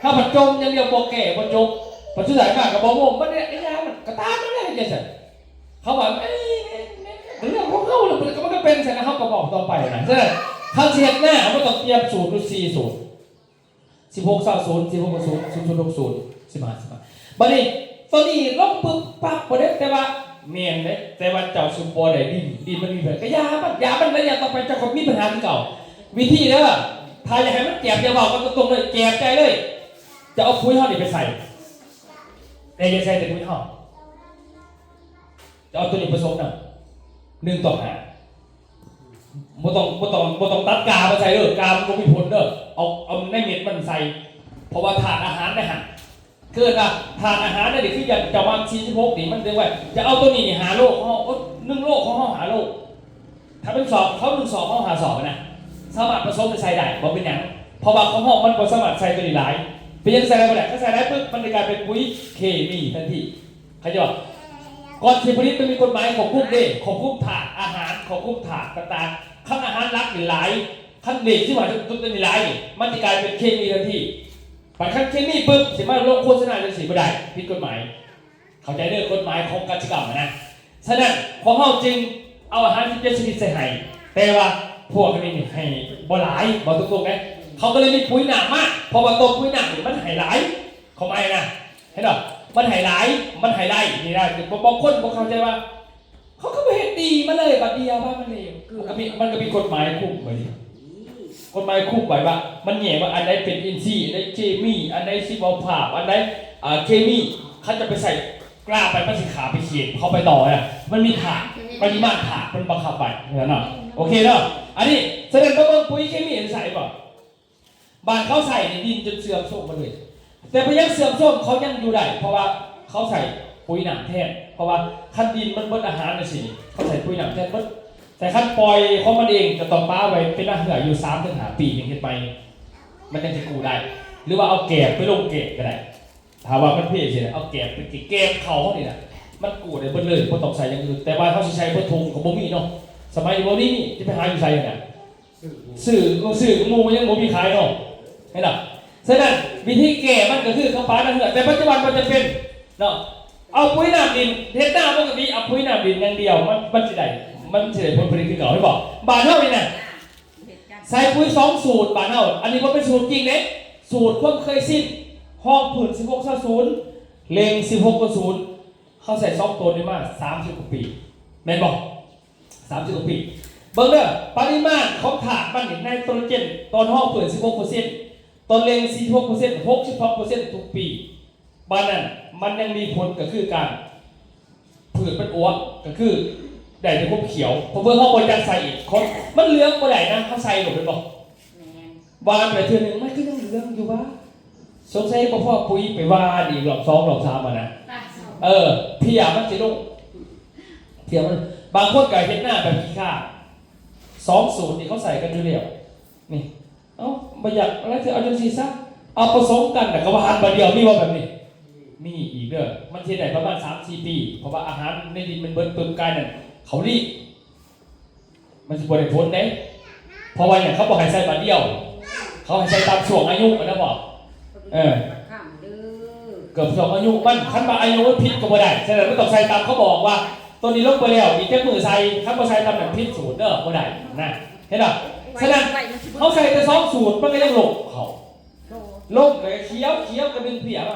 ເຮົາພັດຈົ່ມຢ່າງດຽວ ບໍ່ແກ້ບໍ່ຈົບ ພັດສຸດທ້າຍມາກໍບໍ່ໂມ້ ມັນເຮັດຫຍັງ ມັນກໍຕາມມັນໄດ້ຈັ່ງຊັ້ນ ເຂົາວ່າ ເອີ ເລື່ອງຂອງເຮົາ ແລ້ວມັນກໍ ມັນກໍເປັນຊັ້ນ ເຮົາກໍເວົ້າຕໍ່ໄປນະ ສະນັ້ນ ຄັນຊິເຮັດນາ ມັນຕ້ອງຕຽມສູດຢູ່ສີ່ສູດ ສິບຫົກ ຊາວ ສູນ ສິບຫົກ ສູນ ສູນ ສູນ ຫົກ ສູນ ສິບຫ້າ ສິບຫ້າ ບາດນີ້ ໂຕນີ້ລົງປຶບປັບບໍ່ໄດ້ ແຕ່ວ່າ ແມ່ນເດ້ ແຕ່ວ່າເຈົ້າຊິບໍ່ໄດ້ດິນ ດິນມັນມີເພິ່ນ ກໍຢ່າມັນ ຢ່າມັນ ໄລຍະຕໍ່ໄປເຈົ້າກໍມີບັນຫາຄືເກົ່າ ວິທີເດີ ຖ້າຢາກໃຫ້ມັນແຈບ ຢ່າເວົ້າກັນຕົງໆເລີຍ ແຈບໃຈເລີຍ ຈະເອົາປຸຍເຮົານີ້ໄປໃສ່ ແຕ່ຢ່າໃສ່ແຕ່ປຸຍເຮົາ ຈະເອົາໂຕນີ້ປະສົມນຳ ໜຶ່ງຕໍ່ຫ້າ ບໍ່ຕ້ອງ ບໍ່ຕ້ອງ ບໍ່ຕ້ອງຕັດກາມາໃສ່ເດີ ກາມັນບໍ່ມີຜົນເດີ ເອົາ ເອົາໃນເມັດມັນໃສ່ ເພາະວ່າທາດອາຫານໃນຫັ້ນ ຄືວ່າທາດອາຫານນີ້ຄືຢ່າງເຈົ້າມາສີ່ສິບຫົກນີ້ ມັນເອີ້ນວ່າຈະເອົາໂຕນີ້ນີ້ຫ້າໂລຂອງເຮົາ ໂອ້ ໜຶ່ງໂລຂອງເຮົາຫ້າໂລ ຖ້າເປັນສອບ ເຂົາໜຶ່ງສອບ ເຮົາຫ້າສອບນະ ສາມາດປະສົມໃສ່ໄດ້ ບໍ່ເປັນຫຍັງ ເພາະວ່າຂອງເຮົາມັນບໍ່ສາມາດໃສ່ໂຕນີ້ຫຼາຍ ເປັນຫຍັງໃສ່ໄດ້ບໍ່ໄດ້ ຄັນໃສ່ຫຼາຍປຶບ ມັນຈະກາຍເປັນປຸຍເຄມີທັນທີ ເຂົາເຈົ້າ ກ່ອນຊິຜະລິດມັນມີກົດໝາຍຄວບຄຸມເດ້ ຄວບຄຸມທາດອາຫານ ຄວບຄຸມທາດຕ່າງໆ ຄັນອາຫານຫຼັກນີ້ຫຼາຍ ຄັນເດດຊິວ່າຕົວນີ້ຫຼາຍນີ້ ມັນຊິກາຍເປັນເຄມີທັນທີ ບັດຄັນເຄມີປຶບ ຊິມາລົງໂຄສະນາຈັ່ງຊີ້ບໍ່ໄດ້ ຜິດກົດໝາຍ ເຂົ້າໃຈເດີ ກົດໝາຍຂອງກະສິກຳນະ ສະນັ້ນ ພວກເຮົາຈຶ່ງເອົາອາຫານສິບເຈັດຊະນິດໃສ່ໃຫ້ ແຕ່ວ່າພວກນີ້ໃຫ້ບໍ່ຫຼາຍ ເວົ້າຕົງໆເດ້ ເຂົາກໍເລີຍມີປຸຍນ້ຳມາ ເພາະວ່າຕົວປຸຍນ້ຳນີ້ມັນໃຫ້ຫຼາຍ ຄວາມໝາຍນະ ເຫັນບໍ່? ມັນໃຫ້ຫຼາຍ ມັນໃຫ້ໄດ້ ນີ້ນະ ບາງຄົນບໍ່ເຂົ້າໃຈວ່າ ເຂົາກໍບໍ່ເຮັດດີມາເລີຍ ບາດດຽວວ່າມັນເລວ ມັນກໍມີ ມັນກໍມີກົດໝາຍຄຸມໄວ້ນີ້ ກົດໝາຍຄຸມໄວ້ວ່າ ມັນແຍກວ່າອັນໃດເປັນອິນຊີ ອັນໃດເຄມີ ອັນໃດຊີວະພາບ ອັນໃດ ອ່າ ເຄມີ ຄັນຈະໄປໃສ່ກາໄປ ມັນຊິຂ້າມໄປເຂດເຂົ້າໄປຕໍ່ນະ ມັນມີທາດ ປະລິມານທາດ ມັນບັງຄັບໄວ້ ເຫັນບໍ່ເນາະ? ໂອເຄເນາະ? ອັນນີ້ ສະນັ້ນ ມາເບິ່ງປຸຍເຄມີໃສ່ບໍ່? ບາດເຂົາໃສ່ນີ້ ດິນຈົນເສື່ອມໂຊມໝົດເລີຍ ແຕ່ເປັນຫຍັງເສື່ອມໂຊມ ເຂົາຍັງຢູ່ໄດ້ ເພາະວ່າເຂົາໃສ່ປຸຍນ້ຳແທນ ເພາະວ່າຄັນດິນມັນເບິດອາຫານຈັ່ງຊີ້ ເຂົາໃສ່ປຸຍນ້ຳແທນເບິດ ແຕ່ຄັນປ່ອຍຂອງມັນເອງ ຈະຕ້ອງປະໄວ້ເປັນລະເຮືອຢູ່ສາມເຖິງຫ້າປີ ຈຶ່ງເຮັດໃໝ່ ມັນຈັ່ງຊິກູ້ໄດ້ ຫຼືວ່າເອົາແກບໄປລົງແກບກໍໄດ້. ຖ້າວ່າມັນເພຊິ ເອົາແກບໄປແກບເຂົ້າເຮົານີ້ນະ ມັນກູ້ໄດ້ເບິດເລີຍ ບໍ່ຕ້ອງໃສ່ຢ່າງອື່ນ. ແຕ່ວ່າເຮົາຊິໃສ່ເບິດຖົງກໍບໍ່ມີເນາະ ສະໄໝນີ້ບໍ່ມີ ຈະໄປຫາຢູ່ໃສຫັ້ນນະ? ຊື້ ຊື້ ໝູ່ມັນຍັງບໍ່ມີຂາຍເນາະ ເຫັນບໍ່? ສະນັ້ນ ວິທີແກ້ມັນກໍຄືເຂົ້າປ່ານາເຮືອນ ແຕ່ປັດຈຸບັນບໍ່ຈຳເປັນເນາະ ເອົາປຸ໋ຍນ້ຳດິນ ເຮັດນາປົກກະຕິ ເອົາປຸ໋ຍນ້ຳດິນຢ່າງດຽວ ມັນ ມັນຊິໄດ້ ມັນຊິໄດ້ຜົນຜະລິດຄືເກົ່າ ເຫັນບໍ່? ບ້ານເຮົານີ້ນະ ໃສ່ປຸ໋ຍສອງສູດ ບ້ານເຮົາ ອັນນີ້ບໍ່ແມ່ນສູດຈິງເດ້ ສູດຄວາມເຄີຍຊິນ ຮອງພື້ນສິບຫົກຊາວສູນ ເລັງສິບຫົກຊາວສູນ ເຮົາໃຊ້ສອງໂຕນີ້ມາສາມສິບກວ່າປີ ແມ່ນບໍ່? ສາມສິບກວ່າປີ ເບິ່ງເດີ ປະລິມານຂອງທາດມັນນີ້ ໄນໂຕຣເຈນຕອນຮອງພື້ນສິບຫົກເປີເຊັນ ຕອນເລັງສີ່ສິບຫົກເປີເຊັນ ຫົກສິບສອງເປີເຊັນທຸກປີ. ບາດນັ້ນມັນຍັງມີຜົນ ກໍຄືການ ພືດມັນອວບ ກໍຄືໄດ້ແຕ່ຄວາມຂຽວ ເພາະເບິ່ງເຮົາບໍ່ຈັກໃສ່ອີກ ຂອງມັນເຫຼືອງບໍ່ໄດ້ນະ ເຮົາໃສ່ໂລດ ແມ່ນບໍ່? ແມ່ນ ຫວ່ານໄປເທື່ອໜຶ່ງ ມັນກໍຍັງເຫຼືອງຢູ່ຫວາ ສົງໄສບໍ່ພໍປຸ໋ຍ ໄປຫວ່ານອີກລອບສອງລອບສາມຫັ້ນນະ ເອີ ເພຍມັນຊິລົງ ເພຍມັນ ບາງຄົນກໍເຮັດນາແບບຂີ້ຄ້າ ສອງສູດນີ້ເຂົາໃສ່ກັນຢູ່ແລ້ວ ນີ້ ເອົ້າ ບໍ່ຢາກແລ້ວ ຊິເອົາຈັ່ງຊີ້ຊະ ເອົາປະສົມກັນ ແລ້ວກໍຫວ່ານບາດດຽວ ມີບໍ່ແບບນີ້? ມີອີກເດີ ມັນຊິໄດ້ປະມານສາມສີ່ປີ ເພາະວ່າອາຫານໃນດິນມັນເບິດປຶບ ກາຍນັ້ນເຂົາລີ້ ມັນຊິບໍ່ໄດ້ຜົນເດ້ ເພາະວ່າຫຍັງ ເຂົາບໍ່ໃຫ້ໃສ່ບາດດຽວ ເຂົາໃຫ້ໃສ່ຕາມຊ່ວງອາຍຸຫັ້ນນະບໍ ເອີ ເກືອບຊ່ວງອາຍຸມັນ ຄັນວ່າອາຍຸມັນຜິດກໍບໍ່ໄດ້ ສະນັ້ນມັນຕ້ອງໃສ່ຕາມເຂົາບອກວ່າ ໂຕນີ້ລົງໄປແລ້ວ ອີກຈັກມື້ໃສ່ ຄັນບໍ່ໃສ່ຕາມນັ້ນຜິດສູດເດີ ບໍ່ໄດ້ນະ ເຫັນບໍ່? ສະນັ້ນເຮົາໃສ່ແຕ່ສອງສູດ ມັນກໍຍັງລົງເຂົ້າ ລົງແລ້ວຂຽວ ຂຽວກໍດຶງເພຍມາ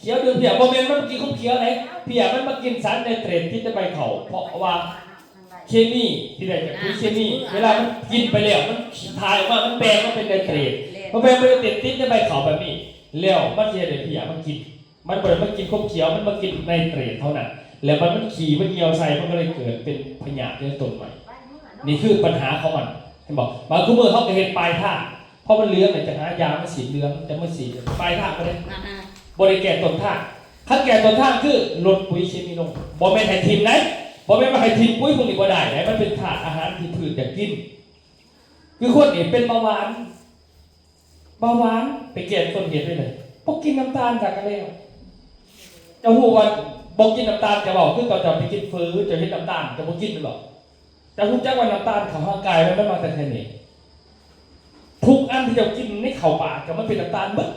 ຂຽວດຶງເພຍ ບໍ່ແມ່ນມັນມາກິນຂອງຂຽວໃດ ເພຍມັນມາກິນສານໄນເຕຣດທີ່ໃນໃບເຂົ້າ ເພາະວ່າເຄມີທີ່ໄດ້ຈາກປຸ໋ຍເຄມີ ເວລາມັນກິນໄປແລ້ວ ມັນຖ່າຍອອກມາ ມັນແບ່ງມາເປັນໄນເຕຣດ ພໍແບ່ງເປັນໄນເຕຣດຕິດໃນໃບເຂົ້າແບບນີ້ ແລ້ວມັນຊິເຮັດໃຫ້ເພຍມັນກິນ ມັນບໍ່ໄດ້ມາກິນຂອງຂຽວ ມັນມາກິນໄນເຕຣດເທົ່ານັ້ນ ແລ້ວມັນ ມັນຂີ້ ມັນຍ່ຽວໃສ່ ມັນກໍເລີຍເກີດເປັນພະຍາດຢູ່ໃນຕົ້ນໄມ້ ນີ້ຄືບັນຫາຂອງມັນ ເຫັນບໍ່? ບາງຄູ່ມື້ເຮົາກໍເຮັດປາຍທາງ ເພາະມັນເຫຼືອງ ແລ້ວຈະຫາຢາມາສີດເຫຼືອງ ຈະມາສີດປາຍທາງບໍ່ໄດ້ ອ່າ ບໍ່ໄດ້ແກ້ຕົ້ນທາງ ຄັນແກ້ຕົ້ນທາງຄືລົດປຸ໋ຍເຄມີລົງ ບໍ່ແມ່ນໃຫ້ຖິ້ມໃດ ບໍ່ແມ່ນວ່າໃຫ້ຖິ້ມປຸ໋ຍພວກນີ້ບໍ່ໄດ້ໃດ ມັນເປັນທາດອາຫານທີ່ພືດຢາກກິນ ຄືຄົນນີ້ເປັນເບົາຫວານ ເບົາຫວານໄປແກ້ຕົ້ນເຫດໄດ້ເລີຍ ບໍ່ກິນນ້ຳຕານຊະກໍແລ້ວ ເຈົ້າຮູ້ວ່າບໍ່ກິນນ້ຳຕານ ເຈົ້າເວົ້າຄືຕອນເຈົ້າໄປກິນເຝີ ເຈົ້າເຫັນນ້ຳຕານ ເຈົ້າບໍ່ກິນແມ່ນບໍ່? ເຈົ້າຮູ້ຈັກວ່ານ້ຳຕານເຂົ້າຮ່າງກາຍມັນ ມັນມາແຕ່ໃສນີ້? ທຸກອັນທີ່ເຈົ້າກິນໃນເຂົ້າປາກ ກໍມັນເປັນນ້ຳຕານເບິດ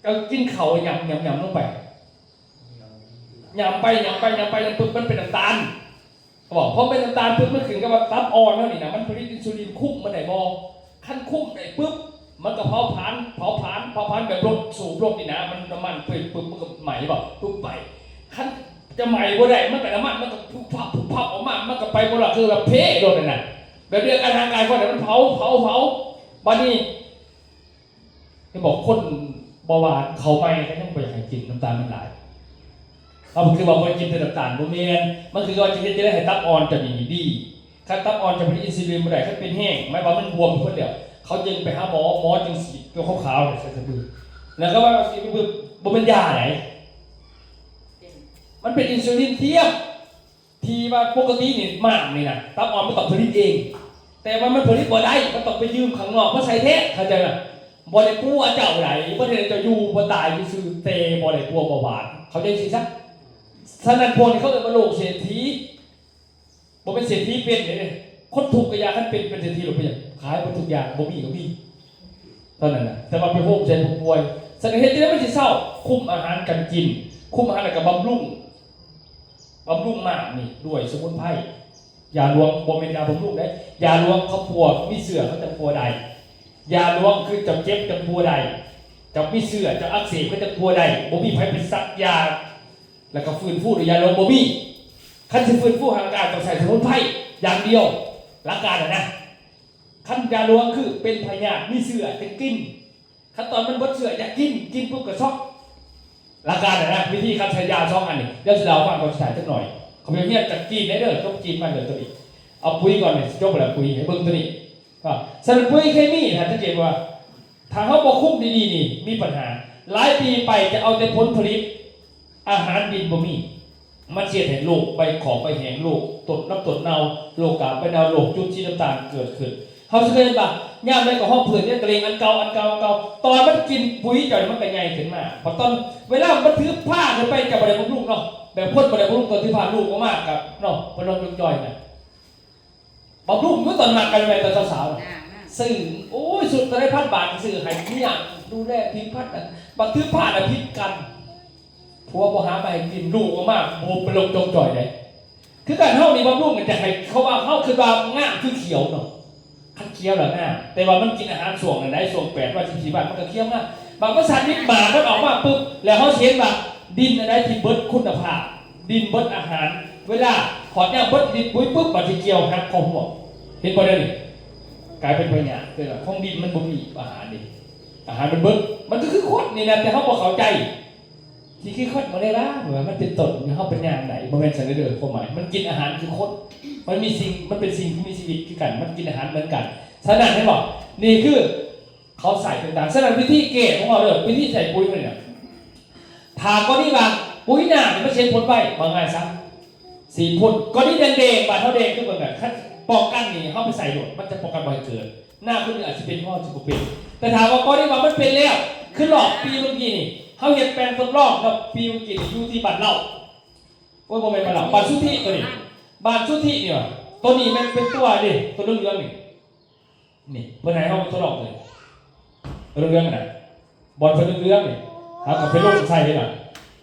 ເຈົ້າກິນເຂົ້າຫຍ້ຳໆໆລົງໄປ ຫຍ້ຳໄປ ຫຍ້ຳໄປ ຫຍ້ຳໄປ ຫຍ້ຳປຶບ ມັນເປັນນ້ຳຕານ ເຂົາບອກ ພໍເປັນນ້ຳຕານປຶບ ມັນຂຶ້ນກັບວ່າຕັບອ່ອນເຮົານີ້ນະ ມັນຜະລິດອິນຊູລິນຄຸມມັນໄດ້ບໍ່? ຄັນຄຸມໄດ້ປຶບ ມັນກໍເຜົາຜານ ເຜົາຜານ ເຜົາຜານແບບລົດ ສູບລົດນີ້ນະ ມັນ ນ້ຳມັນປຶບ ປຶບ ມັນກໍໄໝ້ບໍ່? ປຶບໄໝ້ ຄັນຈະໄໝ້ບໍ່ໄດ້ ມັນກໍນ້ຳມັນ ມັນກໍພຸບພັບ ພຸບພັບອອກມາ ມັນກໍໄປບໍ່ລອດ ຄືວ່າເພໂລດນັ້ນນະ ແບບດຽວກັນຮ່າງກາຍຄົນນະ ມັນເຜົາ ເຜົາ ເຜົາ ບາດນີ້ ເຫັນບໍ່ ຄົນເບົາຫວານເຂົ້າໃໝ່ກໍຍັງບໍ່ຢາກໃຫ້ກິນ ນ້ຳຕານມັນຫຼາຍ ເອົາ ຄືວ່າບໍ່ໃຫ້ກິນແຕ່ນ້ຳຕານ ບໍ່ແມ່ນ ມັນຄືວ່າຈະເຮັດຈັ່ງໃດໃຫ້ຕັບອ່ອນເຈົ້ານີ້ດີ ຄັນຕັບອ່ອນເຈົ້າຜະລິດອິນຊູລິນບໍ່ໄດ້ ຄັນເປັນແຮງ ໝາຍວ່າມັນບວມເບິດແລ້ວ ເຂົາຈຶ່ງໄປຫາໝໍ ໝໍຈຶ່ງສີດຕົວຂາວໆໃສ່ສະບຶ ແລ້ວກໍວ່າສີດປຶບ ບໍ່ແມ່ນຢາໃດ ມັນເປັນອິນຊູລິນທຽມ ທີ່ວ່າປົກກະຕິນີ້ ມ້າມນີ້ນະ ຕັບອ່ອນມັນຕ້ອງຜະລິດເອງ ແຕ່ວ່າມັນຜະລິດບໍ່ໄດ້ ມັນຕ້ອງໄປຢືມຂ້າງນອກມາໃສ່ແທນ ເຂົ້າໃຈບໍ່? ບໍ່ໄດ້ປົວເຈົ້າໃດ ບໍ່ໄດ້ເຈົ້າຢູ່ບໍ່ຕາຍຊື່ໆ ແຕ່ບໍ່ໄດ້ປົວເບົາຫວານ ເຂົ້າໃຈຊີ້ຊະ. ສະນັ້ນພວກນີ້ເຂົາເອີ້ນວ່າໂລກເສດຖີ ບໍ່ແມ່ນເສດຖີເປັນເດ້ ຄົນທຸກກໍຢ່າ ຄັນເປັນ ເປັນເສດຖີໂລດ ເປັນຫຍັງ? ຂາຍເບິດທຸກຢ່າງ ບໍ່ມີກໍມີ ເທົ່ານັ້ນນະ ແຕ່ວ່າໄປໂຮມໃສ່ຜູ້ປ່ວຍ. ສະນັ້ນເຮັດຈັ່ງໃດມັນຊິເຊົາ? ຄຸມອາຫານການກິນ ຄຸມອາຫານ ແລ້ວກໍບຳລຸງ ບຳລຸງມ້າມນີ້ດ້ວຍສະໝຸນໄພ. ຢາຫຼວງບໍ່ແມ່ນຢາບຳລຸງເດ້ ຢາຫຼວງເຂົາປົວມີເຊື້ອເຂົາຈັ່ງປົວໄດ້ ຢາຫຼວງຄືເຈົ້າເຈັບຈັ່ງປົວໄດ້ ເຈົ້າມີເຊື້ອ ເຈົ້າອັກເສບເຂົາຈັ່ງປົວໄດ້ ບໍ່ມີໃຜໄປສັກຢາ ແລ້ວກໍຟື້ນຟູດ້ວຍຢາຫຼວງ ບໍ່ມີ. ຄັນຊິຟື້ນຟູຮ່າງກາຍຕ້ອງໃຊ້ສະໝຸນໄພຢ່າງດຽວ ຫຼັກການນະ. ຄັນຢາຫຼວງຄືເປັນພະຍາດມີເຊື້ອຈຶ່ງກິນ ຄັນຕອນມັນເບິດເຊື້ອຢາກກິນ ກິນປຸບກໍຊັອກ ຫຼັກການນະ. ວິທີການໃຊ້ຢາສອງອັນນີ້ ດຽວຊິເລົ່າໃຫ້ຟັງຕອນສຸດທ້າຍຈັກໜ່ອຍ. ຂ້າພະເຈົ້າຮຽນຈາກຈີນເດ້ ເດີ ຈົບຈີນມາເດີ ໂຕນີ້ ເອົາປຸ໋ຍກ່ອນນີ້ ຈົບແລ້ວປຸ໋ຍ ໃຫ້ເບິ່ງໂຕນີ້. ສະນັ້ນປຸ໋ຍເຄມີນະ ສັງເກດວ່າ ຖ້າເຮົາບໍ່ຄຸມດີໆນີ້ ມີບັນຫາ ຫຼາຍປີໄປຈະເອົາແຕ່ຜົນຜະລິດ ອາຫານດິນບໍ່ມີ ມັນຊິເຮັດໃຫ້ໂລກໃບຂອບໃບແຫ້ງ, ໂລກຕົ້ນລຳຕົ້ນເນົ່າ, ໂລກກາບໃບເນົ່າ, ໂລກຈຸດສີນ້ຳຕານເກີດຂຶ້ນ. ເຮົາຊິເຄີຍເຫັນວ່າ ຍາມໃດກໍຮອບເພື່ອນຍັງກະເລັງອັນເກົ່າ, ອັນເກົ່າ, ອັນເກົ່າ. ຕອນມັນກິນປຸ໋ຍເຈົ້ານີ້ ມັນກະໃຫຍ່ຂຶ້ນມາ. ບັດຕອນເວລາມັນຖືພາຂຶ້ນໄປ, ເຈົ້າບໍ່ໄດ້ບຳລຸງເນາະ. ແບບຄົນບໍ່ໄດ້ບຳລຸງ, ຕອນຖືພາລູກອອກມາກະເນາະ, ເພິ່ນລົງຈົງຈ່ອຍນະ. ບຳລຸງຢູ່ຕອນມັກກັນແມ່ນຕອນສາວໆນະ. ຊື້ ໂອ້ຍ ຊຸດເທົ່າໃດພັນບາດ ຊື້ໃຫ້ເມຍ ດູແລພິດພັດ. ບັດຖືພານະຜິດກັນ. ຜົວບໍ່ຫາມາໃຫ້ກິນ, ລູກອອກມາບໍ່ໄປລົງຈົງຈ່ອຍໃດ. ຄືກັນເຮົານີ້ບຳລຸງ ຈະໃຫ້ເຂົາວ່າ ເຮົາຄິດວ່າງາມຄືຂຽວເນາະ. ຄັນຂຽວລະງາມ, ແຕ່ວ່າມັນກິນອາຫານຊ່ວງນັ້ນໃດ, ຊ່ວງແປດວັນ ສິບສີ່ວັນ ມັນກະຂຽວງາມ. ບາດມັນສັນນິດໝາກມັນອອກມາປຶບ ແລ້ວເຮົາຊິເຫັນວ່າດິນອັນໃດທີ່ເບິດຄຸນນະພາບ, ດິນເບິດອາຫານ, ເວລາຮອດຍາມເບິດລິດປຸ໋ຍປຶບ ບາດຊິກ່ຽວຫັກຂໍ້ຮ່ວງ. ເຫັນບໍ່ແນວນີ້? ກາຍເປັນພະຍາດ, ແຕ່ວ່າຂອງດິນມັນບໍ່ມີອາຫານເດ້. ອາຫານມັນເບິດ. ມັນກະຄືຄົນນີ້ນະ, ແຕ່ເຮົາບໍ່ເຂົ້າໃຈ. ຊິຄືຄົນບໍ່ໄດ້ລະ ວ່າມັນເປັນຕົ້ນ, ເຮົາເປັນຢ່າງໃດ? ບໍ່ແມ່ນຊັ້ນເດີ. ຄວາມໝາຍ ມັນກິນອາຫານຄືຄົນ, ມັນມີສິ່ງ, ມັນເປັນສິ່ງທີ່ມີຊີວິດຄືກັນ, ມັນກິນອາຫານເໝືອນກັນ. ສະນັ້ນ ເຫັນບໍ່? ນີ້ຄືເຂົາໃສ່ຕ່າງໆ. ສະນັ້ນ ວິທີແກ້ຂອງເຮົາເດີ, ວິທີໃສ່ປຸ໋ຍມັນນີ້ນະ, ຖ້າກໍນີ້ວ່າປຸ໋ຍໜ້ານີ້ມັນຊິເຮັດຜົນໄວ, ເວົ້າງ່າຍຊະ, ສີດພົ້ນ. ກໍນີ້ແດງໆ, ບາດເຮົາແດງຄືເບິ່ງນະ, ຄັນປ້ອງກັນນີ້ເຮົາໄປໃສ່ໂລດ, ມັນຈະປ້ອງກັນບໍ່ໃຫ້ເກີດ. ໜ້າຄົນອື່ນອາດຊິເປັນ, ເຮົາອາດຊິບໍ່ເປັນ. ແຕ່ຖາມວ່າກໍນີ້ວ່າມັນເປັນແລ້ວ, ຄືລອບປີເມື່ອກີ້ນີ້, ເຮົາເຮັດແປງທົດລອງກັບປີເມື່ອກີ້ນີ້ ຢູ່ທີ່ບ້ານເລົ່າ. ໂອ້ຍ ບໍ່ແມ່ນບ້ານເລົ່າ, ບ້ານສຸທິຕົວນີ້. ບ້ານສຸທິນີ້ວ່າ, ຕົວນີ້ແມ່ນເປັນຕົວເດ້, ຕົວເຫຼືອງໆນີ້. ນີ້ ເພິ່ນໃຫ້ເຮົາທົດລອງເລີຍ ເລື່ອງນະ, ບ່ອນເພິ່ນເຫຼືອງໆນີ້ ເຮົາກະໄປລົງໃສ່ເດ້ນະ.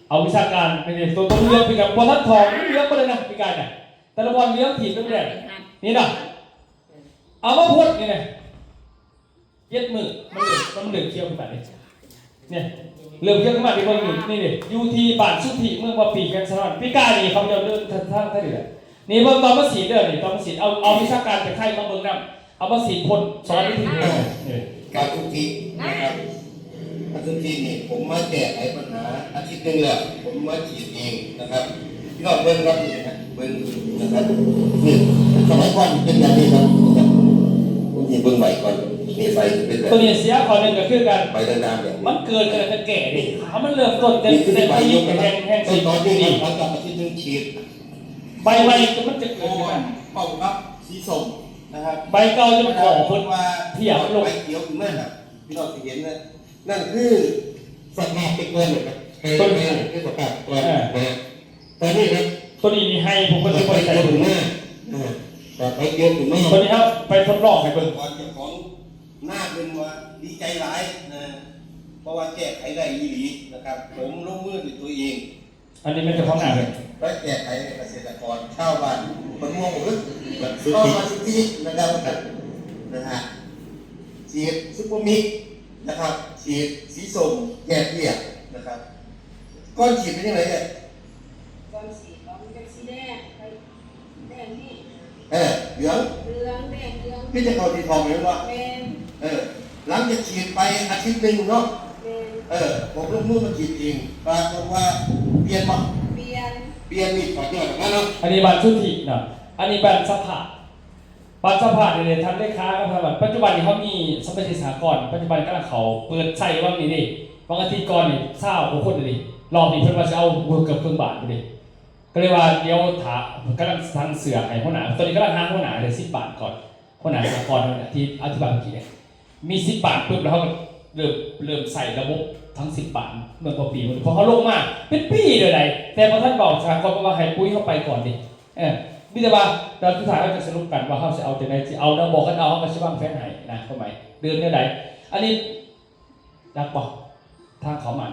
ເອົາວິຊາການນີ້ ໂຕ ໂຕເຫຼືອງ ປີກາຍບໍ່ທັນຖອນ ເຫຼືອງເບິດເລີຍນະ ປີກາຍນະ, ແຕ່ລະບ່ອນເຫຼືອງຖີບແດງໆ ນີ້ນະ. ເອົາມາພົດນີ້ນະ ເຈັດມື້ ມັນເລີ່ມ ມັນເລີ່ມຂຽວຂຶ້ນມາເດ້. ນີ້ ເລີ່ມຂຽວຂຶ້ນມາ ໄດ້ເບິ່ງນີ້ ນີ້ເດ້ ຢູ່ທີ່ບ້ານສຸທິ ເມືອງບໍ່ປີ ແຂວງສາລະວັນ. ປີກາຍນີ້ເຂົາເຈົ້າເດີນທາງ ທາງນີ້ແຫຼະ. ນີ້ເບິ່ງຕອນມາສີດເດີ ນີ້ຕອນມາສີດ ເອົາ ເອົາວິຊາການໄປໄທມາເບິ່ງນຳ ເອົາມາສີດພົ້ນ ສອນວິທີ ເອີ ການທຸກທີນະຄັບ ການທຸກທີນນີ້ ຜົມມາແກ້ໄຂບັນຫາອາທິດໜຶ່ງແລ້ວ ຜົມມາສີດເອງນະຄັບ. ພີ່ນ້ອງເບິ່ງຄັບ ນີ້ນະ ເບິ່ງນະຄັບ ນີ້ ສະໄໝກ່ອນເປັນແບບນີ້ຄັບ ນີ້ເບິ່ງໃບກ່ອນ ນີ້ໃບເປັນແບບ ໂຕນີ້ເສຍຂໍ້ໜຶ່ງກະຄືກັນ ໃບດາງໆແບບນີ້ ມັນເກີດກະແລ້ວແຕ່ແກ່ເດ້ ເອົາມັນເລີ່ມຕົ້ນແຕ່ ແຕ່ໃບແຫ້ງໆ ຕອນນີ້ຫຼັງຈາກອາທິດໜຶ່ງສີດ ໃບໃໝ່ມັນຈະເກີດຂຶ້ນມາ ພ້ອມກັບສີສົ້ມນະຄັບ ໃບເກົ່າຈະກໍ່ເພິ່ນ ເພຍລົງ ໃບຂຽວຂຶ້ນມາ ພີ່ນ້ອງຊິເຫັນນະ ນັ້ນຄືສະພາບແຕ່ກ່ອນນະຄັບ ໃຫ້ ໃຫ້ຄືສະພາບກ່ອນນະ ຕອນນີ້ນະ ໂຕນີ້ນີ້ໃຫ້ພວກເພິ່ນບໍ່ໄດ້ໃສ່ ໃບຂຽວຂຶ້ນມາ ອ່າ ໃບຂຽວຂຶ້ນມາ ໂຕນີ້ເຮົາໄປທົດລອງໃຫ້ເບິ່ງ ກ່ອນເຈົ້າຂອງນາເພິ່ນວ່າດີໃຈຫຼາຍນະ ເພາະວ່າແກ້ໄຂໄດ້ອີ່ຫຼີນະຄັບ ຜົມລົງມືດ້ວຍຕົວເອງ. ອັນນີ້ແມ່ນເຈົ້າຂອງນາເພິ່ນ ໄດ້ແກ້ໄຂໃຫ້ກະເສດຕະກອນຊາວບ້ານເພິ່ນຮ່ວມເບິດ ເຂົ້າມາສິດທິນະຄັບ ນະຮະ ສີດຊຸບເປີມິກນະຄັບ ສີດສີສົ້ມແກ້ເພຍນະຄັບ ກ່ອນສີດເປັນຈັ່ງໃດເອີຍ? ກ່ອນສີດ ມັນເປັນສີແດງ ແດງນີ້ ເອີ ເຫຼືອງ ເຫຼືອງ ແດງ ເຫຼືອງ ມີແຕ່ເຂົ້າທີ່ທ້ອງແມ່ນບໍ່? ແມ່ນ ເອີ ຫຼັງຈາກສີດໄປອາທິດໜຶ່ງເນາະ ແມ່ນ ເອີ ຜົມລົງມືມາສີດເອງ ປາກົດວ່າປ່ຽນບໍ່? ປ່ຽນ ປ່ຽນນີ້ຖອດຍອດອອກມາເນາະ ອັນນີ້ບ້ານສຸທິເນາະ ອັນນີ້ບ້ານສະພາດ ບ້ານສະພາດນີ້ເດ້ ທ່ານເລຂາກັບທ່ານ ປັດຈຸບັນນີ້ເຮົາມີສະມາຊິກສະຫະກອນ ປັດຈຸບັນກຳລັງເຂົ້າເປີດໃຊ້ວັງນີ້ເດ້ ວັງອາທິດກ່ອນນີ້ຊາວກວ່າຄົນເດ້ ລອບນີ້ເພິ່ນວ່າຊິເອົາເກືອບເຄິ່ງບ້ານພຸ້ນເດ້ ກະເລີຍວ່າດຽວຖ້າ ກຳລັງສັ່ງເສື້ອໃຫ້ຫົວໜ້າ ຕອນນີ້ກຳລັງຫາຫົວໜ້າເດ້ ສິບບ້ານກ່ອນ ຫົວໜ້າສະຫະກອນທີ່ອະທິບາຍເມື່ອກີ້ເດ້ ມີສິບບ້ານປຶບ ແລ້ວເຮົາກະເລີ່ມ ເລີ່ມໃຊ້ລະບົບທັງສິບບ້ານເມືອງບໍ່ປີ ເພາະເຮົາລົງມາເປັນປີແລ້ວໃດ ແຕ່ບໍ່ທັນເວົ້າສະຫະກອນ ເພາະວ່າໃຫ້ປຸ໋ຍເຮົາໄປກ່ອນເດ້ ເອີ ມີແຕ່ວ່າຕອນສຸດທ້າຍເຮົາຈະສະຫຼຸບກັນວ່າເຮົາຊິເອົາຈັ່ງໃດ ຊິເອົາແນວບໍ່ ຄັນເອົາເຮົາກະຊິວາງແຜນໃຫ້ນະ ຄວາມໝາຍເດີນແນວໃດ ອັນນີ້ ຈັກບໍ່ ທາງເຂົ້າມາ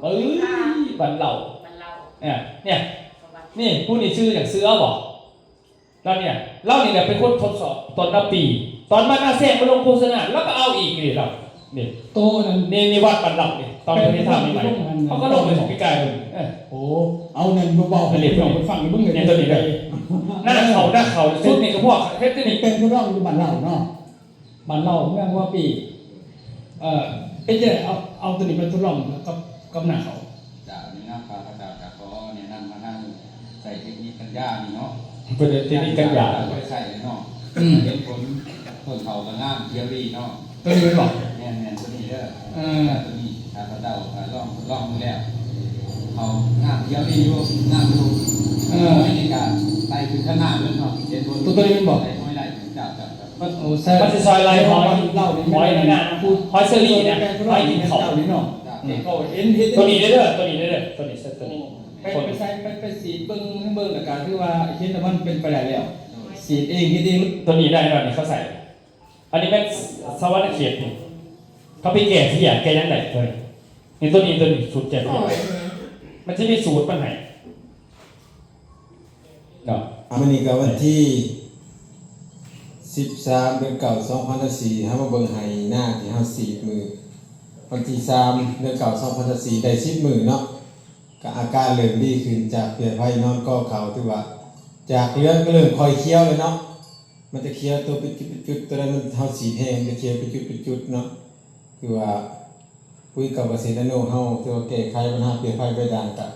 ເອີຍ ບ້ານເລົ່າ ບ້ານເລົ່າ ເອີ ນີ້ ນີ້ ຜູ້ນີ້ຊື່ຫຍັງ ເສືອບໍ່? ລາວນີ້ ລາວນີ້ແຫຼະເປັນຄົນທົດສອບຕອນນາປີ ຕອນມານາແຊງໄປລົງໂຄສະນາ ລາວກະເອົາອີກເດ້ລາວ ນີ້ ໂຕນັ້ນ ນີ້ ນີ້ວັດບ້ານເລົ່ານີ້ ຕອນເພິ່ນເຮັດທາງໃໝ່ໆ ເຮົາກະລົງໄປຂອງປີກາຍເພິ່ນ ເອີ ໂອ້ ເອົານັ້ນເວົ້າໃຫ້ພີ່ນ້ອງເພິ່ນຟັງເບິ່ງເລີຍ ນີ້ໂຕນີ້ເດີ ນາເຂົ້າ ນາເຂົ້າ ຊຸດນີ້ກະພວກເຮັດຄືນີ້ ແປງທົດລອງຢູ່ບ້ານເລົ່າເນາະ. ບ້ານເລົ່າເມືອງຫົວປີ ເອີ ເປັນຈັ່ງໃດ ເອົາ ເອົາໂຕນີ້ໄປທົດລອງກັບ ກັບນາເຂົ້າ? ເຈົ້າ ໃນນາມຂ້າພະເຈົ້າກະຂໍແນະນຳມາທາງໃຊ້ເຕັກນິກກັນຢານີ້ເນາະ ເປັນເຕັກນິກກັນຢາ ເຈົ້າບໍ່ໄດ້ໃຊ້ເລີຍເນາະ ອືມ ເຫັນຜົນຕົ້ນເຂົ້າກະງາມຂຽວດີເນາະ ໂຕນີ້ແມ່ນບໍ່? ແມ່ນໆ ໂຕນີ້ເດີ ເອີ ໂຕນີ້ຂ້າພະເຈົ້າກະລອງທົດລອງເບິ່ງແລ້ວ ງາມ ດຽວນີ້ຢູ່ ງາມຢູ່ ເອີ ອັນນີ້ກະໄລ່ຂຶ້ນຂ້າງໜ້າເບິ່ງເນາະ ເຫັນບໍ່? ຕົວ ຕົວນີ້ແມ່ນບໍ່? ໄລ່ຫ້ອຍໄລ່ ເຈົ້າ ເຈົ້າ ເຈົ້າ ມັນ ໂອ້ ໃສ່ ມັນຊິຊ່ອຍໄລ່ຫ້ອຍ ເຫຼົ້ານີ້ ຫ້ອຍນະ ຫ້ອຍເຊີຣີນະ ຫ້ອຍກິນເຂົ້າ ເຈົ້ານີ້ເນາະ ເອີ ຕົວນີ້ເດີ ຕົວນີ້ເດີ ຕົວນີ້ ຕົວນີ້ ໄປ ໄປໃສ່ ໄປ ໄປສີດເບິ່ງ ເບິ່ງ ແລ້ວກະຖືວ່າເຫັນວ່າມັນເປັນໄປໄດ້ແລ້ວ ສີດເອງ ເຮັດເອງ ຕົວນີ້ໄດ້ແລ້ວນີ້ ເຂົາໃສ່ ອັນນີ້ແມ່ນສະຫວັນນະເຂດນີ້ ເຂົາໄປແກ້ເພຍ ແກ້ຫຍັງໄດ້ຕົວນີ້ ນີ້ຕົວນີ້ ຕົວນີ້ສູດແກ້ເພຍ ມັນຊິມີສູດມັນໃຫ້ເນາະ. ອາ ມື້ນີ້ກໍວັນທີສິບສາມ ເດືອນເກົ້າ ສອງພັນຊາວສີ່ ເຮົາມາເບິ່ງໄຮ່ນາທີ່ເຮົາສີດມື້ວັນທີສາມ ເດືອນເກົ້າ ສອງພັນຊາວສີ່ ໄດ້ສິບມື້ເນາະ ກໍອາການເລີ່ມດີຂຶ້ນ ຈາກເພຍໄຟນອນກໍເຂົ້າ ຖືວ່າຈາກເຫຼືອງກໍເລີ່ມຄ່ອຍຂຽວແລ້ວເນາະ. ມັນຈະຂຽວໂຕເປັນຈຸດເປັນຈຸດ ໂຕໃດມັນ ເຮົາສີດແຮງ ມັນຈະຂຽວເປັນຈຸດເປັນຈຸດເນາະ. ຄືວ່າປຸ໋ຍເກົ່າກະເສດນາໂນເຮົາ ຖືວ່າແກ້ໄຂບັນຫາເພຍໄຟໃບດ່າງກະ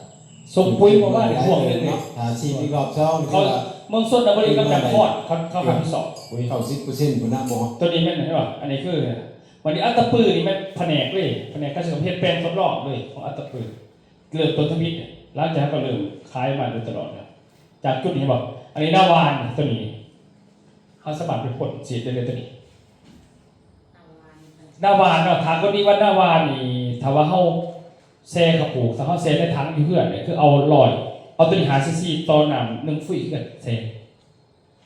ສົ່ງປຸ໋ຍເມື່ອວານນີ້ພວງໜຶ່ງເນາະ. ຖ້າສີດອີກຮອບສອງນີ້ ເຂົາຖືວ່າເມືອງຊົນນະບໍຣີກັບຈຳພອນ ເຂົາ ເຂົາຮັບຜິດຊອບປຸ໋ຍ ເກົ້າສິບເປີເຊັນພຸ້ນນະ ບໍ່ຮອດ. ໂຕນີ້ແມ່ນ ເຫັນບໍ່? ອັນນີ້ຄື ບັດນີ້ອັດຕະປືນີ້ແມ່ນພະແນກເລີຍ ພະແນກກະສິກຳ ເຮັດແປງທົດລອງເລີຍຂອງອັດຕະປື ເລີ່ມຕົ້ນທຳອິດ ຫຼັງຈາກເຮົາກໍເລີ່ມຂາຍມັນໂດຍຕະຫຼອດແລ້ວ. ຈາກຈຸດນີ້ເຫັນບໍ່? ອັນນີ້ນາຫວານ ຕົວນີ້ ເຮົາສາມາດໄປພົ່ນສີດໄດ້ເລີຍຕົວນີ້ ນາຫວານເນາະ. ຖາມຄົນດີວ່ານາຫວານນີ້ ຖ້າວ່າເຮົາແຊ່ເຂົ້າປູກ ຖ້າເຮົາແຊ່ໃນຖັງຢູ່ເຮືອນນີ້ ຄືເອົາຮ້ອຍ ເອົາຕົວນີ້ຫ້າຊີຊີຕໍ່ນ້ຳໜຶ່ງຟຸ້ຍ ຄືກັນ ແຊ່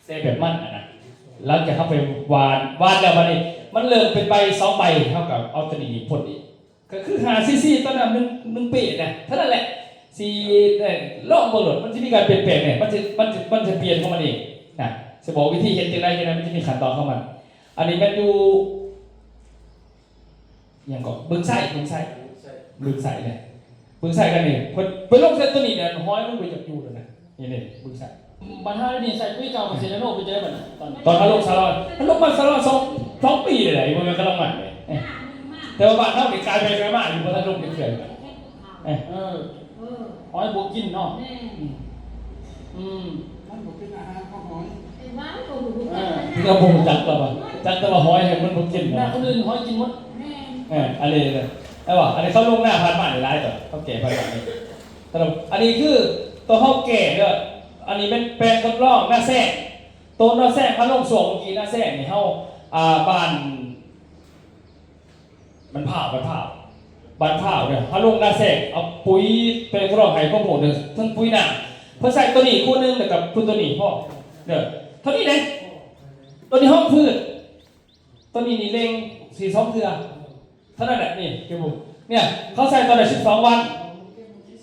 ແຊ່ແບບມັນຫັ້ນນະ. ຫຼັງຈາກເຮົາໄປຫວ່ານ ຫວ່ານແລ້ວບັດນີ້ ມັນເລີ່ມເປັນໃບສອງໃບ ເຮົາກໍເອົາຕົວນີ້ພົ່ນອີກ ກໍຄືຫ້າຊີຊີຕໍ່ນ້ຳໜຶ່ງ ໜຶ່ງເປນະ ເທົ່ານັ້ນແຫຼະ. ຊິໄດ້ລອງເບິ່ງໂລດ ມັນຊິມີການປ່ຽນແປງແດ່ ມັນຊິ ມັນຊິ ມັນຊິປ່ຽນຂອງມັນເອງນະ. ຊິບອກວິທີເຮັດຈັ່ງໃດ ຈັ່ງໃດ ມັນຊິມີຂັ້ນຕອນຂອງມັນ. ອັນນີ້ແມ່ນຢູ່ ຫຍັງເກາະ ບຶງໄຊ ບຶງໄຊ ບຶງໄຊເດ້ ບຶງໄຊກັນນີ້ ເພິ່ນໄປລົງໃສ່ຕົວນີ້ແຫຼະ ຫອຍມັນບໍ່ຢາກຢູ່ແລ້ວນະ. ນີ້ໆ ບຶງໄຊ ບັນຫານີ້ໃສ່ປຸ໋ຍເກົ່າ ເສດນາໂນ ເປັນຈັ່ງໃດບັດນີ້? ຕອນ ຕອນເຮົາລົງສາລອນ ມັນລົງມາສາລອນສອງ ສອງປີແລ້ວ ບໍ່ແມ່ນກຳລັງມາເດ້. ແຕ່ວ່າບ້ານເຮົານີ້ກາຍໄປກາຍມາຢູ່ ບໍ່ທັນລົງຈັກເທື່ອ. ເອີ ເອີ ຫອຍບໍ່ກິນເນາະ. ອືມ ອືມ ມັນບໍ່ເປັນອາຫານຂອງຫອຍ. ເອີ ເຮົາບໍ່ຮູ້ຈັກລະວ່າ ຈັກແຕ່ວ່າຫອຍຫັ້ນມັນບໍ່ກິນ. ໜ້າຄົນອື່ນຫອຍກິນໝົດ. ເອີ ອັນນີ້ນະ ແຕ່ວ່າອັນນີ້ເຂົາລົງໜ້າຜ່ານມານີ້ຫຼາຍຕົວ ເຂົາແກ່ຜ່ານມານີ້. ແຕ່ວ່າອັນນີ້ຄືໂຕເຮົາແກ່ເດີ ອັນນີ້ແມ່ນແປງທົດລອງນາແຊງ ໂຕນາແຊງເຮົາລົງຊ່ວງເມື່ອກີ້ ນາແຊງນີ້ເຮົາ ອ່າ ບ້ານ ບ້ານພ້າວ ບ້ານພ້າວ ບ້ານພ້າວເດີ ເຮົາລົງນາແຊງ ເອົາປຸ໋ຍແປງທົດລອງໃຫ້ຄວາມຮູ້ເດີ ເຖິງປຸ໋ຍນ້ຳ ເພິ່ນໃສ່ໂຕນີ້ຄູ່ໜຶ່ງ ແລ້ວກໍໂຕນີ້ພ້ອມເດີ ເທົ່ານີ້ເດ້. ໂຕນີ້ຮອງພືດ ໂຕນີ້ນີ້ເລັ່ງສີດສອງເທື່ອ ເທົ່ານັ້ນແຫຼະ. ນີ້ເຫັນບໍ່ ເນຍ ເຂົາໃສ່ຕອນໄດ້ສິບສອງວັນ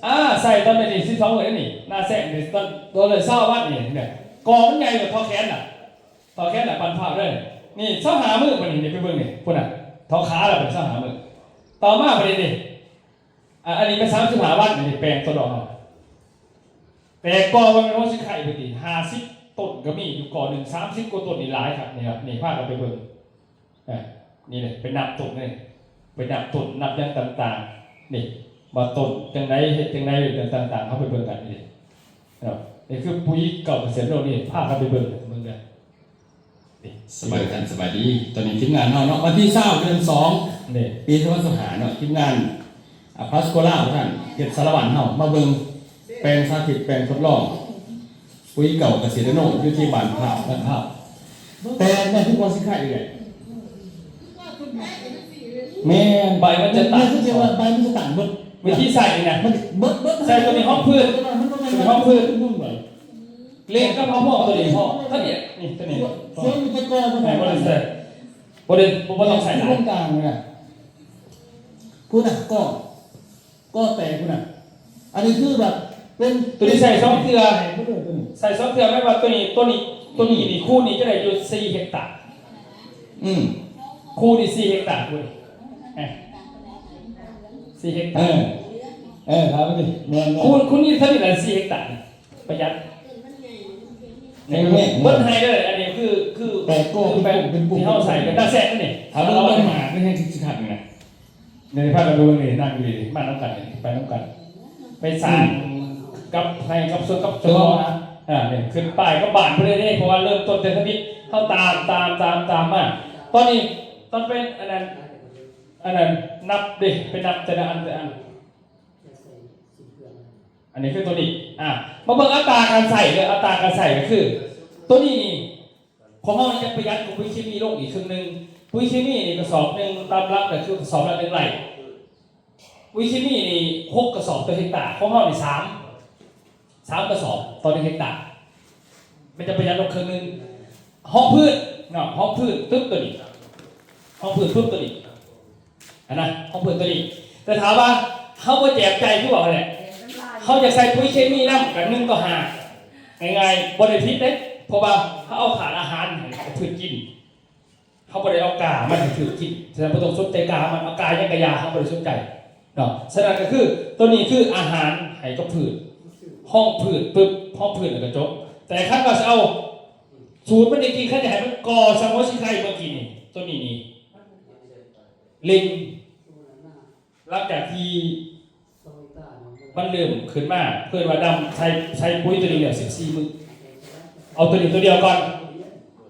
ອ່າ ໃສ່ຕອນໄດ້ນີ້ສິບສອງມື້ນີ້ ນາແຊງນີ້ ຕອນ ຕອນໄດ້ຊາວວັນນີ້ ເນຍ ກອມັນໃຫຍ່ກວ່າທໍ່ແຂນນະ ທໍ່ແຂນນະ ປັນພາບເດີ. ນີ້ຊາວຫ້າມື້ບັດນີ້ ນີ້ໄປເບິ່ງນີ້ ພຸ້ນນະ ທໍ່ຂາລະເປັນຊາວຫ້າມື້. ຕໍ່ມາບັດນີ້ນີ້ ອ່າ ອັນນີ້ແມ່ນສາມສິບຫ້າວັນ ນີ້ແປງໂຕດອກເຮົາ ແຕ່ກໍວ່າແມ່ນຫົວຊິໄຄເບິດນີ້ ຫ້າສິບຕົ້ນກໍມີຢູ່ ກໍໜຶ່ງ ສາມສິບກວ່າຕົ້ນນີ້ ຫຼາຍຄັກ. ນີ້ ນີ້ພາກັນໄປເບິ່ງ ເອີ ນີ້ເດ້ ໄປນັບຕົ້ນເດ້ ໄປນັບຕົ້ນ ນັບຫຍັງຕ່າງໆ ນີ້ ວ່າຕົ້ນຈັ່ງໃດ ເຮັດຈັ່ງໃດຕ່າງໆ ເຮົາໄປເບິ່ງກັນນີ້ເດ້. ເນາະ ນີ້ຄືປຸ໋ຍເກົ່າກະເສດໂນ ນີ້ ພາກັນໄປເບິ່ງ ເບິ່ງເດີ. ນີ້ ສະບາຍດີທ່ານ ສະບາຍດີ. ຕອນນີ້ທີມງານເຮົາເນາະ ວັນທີຊາວ ເດືອນສອງ ນີ້ ປີສອງພັນຊາວຫ້າເນາະ ທີມງານ ອາ ພລັສໂກລາ ທ່ານ ເຮັດສາລະວັນເຮົາມາເບິ່ງແປງສາທິດ ແປງທົດລອງ ປຸ໋ຍເກົ່າກະເສດນາໂນ ຢູ່ທີ່ບ້ານພ້າວ ບ້ານພ້າວ. ແຕ່ແມ່ນຄືວ່າຊິໄຄອີກແຫຼະ ແມ່ນ ໃບມັນຈະຕັນ ຄືວ່າໃບມັນຈະຕັນເບິດ ວິທີໃສ່ນີ້ນະ ມັນເບິດ ເບິດ ໃສ່ໂຕນີ້ຮອງພື້ນ ໂຕນີ້ຮອງພື້ນ ເລັງກັບເຮົາພວກໂຕນີ້ພໍ ເທົ່ານີ້ ນີ້ໂຕນີ້ ສ່ວນມັນຈະກໍ ບໍ່ໄດ້ໃສ່ ບໍ່ໄດ້ ບໍ່ຕ້ອງໃສ່ຫຼາຍ ກາງນະ ພຸ້ນນະ ກໍ ກໍແຕກພຸ້ນນະ. ອັນນີ້ຄືແບບເປັນ ໂຕນີ້ໃສ່ສອງເທື່ອ ໃສ່ສອງເທື່ອ ແມ່ນວ່າໂຕນີ້ ໂຕນີ້ ໂຕນີ້ນີ້ ຄູນນີ້ຈະໄດ້ຢູ່ສີ່ເຮັກຕາ. ອືມ ຄູນນີ້ສີ່ເຮັກຕາ ຄູນນີ້ ເອີ ສີ່ເຮັກຕາ. ເອີ ເອີ ຖາມເບິ່ງຕິ ແມ່ນໆ ຄູນ ຄູນນີ້ເທົ່ານີ້ລະ ສີ່ເຮັກຕາ ປະຢັດ ແມ່ນໆ ເບິດໄຮ່ເດີ. ອັນນີ້ຄື ຄື ແປງກໍ ຄືແປງ ເປັນປຸ້ມ ທີ່ເຮົາໃສ່ເປັນຕາແຊງນີ້ ຖ້າເບິ່ງຕົ້ນໝາກນີ້ແຮງຊິຄັກນີ້ນະ. ນີ້ພາກັນໄປເບິ່ງນີ້ ນັ່ງຢູ່ນີ້ ມານຳກັນນີ້ ໄປນຳກັນ ໄປສ້າງ ອືມ ກັບໄຮ່ກັບສວນກັບເຈົ້າຂອງ ເຈົ້າຂອງ ອ່າ ນີ້ຂຶ້ນປ້າຍກັບບ້ານເພິ່ນເລີຍເດ້ ເພາະວ່າເລີ່ມຕົ້ນແຕ່ທຳອິດ ເຮົາຕາມ ຕາມ ຕາມ ຕາມມາ. ຕອນນີ້ ຕອນໄປອັນນັ້ນ ອັນນັ້ນ ນັບເດ້ ໄປນັບແຕ່ລະອັນ ແຕ່ລະອັນ. ອັນນີ້ຄືຕົວນີ້ ອ່າ ມາເບິ່ງອັດຕາການໃຊ້ເດີ ອັດຕາການໃຊ້ກໍຄື ຕົວນີ້ນີ້ ຂອງເຮົານີ້ຈະປະຢັດກວ່າປຸ໋ຍເຄມີລົງອີກເຄິ່ງໜຶ່ງ. ປຸ໋ຍເຄມີນີ້ກະສອບໜຶ່ງ ຕາມຫຼັກກໍຄືກະສອບລະໜຶ່ງໄຮ່. ປຸ໋ຍເຄມີນີ້ຫົກກະສອບຕໍ່ເຮັກຕາ, ຂອງເຮົານີ້ສາມ ສາມກະສອບຕໍ່ໜຶ່ງເຮັກຕາ. ມັນຈະປະຢັດລົງເຄິ່ງໜຶ່ງ. ຮອງພື້ນເນາະ ຮອງພື້ນປຶບຕົວນີ້ ຮອງພື້ນປຶບຕົວນີ້ ຫັ້ນນະ ຮອງພື້ນຕົວນີ້. ແຕ່ຖາມວ່າເຮົາບໍ່ແຈມໃຈຄືເວົ້າຫັ້ນແຫຼະ ເຮົາຢາກໃສ່ປຸ໋ຍເຄມີນຳ ກະໜຶ່ງຕໍ່ຫ້າ ງ່າຍໆ ບໍ່ໄດ້ຜິດເດ້. ເພາະວ່າເຮົາເອົາທາດອາຫານໃຫ້ກັບພືດກິນ ເຮົາບໍ່ໄດ້ເອົາກາມັນໃຫ້ພືດກິນ. ສະນັ້ນບໍ່ຕ້ອງສົນໃຈກາມັນ ເອົາກາຫຍັງກະຢ່າ ເຮົາບໍ່ໄດ້ສົນໃຈເນາະ. ສະນັ້ນກໍຄື ຕົວນີ້ຄືອາຫານໃຫ້ກັບພືດ ຮອງພື້ນປຶບ ຮອງພື້ນແລ້ວກໍຈົບ. ແຕ່ຄັນວ່າຊິເອົາສູດມັນຈິງໆ ຄັນຈະໃຫ້ມັນກໍ່ສະຫງົວສີໄຄເມື່ອກີ້ນີ້ ຕົວນີ້ນີ້ ເລັງ ຫຼັງຈາກທີ່ມັນເລີ່ມຂຶ້ນມາ ເພິ່ນວ່າດຳໃສ່ ໃສ່ປຸ໋ຍຕົວນີ້ແລ້ວສິບສີ່ມື້ ເອົາຕົວນີ້ຕົວດຽວກ່ອນ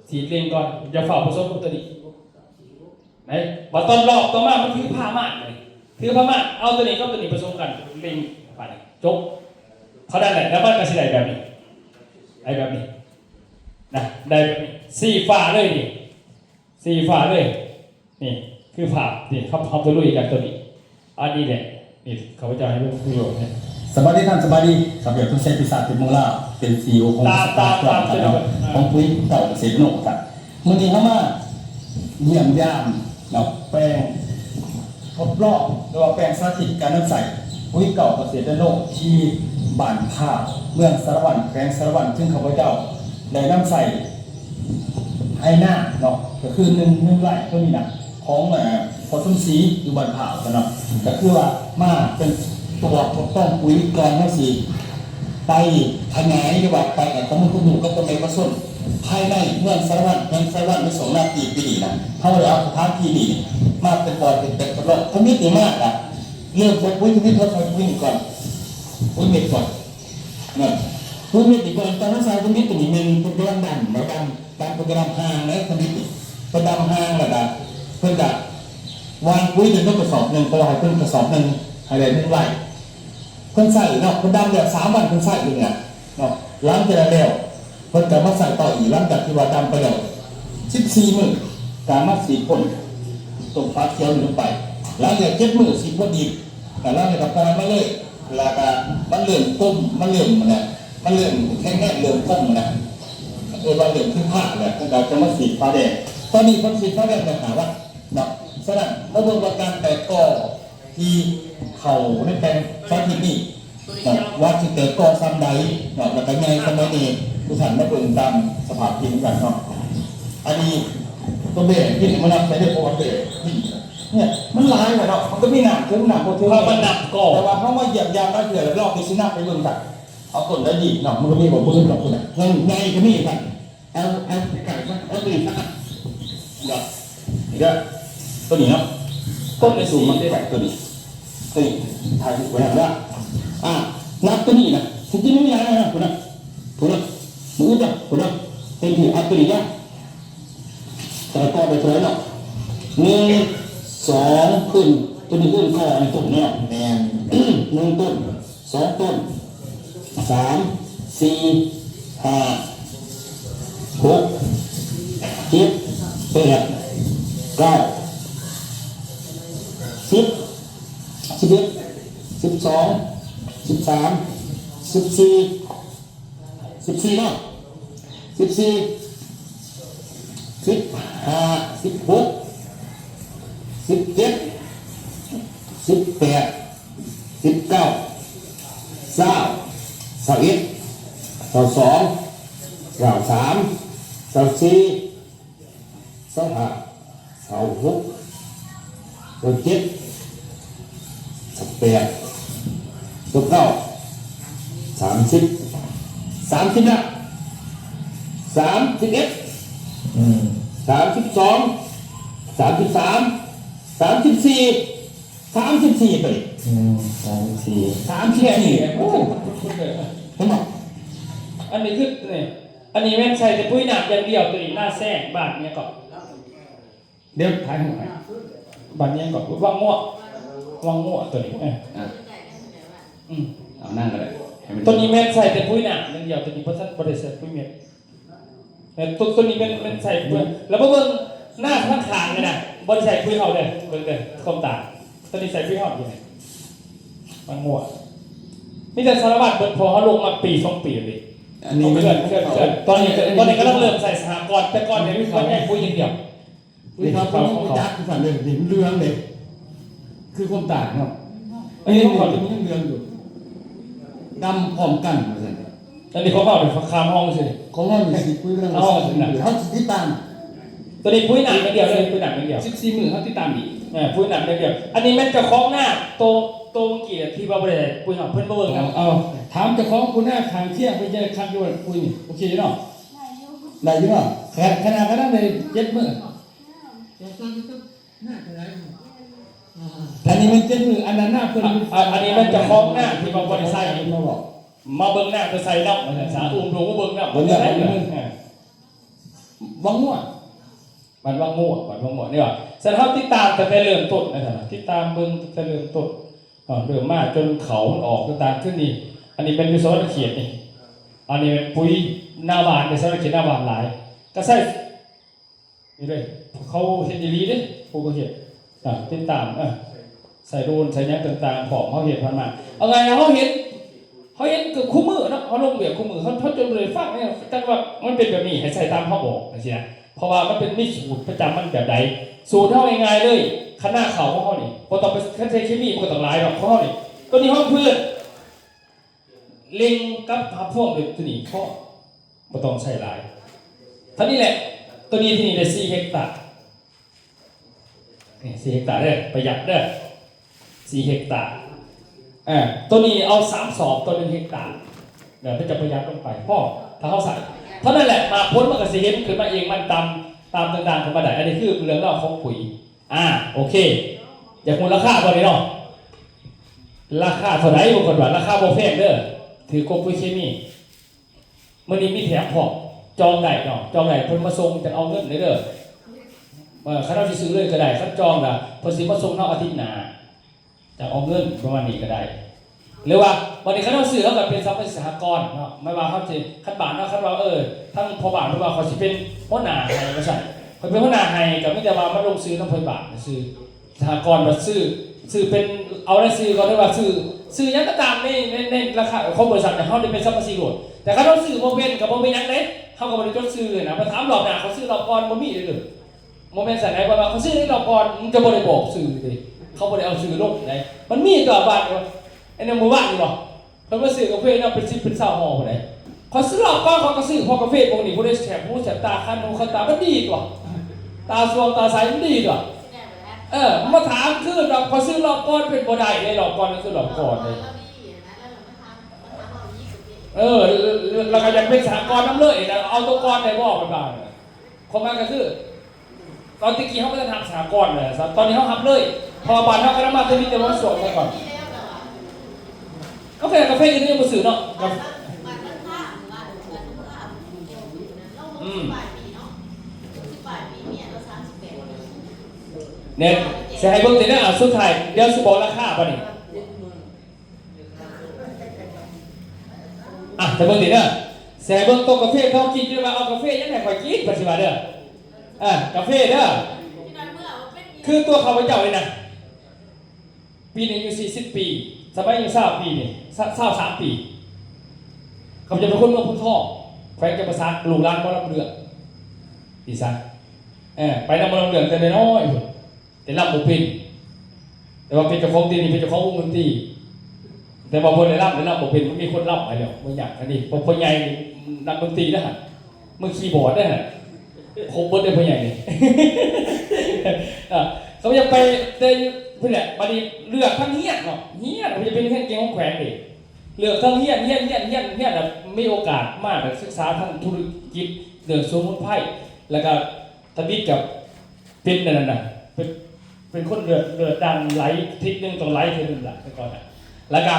ສີດເລັງກ່ອນ ຢ່າຟ້າວປະສົມກັບຕົວນີ້ ໄດ້. ບັດຕອນລອບຕໍ່ມາມັນຖືພາມາດ ຖືພາມາດ ເອົາຕົວນີ້ກັບຕົວນີ້ປະສົມກັນ ເລັງ ບາດນີ້ຈົບ ເທົ່ານັ້ນແຫຼະ. ແລ້ວມັນກໍຊິໄດ້ແບບນີ້ ໄດ້ແບບນີ້ນະ ໄດ້ແບບນີ້ ສີຟ້າເລີຍນີ້ ສີຟ້າເລີຍ. ນີ້ຄືພາບທີ່ເຮົາ ເຮົາໄປລຸຍກັນຕົວນີ້ ອັນນີ້ແຫຼະ ນີ້ຂ້າພະເຈົ້າໃຫ້ເບິ່ງປະໂຫຍດນີ້. ສະບາຍດີທ່ານ ສະບາຍດີ ຂ້າພະເຈົ້າ ທຸນໄຊ ປີສາດ ເປັນໂມລາວ ເປັນ ຊີອີໂອ ຂອງ ອ່າ ບໍລິສັດ ຕາມ ຕາມ ຕາມ ຂອງປຸ໋ຍເຂົ້າກະເສດໂນ ທ່ານ. ມື້ນີ້ເຮົາມາຢ້ຽມຢາມເນາະ ແປງທົດລອງ ຫຼືວ່າແປງສາທິດການນຳໃຊ້ປຸ໋ຍເຂົ້າກະເສດໂນ ທີ່ບ້ານພ້າວ ເມືອງສາລະວັນ ແຂວງສາລະວັນ ເຊິ່ງຂ້າພະເຈົ້າໄດ້ນຳໃຊ້ ໄຮ່ນາເນາະ ກໍຄືໜຶ່ງ ໜຶ່ງໄຮ່ຕົວນີ້ນະ ຂອງ ເອີ ພໍ່ສົມສີຢູ່ບ້ານພ້າວເນາະ ກໍຄືວ່າມາເປັນຕົວທົດລອງປຸ໋ຍ ກ່ອນເຮົາຊິໄປຂະຫຍາຍ ຫຼືວ່າໄປໃຫ້ຄວາມຮູ້ຄວາມຮູ້ກັບພໍ່ແມ່ປະຊາຊົນພາຍໃນເມືອງສາລະວັນ ແຂວງສາລະວັນ ໃນຊ່ວງໜ້າປີ ປີນີ້ນະ. ເຮົາໄດ້ເອົາສະຖານທີ່ນີ້ມາເປັນບ່ອນເຮັດແປງທົດລອງ. ທຳອິດນີ້ມາກະເລີ່ມໃສ່ປຸ໋ຍ ທຳອິດເຮົາໃສ່ປຸ໋ຍນີ້ກ່ອນ ປຸ໋ຍເມັດກ່ອນ ເນາະ ປຸ໋ຍເມັດນີ້ກ່ອນ. ຕອນເຮົາໃສ່ປຸ໋ຍເມັດຕົວນີ້ແມ່ນເພິ່ນກຳລັງດຳ ແລ້ວດຳ ດຳ ເພິ່ນກະດຳຫ່າງເດ້ ທຳອິດນີ້ ເພິ່ນດຳຫ່າງ ແລ້ວກະເພິ່ນກະຫວ່ານປຸ໋ຍໃສ່ນຳກະສອບໜຶ່ງ ເພາະວ່າໃຫ້ເພິ່ນກະສອບໜຶ່ງໃຫ້ໄດ້ໜຶ່ງໄຮ່ ເພິ່ນໃສ່ເນາະ ເພິ່ນດຳແລ້ວສາມວັນ ເພິ່ນໃສ່ຢູ່ນີ້ນະເນາະ. ຫຼັງຈາກນັ້ນແລ້ວ ເພິ່ນກະມາໃສ່ຕໍ່ອີກ ຫຼັງຈາກທີ່ວ່າດຳໄປແລ້ວສິບສີ່ມື້ ກະມາສີດພົ່ນຕົງຝາຂຽວນີ້ລົງໄປ. ຫຼັງຈາກເຈັດມື້ສີດພົ່ນອີກ ກະຫຼັງຈາກນັ້ນກະປ່ອຍມາເລີຍ ແລ້ວກະມັນເລີ່ມກົມ ມັນເລີ່ມຫັ້ນນະ ມັນເລີ່ມແຂງແຮງ ເລີ່ມກົມຫັ້ນນະ ເອີ້ນວ່າເລີ່ມຄືພາກແລ້ວ ເພິ່ນກະຈະມາສີດຝາແດງ. ຕອນນີ້ເພິ່ນສີດຝາແດງໄດ້ຫ້າວັນເນາະ. ສະນັ້ນມາເບິ່ງວ່າການແຕກກໍ ທີ່ເຂົ້າໃນແປງສາທິດນີ້ເນາະ ວ່າຊິແຕກກໍຊ່ຳໃດເນາະ ແລ້ວກະໃຫຍ່ສ່ຳໃດແດ່ ທຸກທ່ານມາເບິ່ງຕາມສະພາບຈິງນຳກັນເນາະ. ອັນນີ້ຕົວແບທີ່ມານຳໃຊ້ເດີ ເພາະວ່າແບທີ່ນີ້ມັນຫຼາຍແລ້ວເນາະ ມັນກໍມີນ້ຳເຖິງນ້ຳບໍ່ເຖິງ ເພາະມັນນຳກໍ ແຕ່ວ່າເຮົາມາຢ້ຽມຢາມຫຼາຍເທື່ອແລ້ວ ລອບນີ້ຊິນຳໄປເບິ່ງກັນ ເອົາຕົ້ນໃດດີເນາະ ມັນກໍມີບໍ່ເບິ່ງດອກພຸ້ນນະ ໃຫຍ່ກໍມີຫັ້ນ ເອົາ ເອົາໄປ ເອົາຕົວນີ້ຊະ ດຽວ ດຽວ ຕົວນີ້ເນາະ ຕົ້ນໄດ້ສູງມາແປງຕົວນີ້ ຕົວນີ້ ຖ່າຍຮູບໄວ້ນຳເດີ ອ່າ ນັບຕົວນີ້ນະ ທີ່ຈິງມັນມີຫຼາຍນະ ພຸ້ນນະ ພຸ້ນນະ ມື້ອື່ນນະ ພຸ້ນນະ ເຕັມທີ່ ເອົາຕົວນີ້ນະ ແຕ່ກໍໄດ້ເທົ່າໃດເນາະ ໜຶ່ງ ສອງ ຂຶ້ນ ຕົວນີ້ຂຶ້ນກໍໃນຕົ້ນເນາະ ແມ່ນ ໜຶ່ງຕົ້ນ ສອງຕົ້ນ ສາມ ສີ່ ຫ້າ ຫົກ ເຈັດ ແປດ ເກົ້າ ສິບ ສິບເອັດ ສິບສອງ ສິບສາມ ສິບສີ່ ສິບສີ່ເນາະ ສິບສີ່ ສິບຫ້າ ສິບຫົກ ສິບເຈັດ ສິບແປດ ສິບເກົ້າ ຊາວ ຊາວເອັດ ຊາວສອງ ຊາວສາມ ຊາວສີ່ ຊາວຫ້າ ຊາວຫົກ ຊາວເຈັດ ຊາວແປດ ຊາວເກົ້າ ສາມສິບ ສາມສິບລະ ສາມສິບເອັດ ອືມ ສາມສິບສອງ ສາມສິບສາມ ສາມສິບສີ່ ສາມສິບສີ່ ໄປ ອືມ ສາມສິບສີ່ ສາມສິບສີ່ ໂອ້ ເຫັນບໍ່ ອັນນີ້ຄື ອັນນີ້ແມ່ນໃສ່ແຕ່ປຸ໋ຍນ້ຳຢ່າງດຽວ ຕົວນີ້ນາແຊງ ບ້ານຫຍັງເກາະ ດຽວຖ່າຍຮູບໃຫ້ ບ້ານຫຍັງເກາະ ວັງງົວ ວັງງົວ ຕົວນີ້ ເອີ ອ່ະ ອືມ ເອົານາງກໍໄດ້ ຕົວນີ້ແມ່ນໃສ່ແຕ່ປຸ໋ຍນ້ຳຢ່າງດຽວ ຕົວນີ້ບໍ່ທັນ ບໍ່ໄດ້ໃສ່ປຸ໋ຍເມັດ. ແມ່ນ ຕົວ ຕົວນີ້ແມ່ນ ແມ່ນໃສ່ປຸ໋ຍ ແລ້ວມາເບິ່ງໜ້າທາງຂ້າງນີ້ນະ ບໍ່ໄດ້ໃສ່ປຸ໋ຍເຮົາເດີ ເບິ່ງເດີ ຄວາມຕ່າງ. ຕົວນີ້ໃສ່ປຸ໋ຍເຮົາຢູ່ນີ້ ມັນໝົດ ມີແຕ່ສາລະວັດເບິດ ເພາະເຮົາລົງມາປີສອງປີແລ້ວເດ້. ອັນນີ້ ເຄື່ອນ ເຄື່ອນ ເຄື່ອນ ຕອນນີ້ ຕອນນີ້ກຳລັງເລີ່ມໃສ່ສະຫະກອນ ແຕ່ກ່ອນນີ້ມັນໃສ່ປຸ໋ຍຢ່າງດຽວ. ນີ້ເຂົາກໍຍັງບໍ່ຈັກຄືກັນເດ້ ນີ້ມັນເຫຼືອງເດ້ ຄືຄວາມຕ່າງເນາະ. ອັນນີ້ຂອງເຂົາຈະມີເຫຼືອງຢູ່ ດຳພ້ອມກັນວ່າຊັ້ນ. ອັນນີ້ຂອງເຮົານີ້ຂາມຫ້ອງຊື່ ຂອງເຮົານີ້ຊິປຸ໋ຍເລື່ອງ ເຮົາຊິຕິດຕາມ ຕົວນີ້ປຸ໋ຍນ້ຳຢ່າງດຽວເລີຍ ປຸ໋ຍນ້ຳຢ່າງດຽວ ສິບສີ່ມື້ເຮົາຕິດຕາມອີກ ເອີ ປຸ໋ຍນ້ຳຢ່າງດຽວ. ອັນນີ້ແມ່ນເຈົ້າຂອງນາ ໂຕ ໂຕເມື່ອກີ້ທີ່ວ່າບໍ່ໄດ້ປຸ໋ຍເຮົາ ເພິ່ນມາເບິ່ງນຳ ເອົາ ເອົາ ຖາມເຈົ້າຂອງປຸ໋ຍນາຂ້າງຄຽງເພິ່ນຈະຄັກຢູ່ວ່າປຸ໋ຍນີ້ ໂອເຄຢູ່ເນາະ ໄດ້ຢູ່ເນາະ ຂະໜາດກຳລັງໄດ້ເຈັດມື້. ອັນນີ້ແມ່ນເຈັດມື້ ອັນນັ້ນນາເພິ່ນ ອັນ ອັນນີ້ແມ່ນເຈົ້າຂອງນາທີ່ວ່າບໍ່ໄດ້ໃສ່ ມາບອກ ມາເບິ່ງນາເພິ່ນໃສ່ເນາະ ວ່າຊັ້ນຊະ ອຸ້ມລູກມາເບິ່ງນຳ ເບິ່ງນຳ ເບິ່ງນຳ ວັງງວດ ບ້ານວັງງວດ ບ້ານວັງງວດນີ້ວ່າ ສະນັ້ນເຮົາຕິດຕາມຕັ້ງແຕ່ເລີ່ມຕົ້ນນະ ຕິດຕາມເບິ່ງຕັ້ງແຕ່ເລີ່ມຕົ້ນ ເອີ ເລີ່ມມາຈົນເຂົ້າມັນອອກຕ່າງໆ ຄືນີ້ ອັນນີ້ແມ່ນຢູ່ສະຫວັນນະເຂດນີ້ ອັນນີ້ແມ່ນປຸ໋ຍນາຫວານ ໃນສະຫວັນນະເຂດນາຫວານຫຼາຍ ກໍໃຊ້ ນີ້ເດ້ ເຂົາເຮັດອີ່ຫຼີເດ້ ຜູ້ເຂົາເຮັດ ອາ ຕິດຕາມ ເອີ ໃສ່ໂດຣນໃສ່ຫຍັງຕ່າງໆ ພ້ອມ ເຮົາເຮັດຜ່ານມາ ເອົາງ່າຍເຮົາເຫັນ ເຮົາເຫັນເກືອບຄູ່ມື້ເນາະ ເຮົາລົງວຽກຄູ່ມື້ ເຮົາ ເຮົາຈົນບໍ່ໄດ້ຟັງຫຍັງ ຈັກວ່າມັນເປັນແບບນີ້ ໃຫ້ໃສ່ຕາມເຮົາບອກ ຈັ່ງຊີ້ນະ ເພາະວ່າມັນເປັນ ມີສູດປະຈຳມັນແບບໃດ ສູດເຮົາງ່າຍໆເລີຍ ຄັນນາເຂົ້າຂອງເຮົານີ້ ບໍ່ຕ້ອງໄປ ຄັນໃຊ້ເຄມີມັນກໍຕ້ອງຫຼາຍດອກ ຂອງເຮົານີ້ ຕົວນີ້ຮອງພື້ນ ເລັງກັບຮັບພວງດ້ວຍຕົວນີ້ ເພາະບໍ່ຕ້ອງໃຊ້ຫຼາຍ ເທົ່ານີ້ແຫຼະ ຕົວນີ້ທີ່ນີ້ໄດ້ສີ່ເຮັກຕາ ນີ້ສີ່ເຮັກຕາເດີ ປະຢັດເດີ ສີ່ເຮັກຕາ ເອີ ຕົວນີ້ເອົາສາມສອບຕໍ່ໜຶ່ງເຮັກຕາ ແລ້ວເພິ່ນຈະປະຢັດລົງໄປ ພໍ ຖ້າເຮົາໃສ່ ເທົ່ານັ້ນແຫຼະ ໝາກຜົນມັນກໍຊິເຫັນຂຶ້ນມາເອງ ມັນຕາມ ຕາມຕ່າງໆ ເຂົ້າມາໄດ້ ອັນນີ້ຄືເລື່ອງລາວຂອງປຸ໋ຍ ອາ ໂອເຄ ຢາກຮູ້ລາຄາບໍ່ນີ້ເນາະ ລາຄາເທົ່າໃດ ບາງຄົນວ່າລາຄາບໍ່ແພງເດີ ຖືກກວ່າປຸ໋ຍເຄມີ ມື້ນີ້ມີແຖມພ້ອມ ຈອງໄດ້ເນາະ ຈອງໄດ້ເພິ່ນມາສົ່ງ ຈັ່ງເອົາເງິນເດີ ເອີ ຄັນເຮົາຊິຊື້ເລີຍກໍໄດ້ ຄັນຈອງລະເພິ່ນຊິມາສົ່ງເຮົາອາທິດໜ້າ ຈັ່ງເອົາເງິນ ປະມານນີ້ກໍໄດ້ ຫຼືວ່າບາດນີ້ຄັນເຮົາຊື້ ເຮົາກໍເປັນສະມາຊິກສະຫະກອນເນາະ ໝາຍວ່າເຮົາຊິ ຄັນບ້ານເຮົາ ຄັນວ່າ ເອີ ທາງພໍ່ບ້ານເພິ່ນວ່າ ຂ້ອຍຊິເປັນຫົວໜ້າໃຫ້ ວ່າຊັ້ນ ຂ້ອຍເປັນຫົວໜ້າໃຫ້ ກໍມີແຕ່ວ່າມາລົງຊື່ນຳພໍ່ບ້ານຊື່ ສະຫະກອນວ່າຊື້ ຊື້ເປັນ ເອົາລາຍຊື່ກ່ອນ ຫຼືວ່າຊື້ ຊື້ຫຍັງກໍຕາມໃນ ໃນ ໃນລາຄາຂອງບໍລິສັດ ເຮົາໄດ້ເປັນສະມາຊິກໂລດ ແຕ່ຄັນເຮົາຊື້ບໍ່ເປັນກໍບໍ່ເປັນຫຍັງເດ້ ເຮົາກໍບໍ່ໄດ້ຈົດຊື່ນະ ໄປຖາມລອບໜ້າ ເຂົາຊື້ລອບກ່ອນບໍ່ມີເດ້ ບໍ່ແມ່ນຊັ້ນໃດ ເພາະວ່າເຂົາຊື້ໃນລອບກ່ອນ ມັນຈະບໍ່ໄດ້ບອກຊື່ເດ້ ເຂົາບໍ່ໄດ້ເອົາຊື່ລົງໃດ ມັນມີຕົວະ ບາດນີ້ ອັນນັ້ນມື້ວານນີ້ບໍ ເພິ່ນມາຊື້ກາເຟນຳເປັນສິບເປັນຊາວຫໍ່ພຸ້ນໃດ ຂ້ອຍຊື້ລອບກ່ອນ ຂ້ອຍກໍຊື້ ເພາະກາເຟພວກນີ້ຜູ້ໃດແສບຫູແສບຕາ ຄັນຫູຄັນຕາ ມັນດີຕົວະ ຕາສວ່າງຕາໃສ ມັນດີຕົວະ ເອີ ມາຖາມຄືແບບ ຂ້ອຍຊື້ລອບກ່ອນ ເປັນບໍ່ໄດ້ເດ້ ລອບກ່ອນກໍຄືລອບກ່ອນເດ້ ເອີ ແລ້ວກໍຢາກເປັນສະຫະກອນນຳເລີຍ ເອົາໂຕກ່ອນໄດ້ບໍ່ ເພິ່ນວ່າ ຄວາມໝາຍກໍຄື ຕອນແຕ່ກີ້ເຮົາບໍ່ທັນຮັບສະຫະກອນເລີຍ ຕອນນີ້ເຮົາຮັບເລີຍ ເພາະວ່າບ້ານເຮົາກຳລັງມາ ແຕ່ມີແຕ່ວ່າຊ່ວງຊະກ່ອນ ກາເຟ ກາເຟຢູ່ນີ້ຍັງບໍ່ຊື້ເນາະ ອືມ ແນ່ ຊິໃຫ້ເບິ່ງຕິເດີ ສຸດທ້າຍ ດຽວຊິບອກລາຄາບັດນີ້. ອ່ະ ໄປເບິ່ງຕິເດີ ຊິໃຫ້ເບິ່ງໂຕະກາເຟ ເຂົາກິນຢູ່ ວ່າເອົາກາເຟຫຍັງໃຫ້ຂ້ອຍກິນ ເພິ່ນຊິວ່າເດີ ອ່າ ກາເຟເດີ ຄືຕົວຂ້າພະເຈົ້ານີ້ນະ ປີນີ້ອາຍຸສີ່ສິບປີ ສະໄໝອາຍຸຊາວປີນີ້ ຊາວສາມປີ ຂ້າພະເຈົ້າເປັນຄົນເມືອງໂພນທອງ ແຂວງຈຳປາສັກ ລູກຫຼານໝໍລຳເລື່ອງ ນີ້ຊະ ເອີ ໄປນຳໝໍລຳເລື່ອງແຕ່ນ້ອຍໆ ແຕ່ລຳບໍ່ເປັນ ແຕ່ວ່າເປັນເຈົ້າຂອງຕີນນີ້ ເປັນເຈົ້າຂອງວົງດົນຕີ ແຕ່ວ່າບໍ່ໄດ້ລຳ ໄດ້ລຳບໍ່ເປັນ ມັນມີຄົນລຳໃຫ້ແລ້ວ ບໍ່ຍາກ ອັນນີ້ ເພາະພໍ່ໃຫຍ່ນີ້ນັກດົນຕີເດ້ຫັ້ນ ມືຄີບອດເດ້ຫັ້ນ ຄົບເບິດເດ້ພໍ່ໃຫຍ່ນີ້ ເອີ ເຂົາຢາກໄປແຕ່ພຸ້ນແຫຼະ ບັດນີ້ເລືອກທາງຮຽນເນາະ ຮຽນ ເຂົາຈະເປັນຮຽນເກັ່ງຂອງແຂວງເດ້ ເລືອກທາງຮຽນ ຮຽນ ຮຽນ ຮຽນ ຮຽນ ແລ້ວມີໂອກາດມາ ແລ້ວສຶກສາທາງທຸລະກິດ ເລື່ອງສະໝຸນໄພ ແລ້ວກະທຳອິດກັບ ເປັນອັນນັ້ນນະ ເປັນ ເປັນຄົນເລືອດ ເລືອດດັງໄຫຼ ທິດໜຶ່ງຕ້ອງໄຫຼເທື່ອໜຶ່ງລະ ແຕ່ກ່ອນນະ ແລ້ວກະ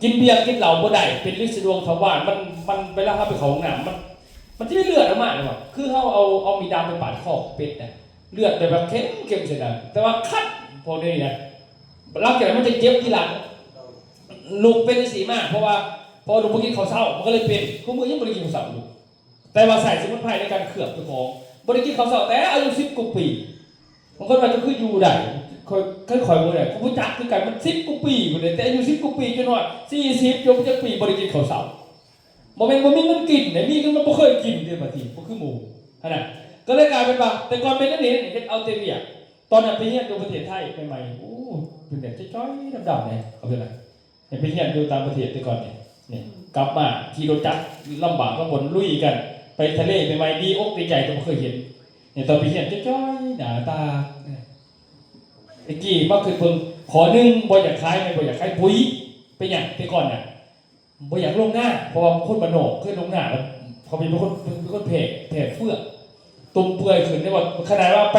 ກິນເບຍກິນເຫຼົ້າບໍ່ໄດ້ ເປັນລິດສະດວງທະວານ ມັນ ມັນ ເວລາເຮົາໄປເຂົ້າຫ້ອງນ້ຳ ມັນ ມັນຈະມີເລືອດອອກມາເລີຍວ່າ ຄືເຮົາອົາ ເອົາມີດດາບໄປປາດຄໍເປັດນະ ເລືອດແບບວ່າເຂັ້ມ ເຂັ້ມຊີ້ນະ ແຕ່ວ່າຄັນພວກນີ້ນະ ຫຼັງຈາກນັ້ນມັນຈະເຈັບທີຫຼັງ ນົກເປັນຈັ່ງຊີ້ມາ ເພາະວ່າ ເພາະວ່າລູກບໍ່ກິນເຂົ້າເຊົ້າ ມັນກໍເລີຍເປັນ. ທຸກມື້ຍັງບໍ່ໄດ້ກິນເຂົ້າເຊົ້າຢູ່ ແຕ່ວ່າໃຊ້ສະໝຸນໄພໃນການເຄືອບເຈົ້າຂອງ. ບໍ່ໄດ້ກິນເຂົ້າເຊົ້າແຕ່ອາຍຸສິບກວ່າປີ. ບາງຄົນວ່າ ເຈົ້າຄືຢູ່ໄດ້? ຂ້ອຍ ຄັນຂ້ອຍບໍ່ໄດ້ ຂ້ອຍບໍ່ຈັກຄືກັນ. ມັນສິບກວ່າປີພຸ້ນເດ້ ແຕ່ອາຍຸສິບກວ່າປີ ຈົນຮອດສີ່ສິບ ຈົນຈັກປີ ບໍ່ໄດ້ກິນເຂົ້າເຊົ້າ. ບໍ່ແມ່ນບໍ່ມີເງິນກິນເດ້ ມີເງິນມັນບໍ່ເຄີຍກິນເດ້ ບາດນີ້ບໍ່ຄືໝູ່ຫັ້ນນະ. ກໍເລີຍກາຍເປັນວ່າ ແຕ່ກ່ອນເປັນອັນນີ້ ເຮັດເອົາແຕ່ວຽກ. ຕອນນັ້ນໄປຮຽນຢູ່ປະເທດໄທໃໝ່ໆ ໂອ້ ເປັນແບບຈ້ອຍໆ ດຳໆ ເດ້ ເຂົາເປັນນະ. ໄປຮຽນຢູ່ຕ່າງປະເທດແຕ່ກ່ອນນີ້ ນີ້ ອືມ ກັບມາຂີ່ລົດຈັກລຳບາກລຳບົນ ລຸຍກັນໄປທະເລໃໝ່ໆ ດີອົກດີໃຈ ແຕ່ບໍ່ເຄີຍເຫັນ. ນີ້ຕອນໄປຮຽນຈ້ອຍໆ ໜ້າຕາ ແຕ່ກີ້ມາຄິດເບິ່ງ ຂໍ້ໜຶ່ງບໍ່ຢາກຂາຍ ແມ່ນບໍ່ຢາກຂາຍປຸ໋ຍ. ເປັນຫຍັງ? ແຕ່ກ່ອນນະບໍ່ຢາກລົງນາ ເພາະວ່າຄົນບ້ານນອກ ເຄີຍລົງນາແລ້ວ ເຂົາເປັນຄົນ ເປັນຄົນແພ້ ແພ້ເຟືອກ ຕຸ່ມເປື່ອຍຂຶ້ນ ແຕ່ວ່າຂະໜາດວ່າໄປ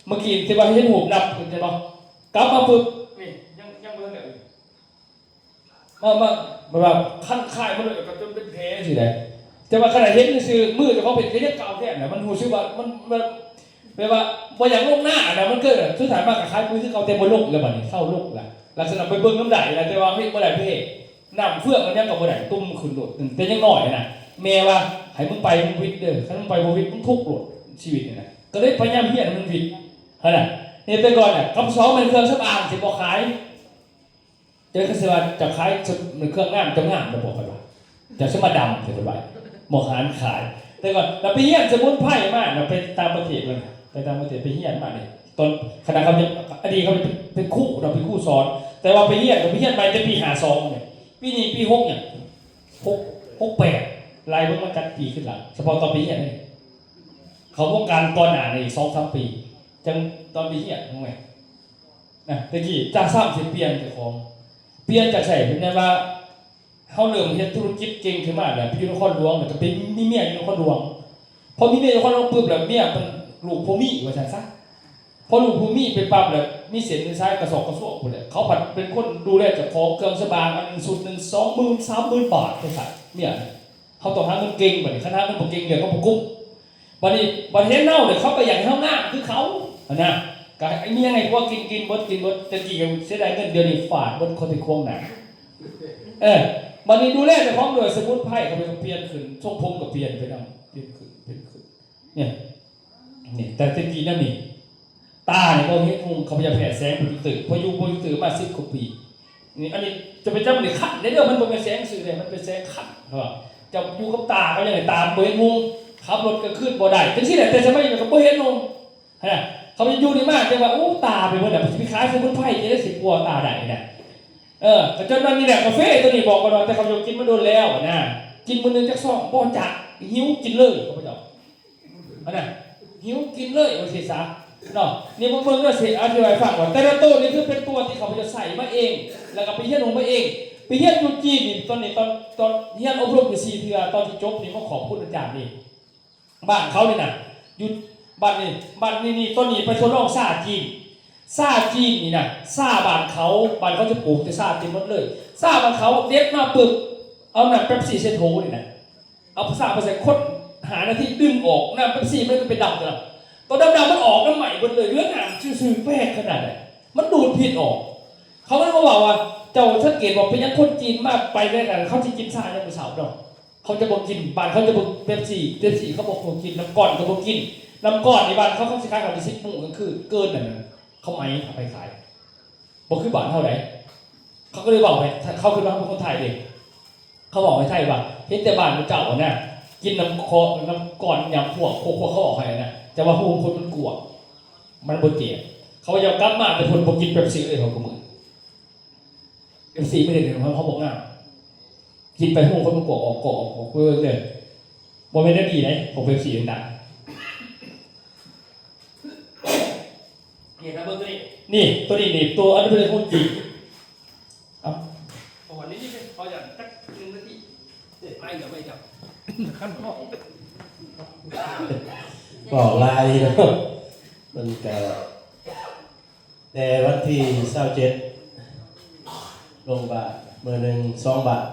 ເມື່ອກີ້ທີ່ວ່າເຫັນຮູບນັບຂຶ້ນ ເຫັນບໍ່? ກັບມາປຶບ ນີ້ ຍັງ ຍັງບໍ່ທັນໄດ້ ມາ ມາ ແບບວ່າຄັນຄາຍມັນ ແລ້ວກໍຈົນເປັນແຜຊີ້ນະ. ແຕ່ວ່າຂະໜາດເຫັນຊື່ໆ ມືເຈົ້າຂອງເປັນກໍຍັງເກົ່າແທ້ນະ. ມັນຮູ້ສຶກວ່າມັນ ມັນແບບວ່າບໍ່ຢາກລົງໜ້ານະ. ມັນກໍສຸດທ້າຍມາກໍຂາຍປຸ໋ຍຄືເກົ່າ ແຕ່ບໍ່ລົງແລ້ວ. ບັດນີ້ເຊົາລົງລະ ລັກສະນະໄປເບິ່ງນຳໄດ້ນະ ແຕ່ວ່າເຮັດບໍ່ໄດ້ເພ ນ້ຳເຟືອກມັນຍັງກໍບໍ່ໄດ້ ຕຸ່ມຂຶ້ນໂລດ. ອືມ ແຕ່ຍັງນ້ອຍນະ ແມ່ວ່າໃຫ້ມຶງໄປ ມຶງຫວິດເດີ້ ຄັນມຶງໄປບໍ່ຫວິດ ມຶງທຸກໂລດ ຊີວິດນີ້ນະ. ກໍເລີຍພະຍາຍາມຮຽນໃຫ້ມັນຫວິດຫັ້ນນະ. ເຮັດໄປກ່ອນນະ. ກັບສອງແມ່ນເຄື່ອງສຳອາງ ຊິບໍ່ຂາຍ ເຈົ້າຄືຊິວ່າເຈົ້າຂາຍເຄື່ອງງາມ ເຈົ້າງາມແລ້ວບໍ່? ເພິ່ນວ່າ ເຈົ້າຊິມາດຳແທ້ ເພິ່ນວ່າ ບໍ່ຫານຂາຍ. ແຕ່ກ່ອນລະໄປຮຽນສະໝຸນໄພມານະ ໄປຕ່າງປະເທດ ໄປຕ່າງປະເທດໄປຮຽນມານີ້ ຕອນຂະນະເຂົາຍັງ ອະດີດເຂົາເປັນ ເປັນຄູເນາະ ເປັນຄູສອນ. ແຕ່ວ່າໄປຮຽນ ໄປຮຽນໃໝ່ແຕ່ປີຫ້າສອງນີ້ ປີນີ້ປີຫົກຫຍັງ ຫົກ ຫົກແປດ ໄລ່ເບິ່ງມາຈັກປີຂຶ້ນຫຼັງ ສະເພາະຕອນໄປຮຽນນີ້ ເຂົ້າວົງການກ່ອນໜ້ານີ້ສອງສາມປີ ຈັ່ງຕອນໄປຮຽນ ຮູ້ໄໝ? ນະ ແຕ່ກີ້ຈະຊ້ຳຊິປ່ຽນເຈົ້າຂອງ ປ່ຽນຈາກໃສ ເປັນແນວວ່າ ເຮົາເລີ່ມເຮັດທຸລະກິດເກັ່ງຂຶ້ນມາແລ້ວ ໄປຢູ່ນະຄອນຫຼວງ ແລ້ວກໍໄປມີເມຍຢູ່ນະຄອນຫຼວງ. ພໍມີເມຍຢູ່ນະຄອນຫຼວງປຶບແລ້ວ ເມຍເພິ່ນ ລູກຜູ້ມີວ່າຊັ້ນຊະ. ພໍລູກຜູ້ມີໄປປັບແລ້ວ ມີເສັ້ນມີສາຍກະຊອກກະຊວກພຸ້ນແຫຼະ. ເຂົາພັດເປັນຄົນດູແລເຈົ້າຂອງເຄື່ອງສຳອາງ ອັນໜຶ່ງຊຸດໜຶ່ງ ສອງໝື່ນ ສາມໝື່ນບາດ ວ່າຊັ້ນ ເມຍ. ເຮົາຕ້ອງຫາເງິນເກັ່ງ ບັດນີ້ຄັນຫາເງິນບໍ່ເກັ່ງ ເລື່ອງເຮົາບໍ່ກຸ້ມ. ບັດນີ້ ບັດເຫັນເຮົາເດ້ ເຂົາກໍຢາກໃຫ້ເຮົາງາມຄືເຂົາຫັ້ນນະ. ກໍມີຫຍັງໃຫ້ຜົວກິນ ກິນເບິດ ກິນເບິດ. ແຕ່ກີ້ກໍເສຍດາຍເງິນ ດຽວນີ້ຟາດເບິດ ຄົນທີ່ຄວງໜ້າ. ເອີ ບັດນີ້ດູແລເຈົ້າຂອງດ້ວຍສະໝຸນໄພ ເຂົາໄປກໍປ່ຽນຂຶ້ນ ຊົງຜົມກໍປ່ຽນໄປນຳ ປ່ຽນຂຶ້ນ ປ່ຽນຂຶ້ນ. ນີ້ ນີ້ ແຕ່ແຕ່ກີ້ນັ້ນນີ້ ຕານີ້ບໍ່ເຫັນຮຸ່ງ ເຂົາພະຍາຍາມແຜ່ແສງໂປຣເຈັກເຕີ ພໍຢູ່ໂປຣເຈັກເຕີມາສິບກວ່າປີ. ນີ້ ອັນນີ້ຈະໄປຈັບນີ້ຄັນເດ້ ເດີ ມັນບໍ່ແມ່ນແສງຊື່ເດ້ ມັນເປັນແສງຄັນ. ເຂົາວ່າເຈົ້າຢູ່ກັບຕາ ເຂົາຍັງໃຫ້ຕາບໍ່ເຫັນຮຸ່ງ ຂັບລົດກາງຄືນບໍ່ໄດ້ ຈັ່ງຊີ້ແຫຼະ. ແຕ່ສະໄໝນີ້ກໍບໍ່ເຫັນຮຸ່ງຫັ້ນນະ. ເຂົາໄປຢູ່ນີ້ມາ ຈັ່ງວ່າ ໂອ້ ຕາໄປເບິດແລ້ວ ຊິໄປຂາຍສະໝຸນໄພ ຈະໄດ້ຊິປົວຕາໄດ້ນະ. ເອີ ກໍຈົນວ່ານີ້ແຫຼະ ກາເຟໂຕນີ້ບອກກ່ອນວ່າ ແຕ່ເຂົາຢາກກິນມາດົນແລ້ວນະ ກິນມື້ໜຶ່ງຈັກຊອງ ບໍ່ຈັກ ຫິວກິນເລີຍ ເຂົາເຈົ້າ. ອັນນັ້ນ ຫິວກິນເລີຍ ວ່າຊີ້ຊະເນາະ. ນີ້ເບິ່ງເດີ ຊິອະທິບາຍໃຫ້ຟັງວ່າ ແຕ່ລະໂຕນີ້ຄືເປັນຕົວທີ່ຂ້າພະເຈົ້າໃຊ້ມາເອງ ແລ້ວກໍໄປຮຽນຮູ້ມາເອງ. ໄປຮຽນຢູ່ຈີນນີ້ ຕອນນີ້ ຕອນ ຕອນຮຽນອົບຮົມຢູ່ສີ່ເທື່ອ ຕອນທີ່ຈົບນີ້ມາຂອບຄຸນອາຈານນີ້ ບ້ານເຂົານີ້ນະ ຢູ່ບ້ານນີ້ ບ້ານນີ້ ນີ້ ຕອນນີ້ໄປທົດລອງຊາຈີນ ຊາຈີນນີ້ນະ ຊາບ້ານເຂົາ ບ້ານເຂົາຈະປູກແຕ່ຊາເຕັມໝົດເລີຍ. ຊາບ້ານເຂົາເດັດມາປຶບ ເອົານ້ຳເປັບຊີໃສ່ໂຖນີ້ນະ ເອົາຊາໄປໃສ່ຄົນຫ້ານາທີ ດຶງອອກ ນ້ຳເປັບຊີມັນກໍເປັນດຳແລ້ວ ໂຕດຳໆ ມັນອອກມາໃໝ່ເບິດເລີຍ ເຫຼືອນ້ຳຊື່ໆ. ແປກຂະໜາດໃດ ມັນດູດພິດອອກ. ເຂົາກໍເລີຍມາເວົ້າວ່າ ເຈົ້າສັງເກດບໍ່ ເປັນຫຍັງຄົນຈີນມາໄປແລ້ວ ເຂົາຊິກິນຊາຍາມມື້ເຊົ້າເນາະ ເຂົາຈະບໍ່ກິນ ບ້ານເຂົາຈະບໍ່ເປັບຊີ ເປັບຊີເຂົາບໍ່ກິນ ນ້ຳກ້ອອນກໍບໍ່ກິນ. ນ້ຳກ້ອນໃນບ້ານເຂົາ ເຂົາຊິຂາຍຮອດສິບໂມງກາງຄືນ ເກີນນັ້ນນະ ເຂົາໄໝ້ເອົາໄປຂາຍ ບໍ່ຄືບ້ານເຮົາໃດ. ເຂົາກໍເລີຍເວົ້າໃຫ້ ເຂົາຄິດວ່າເຮົາເປັນຄົນໄທເດ້ ເຂົາເວົ້າໃຫ້ໄທວ່າ ເຫັນແຕ່ບ້ານໝູ່ເຈົ້າຫັ້ນນະ ກິນນ້ຳຄອ ນ້ຳກ້ອນຍາມພວກ ພວກ ພວກເຂົາເວົ້າໃຫ້ນະ ແຕ່ວ່າຮູງຄົນມັນກວ້າງ ມັນບໍ່ເຈັບ. ເຂົາເຈົ້າກັບມາແຕ່ພຸ້ນບໍ່ກິນເປັບຊີເລີຍ ເຂົາກໍເມື່ອຍ. ເປັບຊີມັນເຮັດໃຫ້ເຮົາບໍ່ງາມ ກິນໄປຮູງຄົນມັນກວ້າງອອກ ກວ້າງອອກ ກວ້າງອອກເລື້ອຍໆ. ບໍ່ແມ່ນແນວດີໃດ ຂອງເປັບຊີດັງໆ. ນີ້ນະ ເບິ່ງໂຕນີ້ ນີ້ ໂຕນີ້ນີ້ ໂຕອັນນີ້ເປັນຮູງຈີນ. ເອົ້າ ເອົາອັນນີ້ນີ້ ຂໍຢ່າງຈັກໜຶ່ງນາທີ ເອີ ໄມ້ດຽວ ໄມ້ດຽວ ຄັນພໍ ເວົ້າຫຼາຍເນາະ ມັນກະ ແຕ່ວັນທີຊາວເຈັດ ລົງບາດ ມື້ໜຶ່ງສອງບາດ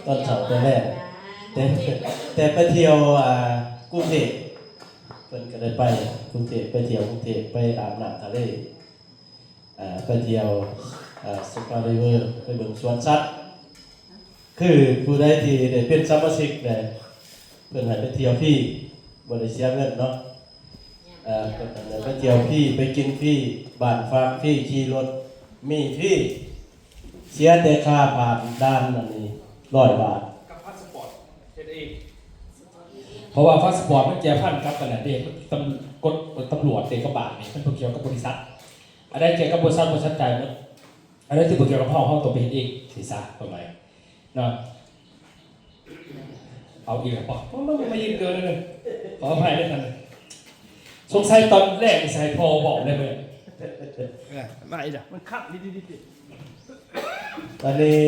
ຕອນເຊົ້າຕອນແລງ. ແຕ່ ແຕ່ໄປທ່ຽວ ອ່າ ກຸງເທບ ເພິ່ນກໍໄດ້ໄປກຸງເທບ ໄປທ່ຽວກຸງເທບ ໄປອາບນ້ຳທະເລ ອ່າ ໄປທ່ຽວ ອ່າ ສະປາຣີເວີ ໄປເບິ່ງສວນສັດ. ຄືຜູ້ໃດທີ່ໄດ້ເປັນສະມາຊິກແລ້ວ ເພິ່ນໃຫ້ໄປທ່ຽວຟຣີ ບໍ່ໄດ້ເສຍເງິນເນາະ. ເອີ ເພິ່ນໃຫ້ໄປທ່ຽວຟຣີ ໄປກິນຟຣີ ບ້ານພັກຟຣີ ຂີ່ລົດມີຟຣີ ເສຍແຕ່ຄ່າຜ່ານດ່ານອັນນີ້ຮ້ອຍບາດ ກັບພາສປອດເຮັດເອງ. ເພາະວ່າພາສປອດມັນກ່ຽວພັນກັບອັນນັ້ນເດ້ ຕຳ ກົດຕຳຫຼວດເດ້ ກັບບ້ານນີ້ ມັນບໍ່ກ່ຽວກັບບໍລິສັດ. ອັນໃດກ່ຽວກັບບໍລິສັດ ບໍລິສັດຈ່າຍໝົດ. ອັນໃດທີ່ບໍ່ກ່ຽວກັບເຮົາ ເຮົາຕ້ອງໄປເຮັດເອງ ຊິຊະ ປະມານເນາະ. ເອົາອີກແລ້ວບໍ່? ມາ ມາ ມາຢືນເກີນເລີຍ ຂໍອະໄພເດີທ່ານ. ສົງໄສຕອນແລກນີ້ຊິໃຫ້ພໍ່ເວົ້າໄດ້ເບິ່ງ. ເອີ ມາອີກແລ້ວ ມັນຄັກດີໆໆ. ອັນນີ້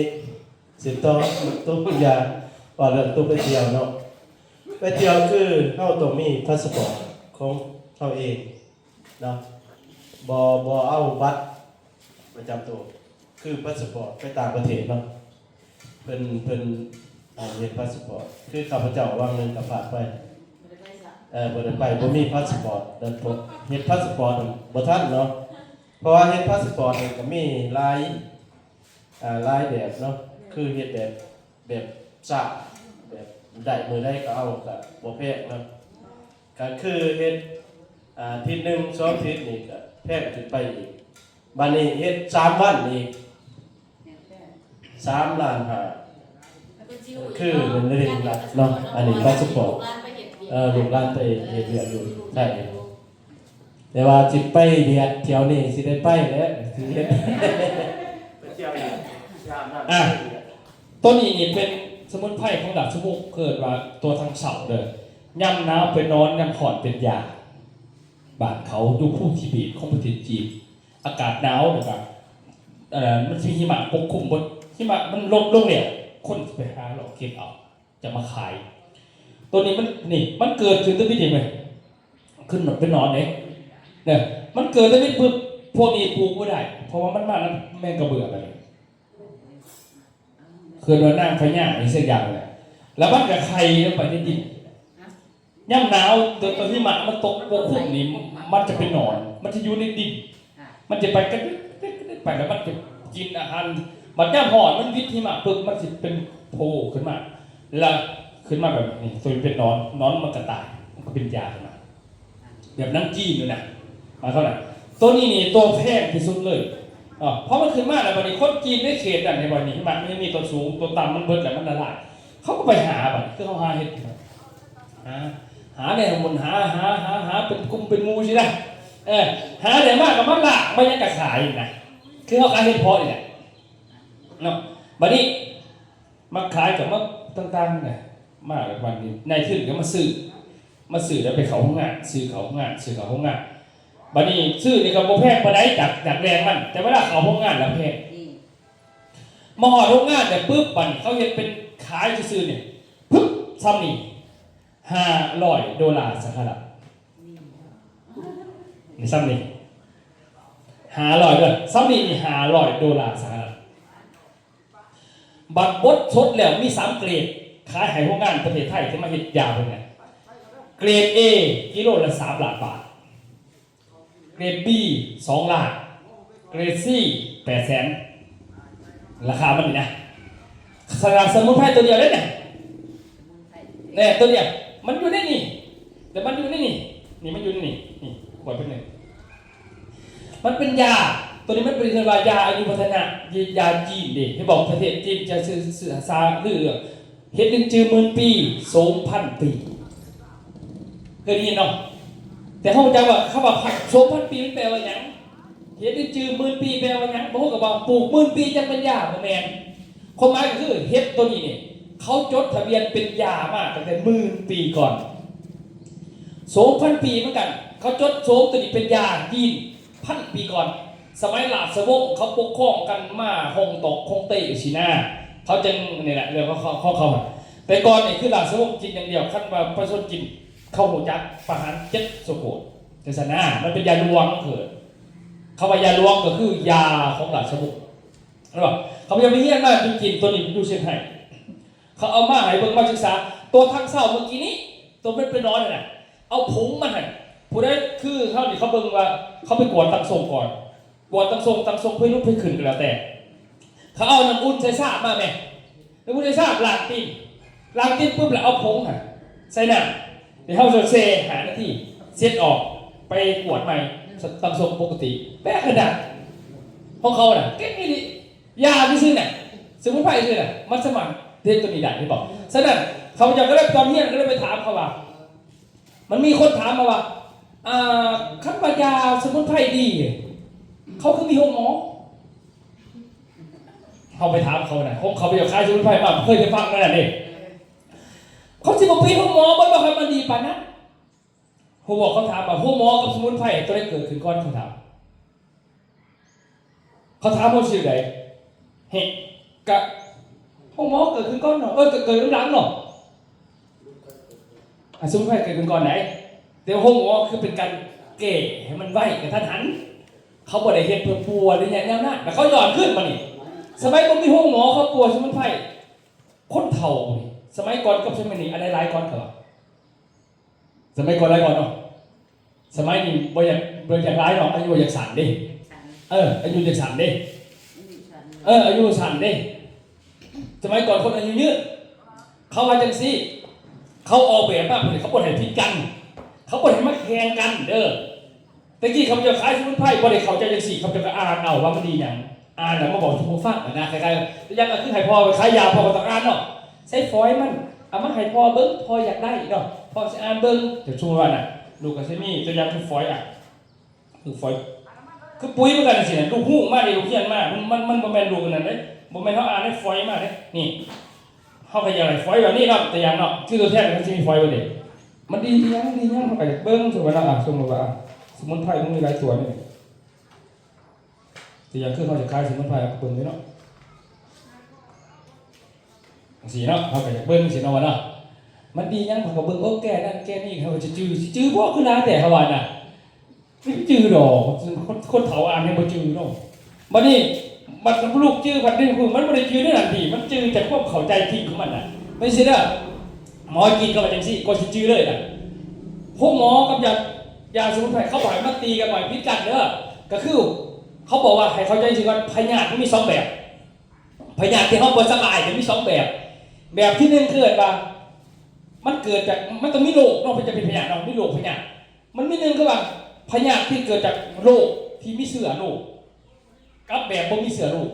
ຊິຕໍ່ຕົວຢ່າງ ວ່າເລື່ອງຕົວໄປທ່ຽວເນາະ. ໄປທ່ຽວຄືເຮົາຕ້ອງມີພາສປອດຂອງເຮົາເອງເນາະ. ບໍ່ ບໍ່ເອົາບັດປະຈຳໂຕ ຄືພາສປອດໄປຕ່າງປະເທດເນາະ. ເພິ່ນ ເພິ່ນ ເຮັດພາສປອດ ຄືຂ້າພະເຈົ້າຫວ່າງໜຶ່ງກໍພາດໄປ ເອີ ບໍ່ໄດ້ໄປ ບໍ່ມີພາສປອດ ແລ້ວເຮັດພາສປອດບໍ່ທັນເນາະ. ເພາະວ່າເຮັດພາສປອດນີ້ກໍມີຫຼາຍ ອ່າ ຫຼາຍແບບເນາະ ຄືເຮັດແບບ ແບບຊ້າ ແບບໄດ້ມື້ໃດກໍເອົາ ກໍບໍ່ແພງເນາະ. ກໍຄືເຮັດ ອາ ທິດໜຶ່ງສອງທິດນີ້ກໍແພງຂຶ້ນໄປອີກ. ບາດນີ້ເຮັດສາມວັນອີກ ສາມລ້ານຫ້າ ຄືເງິນເດືອນລັດເນາະ. ອັນນີ້ພາສປອດ ເອີ ລູກຫຼານໄປເຮັດວຽກຢູ່ໄທ. ແຕ່ວ່າຊິໄປຫວຽດແຖວນີ້ ຊິໄດ້ໄປແຫຼະ ຊິເຮັດ ໄປທ່ຽວອີກ ອາ ໂຕນີ້ນີ້ເປັນສະໝຸນໄພຂອງລາຊະວົງ ເອີ້ນວ່າຕົວທາງເຊົາເດີ. ຍາມໜາວໄປນອນ ຍາມຮ້ອນເປັນຢາ. ບ້ານເຂົາຢູ່ພູທິເບດຂອງປະເທດຈີນ ອາກາດໜາວ ແລ້ວກະ ເອີ ມັນຊິຫິມະປົກຄຸມເບິດ ຫິມະມັນລົດລົງແລ້ວ ຄົນຊິໄປຫາເລາະເກັບເອົາ ຈະມາຂາຍ. ໂຕນີ້ມັນ ນີ້ ມັນເກີດຂຶ້ນທຳອິດເດ້ ຂຶ້ນເປັນໜອນເດ້. ເອີ ມັນເກີດທຳອິດປຶບ ພວກນີ້ປູກບໍ່ໄດ້ ເພາະວ່າມັນມານຳແມງກະເບື້ອບາດນີ້ ເອີ້ນວ່ານາງພະຍາອີ່ຫຍັງສັກຢ່າງແຫຼະ ແລ້ວມັນກໍໄຂ່ລົງໄປໃນດິນ. ຍາມໜາວ ໂຕ ໂຕຫິມະມັນຕົກປົກຄຸມນີ້ ມັນຈະເປັນໜອນ ມັນຈະຢູ່ໃນດິນ ມັນຈະໄປກະດຶກກະດິກກະດິກໄປ ແລ້ວມັນຈະກິນອາຫານ. ບັດຍາມຮ້ອນມັນຫວິດຫິມະປຶບ ມັນຊິເປັນໂພຂຶ້ນມາ ແລ້ວຂຶ້ນມາແບບນີ້ ໂຕເປັນໜອນ ໜອນມັນກໍຕາຍ ມັນກໍເປັນຢາຂຶ້ນມາ ແບບໜັງຈີນນີ້ນະ ໝາຍຄວາມວ່າ ໂຕນີ້ນີ້ຕົວແພງທີ່ສຸດເລີຍ. ເອີ ພໍມັນຂຶ້ນມາແລ້ວ ບັດນີ້ຄົນຈີນໃນເຂດນັ້ນ ເຫັນບໍ່ ນີ້ ເຫັນບໍ່ ມັນມີຕົວສູງຕົວຕ່ຳ ມັນເບິດແລ້ວ ມັນລະລາຍ ເຂົາກໍໄປຫາ ບັດນີ້ຄືເຮົາຫາເຫັດ ຫາ ຫາແນວໝູນ ຫາ ຫາ ຫາ ຫາເປັນກຸ່ມເປັນໝູ່ຊີ້ນະ. ເອີ ຫາໄດ້ມາກໍມາລ້າງ ມາຫຍັງກໍຂາຍນະ ຄືເຮົາຂາຍເຫັດເຜາະນີ້ແຫຼະເນາະ. ບັດນີ້ ມາຂາຍກັບມາຕ່າງໆນະ ມາແລ້ວບັດນີ້ນາຍທຶນກໍມາຊື້ ມາຊື້ແລ້ວໄປເຂົ້າໂຮງງານ ຊື້ເຂົ້າໂຮງງານ ຊື້ເຂົ້າໂຮງງານ. ບັດນີ້ຊື້ນີ້ກໍບໍ່ແພງປານໃດ ຈາກ ຈາກແຫຼ່ງມັນ ແຕ່ເວລາເຂົ້າໂຮງງານແລ້ວແພງ. ອືມ ມາຮອດໂຮງງານແລ້ວປຶບ ບັດນີ້ເຂົາເຮັດເປັນຂາຍຊື່ໆນີ້ ປຶບ ສ່ຳນີ້ ຫ້າຮ້ອຍໂດລາສະຫະລັດ. ນີ້ ສ່ຳນີ້ ຫ້າຮ້ອຍເດີ ສ່ຳນີ້ນີ້ ຫ້າຮ້ອຍໂດລາສະຫະລັດ. ບັດບົດສົດແລ້ວມີສາມເກຣດ ຂາຍໃຫ້ໂຮງງານປະເທດໄທທີ່ມາເຮັດຢາເພິ່ນນະ. ເກຣດ A ກິໂລລະສາມລ້ານບາດ, ເກຣດ B ສອງລ້ານ, ເກຣດ C ແປດແສນ. ລາຄາມັນນີ້ນະ ສາລາສະໝຸນໄພຕົວດຽວເດ້ນະ ແນ່ ຕົວດຽວ ມັນຢູ່ໃນນີ້ ແຕ່ມັນຢູ່ໃນນີ້ ນີ້ ມັນຢູ່ໃນນີ້ ນີ້ ຂວດເປັນນີ້ ມັນເປັນຢາ ໂຕນີ້ມັນເປັນ ເອີ້ນວ່າຢາອາຍຸວັດທະນະ ຢາ ຢາຈີນເດ້. ເຫັນບໍ່ ປະເທດຈີນຈະຊື່ ຊື່ ສາ ຫຼື ເຫັດລິນຈື່ໝື່ນປີ ໂສມພັນປີ ເຄີຍໄດ້ຍິນເນາະ? ແຕ່ເຮົາຮູ້ຈັກວ່າ ຄຳວ່າໂສມພັນປີ ມັນແປວ່າຫຍັງ? ເຫັດລິນຈື່ໝື່ນປີແປວ່າຫຍັງ? ບາງຄົນກໍວ່າ ປູກໝື່ນປີຈັ່ງເປັນຢາ ບໍ່ແມ່ນ. ຄວາມໝາຍກໍຄືເຫັດໂຕນີ້ນີ້ ເຂົາຈົດທະບຽນເປັນຢາມາຕັ້ງແຕ່ໝື່ນປີກ່ອນ. ໂສມພັນປີເໝືອນກັນ ເຂົາຈົດໂສມໂຕນີ້ເປັນຢາຈີນພັນປີກ່ອນ. ສະໄໝລາຊະວົງເຂົາປົກຄອງກັນມາ ຮົງຕອກຮົງເຕ້ຊີ້ນາ ເຂົາຈຶ່ງ ນີ້ແຫຼະ ເລື່ອງຂອງເຂົາ ຂອງເຂົາ. ແຕ່ກ່ອນນີ້ຄືລາຊະວົງກິນຢ່າງດຽວ ຄັນວ່າປະຊາຊົນກິນ ເຂົາຮູ້ຈັກປະຫານເຈັດໂສໂກດ ຈັ່ງຊັ້ນນາ ມັນເປັນຢາຫຼວງເຂົາເອີ້ນ. ຄຳວ່າຢາຫຼວງກໍຄືຢາຂອງລາຊະວົງ ເຫັນບໍ່? ເຂົາເຈົ້າໄປຮຽນມາຢູ່ຈີນ ໂຕນີ້ຢູ່ຊຽງໄຮ້ ເຂົາເອົາມາໃຫ້ເບິ່ງ ມາສຶກສາ. ໂຕທາງເຊົ້າເມື່ອກີ້ນີ້ ໂຕເປັນໄປນອນຫັ້ນນະ ເອົາຜົງມັນຫັ້ນ ຜູ້ໃດຄືເຮົານີ້ ເຂົາເບິ່ງວ່າ ເຂົາໄປກວດຕັງຊົງກ່ອນ ກວດຕັງຊົງ ຕັງຊົງໄຟລຸກໄຟຂຶ້ນກໍແລ້ວແຕ່ ເຂົາເອົານ້ຳອຸ່ນໃສ່ຊາມາແມະ ແລ້ວຜູ້ໂດຍສານລ້າງຕີນ ລ້າງຕີນປຶບ ແລ້ວເອົາຜົງຫັ້ນໃສ່ນ້ຳ ແລ້ວເຮົາແຊ່ຫ້ານາທີ ເຊັດອອກ ໄປກວດໃໝ່ ຕ້ອງສົ່ງປົກກະຕິ ແປກຂະໜາດ. ຂອງເຂົານະ ເກັ່ງອີ່ຫຼີ ຢາຊື່ໆນະ ສະໝຸນໄພຊື່ນະ ມັນສາມາດເຮັດໂຕນີ້ໄດ້ ເຫັນບໍ່? ສະນັ້ນ ຂ້າພະເຈົ້າກໍເລີຍ ຕອນຮຽນກໍເລີຍໄປຖາມເຂົາວ່າ ມັນມີຄົນຖາມມາວ່າ ອ່າ ຄັນວ່າຢາສະໝຸນໄພດີ ເຂົາຄືມີໂຮງໝໍ? ເຮົາໄປຖາມເຂົານະ ຂອງເຂົາໄປຢາກຂາຍສະໝຸນໄພມາ ເຄີຍໄດ້ຟັງແນວນັ້ນເດ້. ເຂົາຊິບໍ່ມີໂຮງໝໍບໍ່ ວ່າຄັນມັນດີປານນັ້ນ? ໂຮງໝໍເຂົາຖາມວ່າ ໂຮງໝໍກັບສະໝຸນໄພ ໂຕໃດເກີດຂຶ້ນກ່ອນ? ເຂົາຖາມ. ເຂົາຖາມເຮົາຊື່ໃດ? ເຮັດ ກະ ໂຮງໝໍເກີດຂຶ້ນກ່ອນເນາະ ເອີ ກະເກີດນຳຫຼັງເນາະ ອາ ສະໝຸນໄພເກີດຂຶ້ນກ່ອນໃດ ແຕ່ວ່າໂຮງໝໍຄືເປັນການແກ້ໃຫ້ມັນໄວ ກະທັນຫັນ ເຂົາບໍ່ໄດ້ເຮັດເພື່ອປົວໄລຍະຍາວນານ ແລ້ວເຂົາຍ້ອນຄືນມານີ້ ສະໄໝບໍ່ມີໂຮງໝໍ ເຂົາປົວສະໝຸນໄພ ຄົນເຖົ້ານີ້ ສະໄໝກ່ອນກັບສະໄໝນີ້ ອັນໃດຫຼາຍກ່ອນ ເຂົາວ່າ? ສະໄໝກ່ອນຫຼາຍກ່ອນເນາະ ສະໄໝນີ້ບໍ່ຢາກ ບໍ່ຢາກຫຼາຍເນາະ ອາຍຸຢາກສັ້ນເດ້ ເອີ ອາຍຸຢາກສັ້ນເດ້ ເອີ ອາຍຸສັ້ນເດ້ ສະໄໝກ່ອນຄົນອາຍຸຍືນ ເຂົາວ່າຈັ່ງຊີ້ ເຂົາອອກແບບມາພຸ້ນ ເຂົາບໍ່ໄດ້ຜິດກັນ ເຂົາບໍ່ໄດ້ມາແຂ່ງກັນເດີ. ແຕ່ກີ້ຂ້າພະເຈົ້າຂາຍສະໝຸນໄພ ບໍ່ໄດ້ເຂົ້າໃຈຈັ່ງຊີ້ ຂ້າພະເຈົ້າກໍອ່ານເອົາວ່າມັນດີຫຍັງ ອ່ານແລ້ວມາບອກສູ່ຜູ້ຟັງນະ ຄ້າຍໆ ຢ່າງກໍຄືໃຫ້ພໍ່ໄປຂາຍຢາ ພໍ່ກໍຕ້ອງອ່ານເນາະ ໃສ່ຝອຍມັນ ເອົາມາໃຫ້ພໍ່ເບິ່ງ ພໍ່ຢາກໄດ້ເນາະ ພໍ່ຊິອ່ານເບິ່ງ ສົມມຸດວ່ານະ ລູກກໍຊິມີຕົວຢ່າງຄືຝອຍ ອ່າ ຄືຝອຍ ຄືປຸ໋ຍເໝືອນກັນຈັ່ງຊີ້ນະ ລູກຮູ້ມາເດ້ ລູກຮຽນມາ ມັນ ມັນ ມັນບໍ່ແມ່ນລູກອັນນັ້ນເດ້ ບໍ່ແມ່ນເຮົາອ່ານໃນຝອຍມາເດ້ ນີ້ ເຮົາກໍຢາກໄດ້ຝອຍແບບນີ້ເນາະ ຕົວຢ່າງເນາະ ຄືຕົວແທນມັນຊິມີຝອຍເບິດເດ້ ມັນດີອີ່ຫຍັງ ດີຫຍັງ ເຮົາກໍຢາກເບິ່ງ ສົມມຸດວ່າ ອ່າ ສົມມຸດວ່າ ອ່າ ສະໝຸນໄພມັນມີຫຼາຍຕົວນີ້ ຕົວຢ່າງຄືເຮົາຈະຂາຍສະໝຸນໄພ ເຮົາກໍເບິ່ງເດ້ເນາະ ຈັ່ງຊີ້ເນາະ ເຮົາກໍຢາກເບິ່ງຈັ່ງຊີ້ເນາະ ວ່າເນາະ ມັນດີຫຍັງ ເຮົາກໍເບິ່ງ ໂອ້ ແກ້ນັ້ນແກ້ນີ້ ເຮົາກໍຈະຈື່ ຊິຈື່ບໍ່ ຄືຫຼາຍແທ້ ເຮົາວ່ານະ. ບໍ່ຈື່ດອກ ຄົນ ຄົນເຖົ້າອ່ານຍັງບໍ່ຈື່ເນາະ ບັດນີ້ ບັດລູກຈື່ ບັດນີ້ ມັນບໍ່ໄດ້ຈື່ໃນນັ້ນຕິ ມັນຈື່ຈາກຄວາມເຂົ້າໃຈຈິງຂອງມັນນະ ແມ່ນຊີ້ເດີ ໝໍຈີນເຂົາວ່າຈັ່ງຊີ້ ກໍຊິຈື່ເລີຍນະ ໂຮງໝໍກັບຢາ ຢາສະໝຸນໄພ ເຂົາບໍ່ໃຫ້ມາຕີກັນ ບໍ່ໃຫ້ຜິດກັນເດີ ກໍຄື ເຂົາບອກວ່າໃຫ້ເຂົ້າໃຈຊື່ວ່າ ພະຍາດມັນມີສອງແບບ ພະຍາດທີ່ເຮົາບໍ່ສະບາຍມີສອງແບບ ແບບທີໜຶ່ງຄືວ່າ ມັນເກີດຈາກ ມັນຕ້ອງມີໂລກເນາະ ເພິ່ນຈະເປັນພະຍາດເນາະ ມີໂລກພະຍາດ ມັນມີໜຶ່ງຄືວ່າ ພະຍາດທີ່ເກີດຈາກໂລກທີ່ມີເຊື້ອໂລກ ກັບແບບບໍ່ມີເຊື້ອໂລກ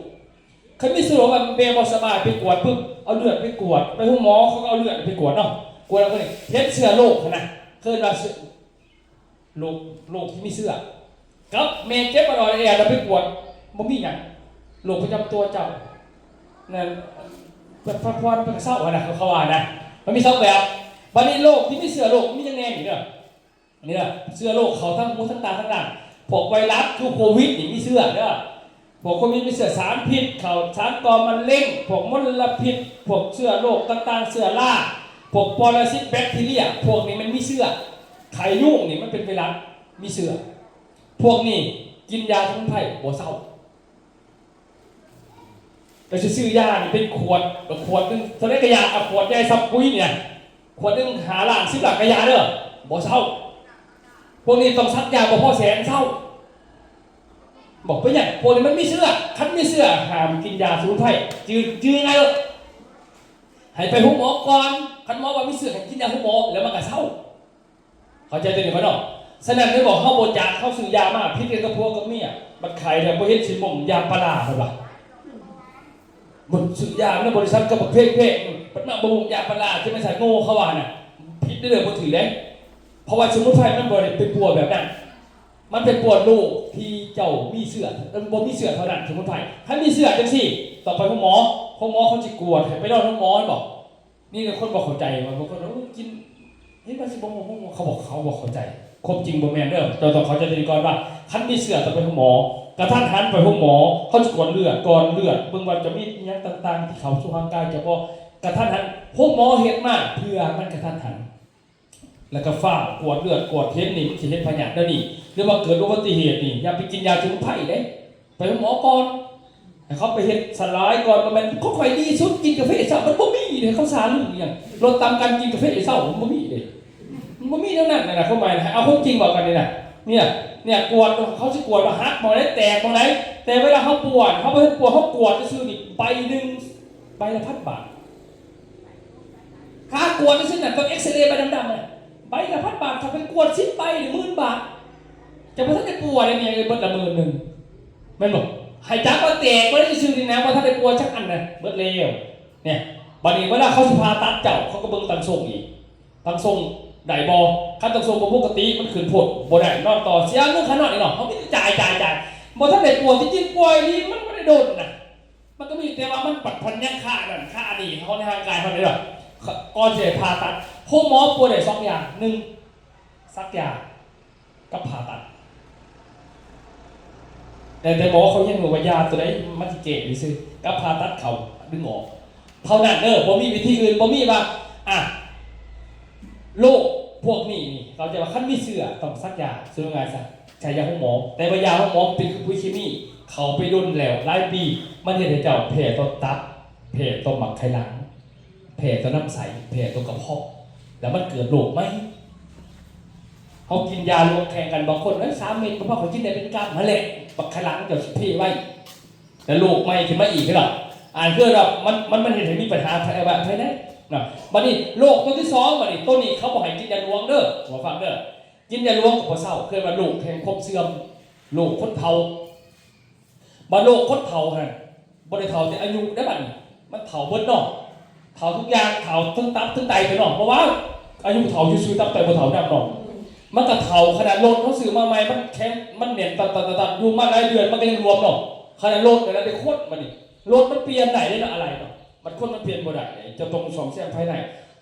ຄັນມີເຊື້ອໂລກ ແມ່ບໍ່ສະບາຍໄປກວດປຶບ ເອົາເລືອດໄປກວດ ໄປໂຮງໝໍ ເຂົາກໍເອົາເລືອດໄປກວດເນາະ ກວດແລ້ວເພິ່ນເຫັນເຊື້ອໂລກຫັ້ນນະ ເອີ້ນວ່າເຊື້ອ ໂລກ ໂລກທີ່ມີເຊື້ອ ກັບແມ່ເຈັບອອດໆແອດໆ ແລ້ວໄປກວດ ບໍ່ມີຫຍັງ ໂລກປະຈຳຕົວເຈົ້າ ນັ້ນ ເພິ່ນພັກຜ່ອນ ເພິ່ນກໍເຊົາຫັ້ນນະ ເຂົາວ່ານະ ມັນມີສອງແບບ ບັດນີ້ໂລກທີ່ມີເຊື້ອໂລກມີຫຍັງແດ່ນີ້ເດີ ນີ້ນະ ເຊື້ອໂລກເຂົ້າທາງຫູທາງຕາທາງດານ ພວກໄວຣັສຄືໂຄວິດນີ້ມີເຊື້ອເດີ ພວກໂຄວິດມີເຊື້ອສານພິດ ເຂົ້າສານກໍ່ມະເລັງ ພວກມົນລະພິດ ພວກເຊື້ອໂລກຕ່າງໆ ເຊື້ອລາ ພວກປະລະສິດ ແບັກທີເຣຍ ພວກນີ້ມັນມີເຊື້ອ ໄຂ້ຍຸງນີ້ມັນເປັນໄວຣັສ ມີເຊື້ອ ພວກນີ້ກິນຢາສະໝຸນໄພບໍ່ເຊົາ ແລ້ວຊິຊື້ຢານີ້ເປັນຂວດ ແລ້ວຂວດໜຶ່ງເທົ່າໃດກະຢາ ເອົາຂວດໃຫຍ່ສ່ຳປຸ໋ຍນີ້ນະ ຂວດໜຶ່ງຫ້າລ້ານ ສິບລ້ານກະຢາເດີ ບໍ່ເຊົາ ພວກນີ້ຕ້ອງສັກຢາບໍ່ພໍແສນເຊົາ ບອກເປັນຫຍັງ ພວກນີ້ມັນມີເຊື້ອ ຄັນມີເຊື້ອຫ້າມກິນຢາສະໝຸນໄພ ຈື່ ຈື່ງ່າຍໂລດ ໃຫ້ໄປໂຮງໝໍກ່ອນ ຄັນໝໍວ່າມີເຊື້ອໃຫ້ກິນຢາໂຮງໝໍ ແລ້ວມັນກະເຊົາ ເຂົ້າໃຈຕົວນີ້ບໍ່ເນາະ? ສະນັ້ນເລີຍບອກ ເຮົາບໍ່ຈັກ ເຮົາຊື້ຢາມາ ຜິດກັນກັບຜົວກັບເມຍ ບັດໄຂ້ແລ້ວບໍ່ເຫັນຊິໝົ້ງຢາປາລາ ເພິ່ນວ່າ ມັນຊື້ຢາໃນບໍລິສັດກໍບັກແພງໆ ບັດມາບໍ່ໝົ້ງຢາປາລາ ຈະແມ່ນສາຍໂງ່ ເຂົາວ່ານະ ຜິດເດີ ບໍ່ຖືກເດ້ ເພາະວ່າສະໝຸນໄພມັນບໍ່ໄດ້ໄປປົວແບບນັ້ນ ມັນໄປປົວໂລກທີ່ເຈົ້າມີເຊື້ອ ເອີ ບໍ່ມີເຊື້ອເທົ່ານັ້ນ ສະໝຸນໄພ ຄັນມີເຊື້ອຈັ່ງຊີ້ ຕ້ອງໄປໂຮງໝໍ ໂຮງໝໍເຂົາຊິກວດ ໃຫ້ໄປນອນໂຮງໝໍ ເຫັນບໍ່? ມີແຕ່ຄົນບໍ່ເຂົ້າໃຈ ບາງຄົນວ່າ ໂອ້ຍ ກິນ ເຫັນວ່າຊິບໍ່ໂຮງໝໍ ເຂົາບໍ່ ເຂົາບໍ່ເຂົ້າໃຈ ຄວາມຈິງບໍ່ແມ່ນເດີ ເຈົ້າຕ້ອງເຂົ້າໃຈຕົວນີ້ກ່ອນວ່າ ຄັນມີເຊື້ອຕ້ອງໄປໂຮງໝໍ ກະທັນຫັນໄປໂຮງໝໍ ເຂົາຊິກວດເລືອດ ກ່ອນເລືອດ ເບິ່ງວ່າຈະມີອີ່ຫຍັງຕ່າງໆ ທີ່ເຂົ້າສູ່ຮ່າງກາຍເຈົ້າບໍ່ ກະທັນຫັນ ໂຮງໝໍເຮັດມາເພື່ອມັນກະທັນຫັນ ແລ້ວກໍຟ້າວກວດເລືອດກວດເຫັນນີ້ ມັນຊິເຫັນພະຍາດແນວນີ້ ຫຼືວ່າເກີດອຸບັດຕິເຫດນີ້ ຢ່າໄປກິນຢາສະໝຸນໄພເດ້ ໄປໂຮງໝໍກ່ອນ ໃຫ້ເຂົາໄປເຮັດສະລາຍກ່ອນ ບໍ່ແມ່ນຂອງຂ້ອຍດີສຸດ ກິນກາເຟເຊົ້າ ມັນບໍ່ມີເດ້ ເຂົາສາລູກອີ່ຫຍັງ ລົດຕຳກັນກິນກາເຟເຊົ້າ ມັນບໍ່ມີເດ້ ມັນບໍ່ມີແນວນັ້ນນະ ຄວາມໝາຍນະ ເອົາຄວາມຈິງເວົ້າກັນນີ້ນະ ເນ່ຍ ເນ່ຍ ກວດ ເຂົາຊິກວດວ່າຫັກໝ່ອງໃດ ແຕກໝ່ອງໃດ ແຕ່ເວລາເຮົາປວດ ເຮົາບໍ່ທັນປວດ ເຮົາກວດຊື່ໆນີ້ ໃບໜຶ່ງ ໃບລະພັນບາດ ຄ່າກວດຊື່ໆ ນັ້ນ ຕ້ອງເອັກສະເລໃບດຳໆ ນັ້ນ ໃບລະພັນບາດ ຖ້າໄປກວດສິບໃບນີ້ໝື່ນບາດ ເຈົ້າບໍ່ທັນໄດ້ປົວເດ້ ແມ່ເອີຍ ເບິດລະໝື່ນໜຶ່ງ ແມ່ນບໍ່? ໃຫ້ຈັກວ່າແຕກບໍ່ໄດ້ຊື່ໆ ນີ້ນະ ບໍ່ທັນໄດ້ປົວຈັກອັນນະ ເບິດແລ້ວ. ເນ່ຍ ບາດນີ້ເວລາເຂົາຊິຜ່າຕັດເຈົ້າ ເຂົາກໍເບິ່ງຕັ້ງຊົງອີກ ຕັ້ງຊົງໄດ້ບໍ່? ຄັນຕັ້ງຊົງບໍ່ປົກກະຕິ ມັນຂຶ້ນໂພດ ບໍ່ໄດ້ ນອນຕໍ່ ເສຍເງິນຄ່ານອນອີກເນາະ. ເຮົາມີແຕ່ຈ່າຍ ຈ່າຍ ຈ່າຍ ບໍ່ທັນໄດ້ປົວ. ທີ່ຈິງປົວອີ່ຫຼີມັນບໍ່ໄດ້ດົນນະ ມັນກໍມີ ແຕ່ວ່າມັນປັດຜ່ອນຍັງຄາອັນນັ້ນ ຄາອັນນີ້ເຮົາໃນຮ່າງກາຍເຮົານີ້ເນາະ. ກ່ອນຊິໄດ້ຜ່າຕັດ ໂຮງໝໍປ່ວຍໄດ້ສອງຢ່າງ ໜຶ່ງ ສັກຢາກັບຜ່າຕັດ. ແຕ່ ແຕ່ໝໍເຂົາຮຽນຮູ້ວ່າຢາຕົວໃດມັນຊິແກ້ຊື່ໆ ກັບຜ່າຕັດເຂົາດຶງອອກ ເທົ່ານັ້ນເດີ. ບໍ່ມີວິທີອື່ນ ບໍ່ມີວ່າ ອ່ະ ໂລກພວກນີ້ນີ້ ເຂົາຈະວ່າຄັນມີເຊື້ອຕ້ອງສັກຢາ ສະຫຼຸບງ່າຍຊະ ໃຊ້ຢາໂຮງໝໍ. ແຕ່ວ່າຢາໂຮງໝໍມັນເປັນຄືປຸ໋ຍເຄມີ ເຂົ້າໄປດົນແລ້ວຫຼາຍປີ ມັນເຮັດໃຫ້ເຈົ້າແພ້ຕໍ່ຕັບ ແພ້ຕໍ່ໝາກໄຂ່ຫຼັງ ແພ້ຕໍ່ລຳໄສ້ ແພ້ຕໍ່ກະເພາະ ແລ້ວມັນເກີດໂລກໃໝ່. ເຮົາກິນຢາຫຼວງແຂ່ງກັນ ບາງຄົນ ເອີຍ ສາມເມັດ ບໍ່ພໍ ຂ້ອຍກິນໄດ້ເປັນກຳ. ຫັ້ນແຫຼະ ບັກໄຂ່ຫຼັງເຈົ້າຊິເພໄວ ແລ້ວໂລກໃໝ່ຂຶ້ນມາອີກເດ້ລະ. ອັນຄືວ່າມັນ ມັນ ມັນເຮັດໃຫ້ມີບັນຫາພາຍ ພາຍໃນເນາະ. ບາດນີ້ໂລກຕົວທີສອງ ບາດນີ້ ໂຕນີ້ເຂົາບໍ່ໃຫ້ກິນຢາຫຼວງເດີ ຮູ້ຟັງເດີ. ກິນຢາຫຼວງກໍບໍ່ເຊົາ ເອີ້ນວ່າໂລກແຫ່ງຄວາມເສື່ອມ ໂລກຄົນເຖົ້າ. ບາດໂລກຄົນເຖົ້າຫັ້ນ ບໍ່ໄດ້ເຖົ້າແຕ່ອາຍຸເດ້ ບາດນີ້ມັນເຖົ້າເບິດເນາະ ເຖົ້າທຸກຢ່າງ ເຖົ້າເທິງຕັບເທິງໄຕເນາະ. ເພາະວ່າອາຍຸເຖົ້າຊື່ໆ ຕັບໄຕບໍ່ເຖົ້ານຳເນາະ. ມັນກໍເຖົ້າ ຂະໜາດລົດເຮົາຊື້ມາໃໝ່ ມັນແຂງ ມັນແໜ້ນຕັດໆໆ ຢູ່ມາຫຼາຍເດືອນ ມັນກໍຍັງລວມເນາະ. ຂະໜາດລົດນັ້ນນະ ໄດ້ຄົນ ບາດນີ້ລົດມັນປ່ຽນໄດ້ເດ້ເນາະ ອາໄຫຼ່ເນາະ. ບາດຄົນມັນປ່ຽນບໍ່ໄດ້ເດ້ ເຈົ້າຕ້ອງສ້ອມແຊມພາຍໃນ.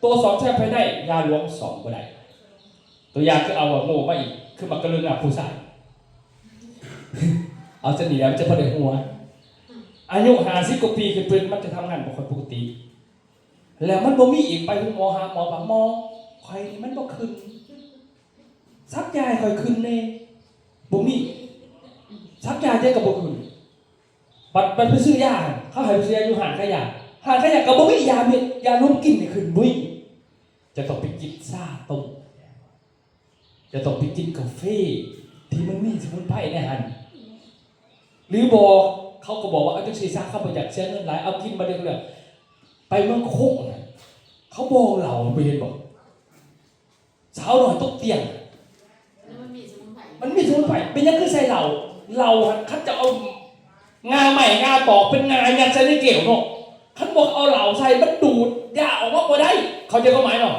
ຕົວສ້ອມແຊມພາຍໃນ ຢາຫຼວງສ້ອມບໍ່ໄດ້. ຕົວຢ່າງຄື ເອົາໂງ່ມາອີກ ຄືໝາກກະເລີງໜ້າຜູ້ຊາຍ ເອົາຊະນີ້ແຫຼະ ມັນຈະພໍໄດ້ຫົວ. ອາຍຸຫ້າສິບກວ່າປີຂຶ້ນໄປ ມັນຈະທຳງານບໍ່ຄ່ອຍປົກກະຕິ ແລ້ວມັນບໍ່ມີອີກ. ໄປໂຮງໝໍ ຫາໝໍວ່າ ໝໍ ຂ້ອຍນີ້ມັນບໍ່ຂຶ້ນ ສັກຢາໃຫ້ຂ້ອຍຂຶ້ນແດ່. ບໍ່ມີ ສັກຢາຈັ່ງໃດກໍບໍ່ຂຶ້ນ. ບັດ ບັດໄປຊື້ຢາ ເຂົາໃຫ້ໄປຊື້ຢາຢູ່ຮ້ານຂາຍຢາ ຮ້ານຂາຍຢາກໍບໍ່ມີຢາເມັດ ຢາລົມກິນໃຫ້ຂຶ້ນ ບໍ່ມີ. ຈະຕ້ອງໄປກິນຊາຕົ້ມ ຈະຕ້ອງໄປກິນກາເຟທີ່ມັນມີສະໝຸນໄພໃນຫັ້ນ ຫຼືບໍ່ ເຂົາກໍບອກວ່າ ເອົາຈັ່ງຊີ້ຊະ ຂ້າພະເຈົ້າບໍ່ຢາກເສຍເງິນຫຼາຍ ເອົາກິນ ບາດດຽວກໍເລີຍ. ໄປເມືອງໂຂງນະ ເຂົາບໍ່ເຫຼົ້າ ບໍ່ເຫັນບໍ່? ສາວນ້ອຍຕົກຕຽງ ແລ້ວມັນມີສະໝຸນໄພ ມັນມີສະໝຸນໄພ. ເປັນຫຍັງຄືໃສ່ເຫຼົ້າ? ເຫຼົ້າຫັ້ນ ຄັນຈະເອົາງ່າໄມ້ງ່າຕອກເປັນງ່າຍັດໃສ່ໃນແກ້ວເນາະ. ຄັນບໍ່ເອົາເຫຼົ້າໃສ່ ມັນດູດຢາອອກມາບໍ່ໄດ້. ເຂົ້າໃຈຄວາມໝາຍເນາະ?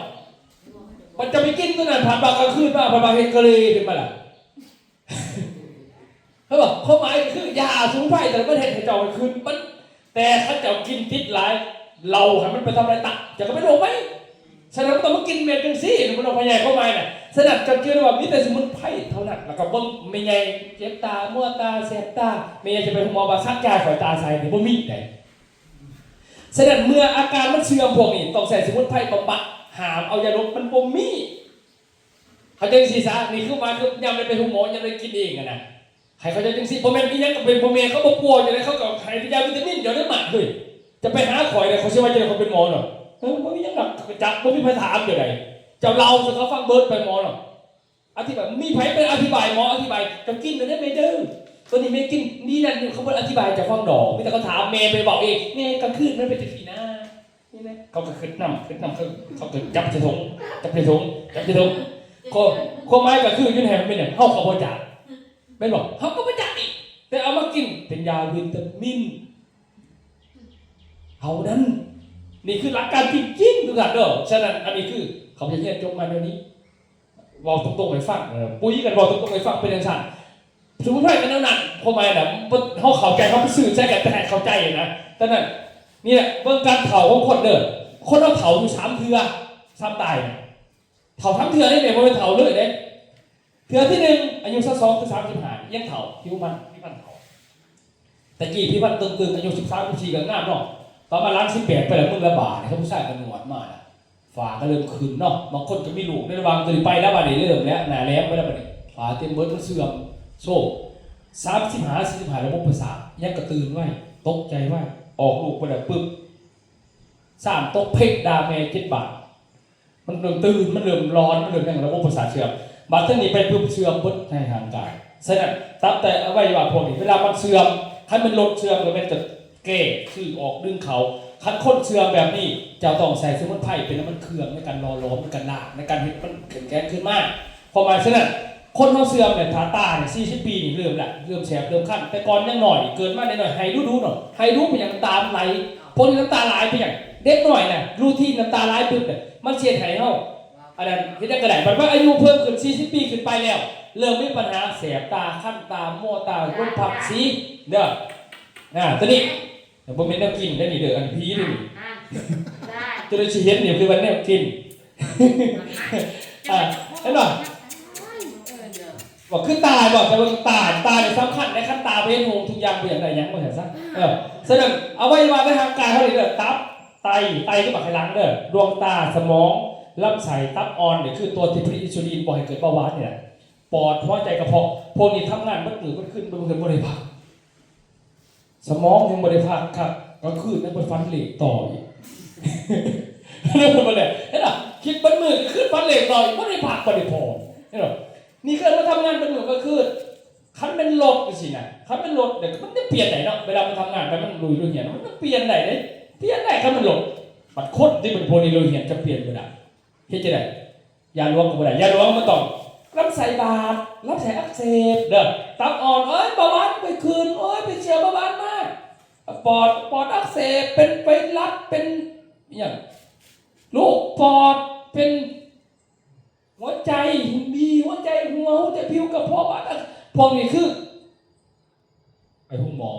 ມັນຈະໄປກິນຕົວນັ້ນ ພັດວ່າກາງຄືນມາ ພັດວ່າເຮັດກະເລຂຶ້ນມາລະ. ເຫັນບໍ່? ຄວາມໝາຍຄືຢາສະໝຸນໄພ ແຕ່ມັນເຮັດໃຫ້ເຈົ້າຂຶ້ນ ມັນ ແຕ່ຄັນເຈົ້າກິນຕິດຫຼາຍ ເຫຼົ້າຫັ້ນມັນໄປທຳລາຍຕັບ ເຈົ້າກໍເປັນໂລກໃໝ່. ສະນັ້ນບໍ່ຕ້ອງມາກິນແມ່ນຈັ່ງຊີ້ ມັນຕ້ອງພະຍາຍຄວາມໝາຍນະ. ສະນັ້ນເຈົ້າຈື່ໄດ້ວ່າມີແຕ່ສະໝຸນໄພເທົ່ານັ້ນ. ແລ້ວກໍເບິ່ງແມ່ໃຫຍ່ເຈັບຕາ ມົວຕາ ແສບຕາ ແມ່ໃຫຍ່ຈະໄປໂຮງໝໍວ່າສັກຢາໃຫ້ຂ້ອຍຕາໃສນີ້ ບໍ່ມີໃດ. ສະນັ້ນເມື່ອອາການມັນເສື່ອມພວກນີ້ ຕ້ອງໃຊ້ສະໝຸນໄພບຳບັດ ຫ້າມເອົາຢາດົບ ມັນບໍ່ມີ. ເຂົາເຈົ້າຈັ່ງຊີ້ຊະ ນີ້ຄືໝາຍ ຄືຍາມໄດ້ໄປໂຮງໝໍ ຍາມໄດ້ກິນເອງຫັ້ນນະ ໃຫ້ເຂົາເຈົ້າຈັ່ງຊີ້. ພໍ່ແມ່ນອີຫຍັງກໍເປັນພໍ່ແມ່ ເຂົາບໍ່ປົວຈັ່ງໃດ ເຂົາກໍໃຫ້ຢາວິຕາມິນ ເຈົ້າໄດ້ໝາກເລີຍ. ຈະໄປຫາຂ້ອຍເດ້ ຂ້ອຍຊິວ່າຈັ່ງໃດ ຂ້ອຍເປັນໝໍເນາະ. ເອີ ບໍ່ມີຫຍັງດອກ ຈັກບໍ່ມີໃຜຖາມເຈົ້າໃດ ເຈົ້າເລົ່າສູ່ເຂົາຟັງເບິດໄປໝໍເນາະ. ອະທິບາຍ ມີໃຜໄປອະທິບາຍ ໝໍອະທິບາຍ ເຈົ້າກິນແລ້ວເດີແມ່ເດີ ຕົວນີ້ແມ່ກິນນີ້ນັ້ນ ເຂົາບໍ່ອະທິບາຍໃຫ້ເຈົ້າຟັງດອກ ມີແຕ່ເຂົາຖາມ ແມ່ໄປເວົ້າເອງ ແມ່ກາງຄືນມັນເປັນຈັ່ງຊີ້ນາ. ນີ້ນະ ເຂົາກໍຄຶດນຳ ຄຶດນຳ ເຂົາ ເຂົາກໍຈັບໃສ່ຖົງ ຈັບໃສ່ຖົງ ຈັບໃສ່ຖົງ. ຄວາມ ຄວາມໝາຍກໍຄືຢູ່ໃນຫັ້ນແມ່ນຫຍັງ? ເຮົາກໍບໍ່ຈັກ ແມ່ນບໍ່? ເຮົາກໍບໍ່ຈັກອີກ ແຕ່ເອົາມາກິນເປັນຢາວິຕາມິນເທົ່ານັ້ນ. ນີ້ຄືຫຼັກການຈິງໆ ທຸກທ່ານເດີ. ສະນັ້ນ ອັນນີ້ຄືຂ້າພະເຈົ້າຮຽນຈົບມາແນວນີ້ ເວົ້າຕົງໆໃຫ້ຟັງ ເອີ ປຸຍກັນເວົ້າຕົງໆໃຫ້ຟັງ ເປັນຈັ່ງຊັ້ນ. ສະໝຸນໄພກໍແນວນັ້ນ ຄວາມໝາຍນະ ເຮົາເຂົ້າໃຈ ເຮົາໄປສື່ໃສ່ກັນ ແຕ່ໃຫ້ເຂົ້າໃຈນະ. ສະນັ້ນ ນີ້ແຫຼະ ເບິ່ງການເຖົ້າຂອງຄົນເດີ ຄົນເຮົາເຖົ້າຢູ່ສາມເທື່ອ ສ່ຳຕາຍນະ ເຖົ້າສາມເທື່ອເດ້ ບໍ່ແມ່ນເຖົ້າເລີຍເດ້. ເທື່ອທີໜຶ່ງ ອາຍຸຊາວສອງ ຄື ສາມສິບຫ້າ ຍັງເຖົ້າ ຜິວມັນ ຜິວມັນເຖົ້າ. ແຕ່ກີ້ຜິວມັນຕຶງໆ ອາຍຸສິບສາມ ສິບສີ່ ກໍງາມເນາະ ຕອນມາຫຼັງສິບແປດໄປແລ້ວ ມຶງລະບາດ ເຂົາຜູ້ຊາຍກໍໜວດມາລະ ຝ້າກໍເລີ່ມຂຶ້ນເນາະ. ບາງຄົນກໍມີລູກໃນລະຫວ່າງຕົວນີ້ໄປແລ້ວ ບາດນີ້ເລີ່ມແລ້ວ ໜ້າແຫຼມໄປແລ້ວ ບາດນີ້ຝ້າເຕັມເບິດ ມັນເສື່ອມໂຊກ. ສາມສິບຫ້າ ສີ່ສິບຫ້າ ລະບົບປະສາດຍັງກະຕື່ນໄວ ຕົກໃຈໄວ ອອກລູກໄປແລ້ວປຶບ ຊ້າງຕົກເພັກ ດ່າແມ່ເຈັດບາດ ມັນເລີ່ມຕື່ນ ມັນເລີ່ມຫຼອນ ມັນເລີ່ມຫຍັງ ລະບົບປະສາດເສື່ອມ. ບາດເທື່ອນີ້ໄປປຶບ ເສື່ອມເບິດໃນຮ່າງກາຍ. ສະນັ້ນ ຕັບ ໄຕ ອະໄວຍະວະພວກນີ້ ເວລາມັນເສື່ອມ ຄັນແມ່ນລົດເສື່ອມ ກໍແມ່ນຈະແກ້ ຊື້ອອກ ດຶງເຂົ້າ. ຄັນຄົນເສື່ອມແບບນີ້ ເຈົ້າຕ້ອງໃສ່ສະໝຸນໄພເປັນນ້ຳມັນເຄື່ອງໃນການຫຼໍ່ຫຼອມ ໃນການລ້າງ ໃນການເຮັດມັນເຂັ້ມແຂງຄືນມາ. ຄວາມໝາຍສະນັ້ນ ຄົນເຮົາເສື່ອມແຫຼະ ຖ້າຕາຍສີ່ສິບປີນີ້ເລີ່ມລະ ເລີ່ມແສບເລີ່ມຄັນ. ແຕ່ກ່ອນຍັງນ້ອຍ ເກີດມານ້ອຍໆ ໄຫ້ດຸໆເນາະ ໄຫ້ດຸເປັນຫຍັງ? ນ້ຳຕາມັນໄຫຼ. ພວກນີ້ນ້ຳຕາຫຼາຍເປັນຫຍັງ? ເດັກນ້ອຍນະ ຣູທີນນ້ຳຕາຫຼາຍປຶບ ມັນຊິເຮັດໃຫ້ເຮົາ ອັນນັ້ນເຮັດຫຍັງກໍໄດ້. ບັດວ່າອາຍຸເພີ່ມຂຶ້ນສີ່ສິບປີຂຶ້ນໄປແລ້ວ ເລີ່ມມີບັນຫາແສບຕາ ຄັນຕາ ມົວຕາ ລົມພັດສີເດີ. ອາ ຕົວນີ້ບໍ່ແມ່ນແນວກິນເດີນີ້ເດີ ອັນຜີເດີນີ້. ອ່າ ໄດ້ ຕົວທີ່ຊິເຫັນນີ້ຄືວ່າແນວກິນ. ອ່າ ເຫັນບໍ່? ວ່າຄືຕາຍບໍ່? ແຕ່ວ່າຕາຍ ຕາຍນີ້ສຳຄັນໃນ ຄັນຕາບໍ່ເຫັນຫຸ່ງ ທຸກຢ່າງບໍ່ຢາກໄດ້ຫຍັງ ວ່າຊັ້ນຊະ. ເອີ ສະນັ້ນ ອະໄວຍະວະໃນຮ່າງກາຍເຮົານີ້ເດີ ຕັບ ໄຕ ໄຕຄືບັກໄຂ່ຫຼັງເດີ ດວງຕາ ສະໝອງ ລຳໄສ້ ຕັບອ່ອນ ນີ້ຄືຕົວທີ່ຜະລິດອິນຊູລິນບໍ່ໃຫ້ເກີດເບົາຫວານນີ້ແຫຼະ. ປອດ ຫົວໃຈ ກະເພາະ ພວກນີ້ທຳງານເບິດມື້ເບິດຄືນ ເບິດມື້ບໍ່ໄດ້ພັກ. ສະໝອງຍັງບໍ່ໄດ້ພັກຄັກ ກາງຄືນຍັງໄປຝັນເລກຕໍ່ອີກ. ເຫັນບໍ່? ຄິດເບິດມື້ ກາງຄືນຝັນເລກຕໍ່ອີກ ບໍ່ໄດ້ພັກບໍ່ໄດ້ຜ່ອນ. ເຫັນບໍ່? ນີ້ຄືມາທຳງານເບິດມື້ກາງຄືນ. ຄັນແມ່ນລົດຈັ່ງຊີ້ນະ ຄັນແມ່ນລົດເດ ມັນຍັງປ່ຽນໄດ້ເນາະ. ເວລາມັນທຳງານໄປ ມັນລຸຍ ລຸຍຮຽນ ມັນຍັງປ່ຽນໄດ້ເດ້ ປ່ຽນໄດ້. ຄັນແມ່ນລົດ ບັດຄົນທີ່ເປັນພວກນີ້ ລຸຍຮຽນຈະປ່ຽນບໍ່ໄດ້. ເຮັດຈັ່ງໃດ? ຢາຫຼວງກໍບໍ່ໄດ້ ຢາຫຼວງມັນຕ້ອງ ລຳໄສ້ບາດ ລຳໄສ້ອັກເສບເດີ ຕັບອ່ອນ ໂອ້ຍ ເບົາຫວານໄປຂຶ້ນ ໂອ້ຍ ໄປເຊື້ອເບົາຫວານມາ ປອດ ປອດອັກເສບ ເປັນໄວຣັສ ເປັນຫຍັງ ໂລກປອດ ເປັນ ຫົວໃຈ ບີ ຫົວໃຈຮົ່ວ ຫົວໃຈຜິວກະເພາະ ພວກນີ້ຄື ໄປໂຮງໝໍ.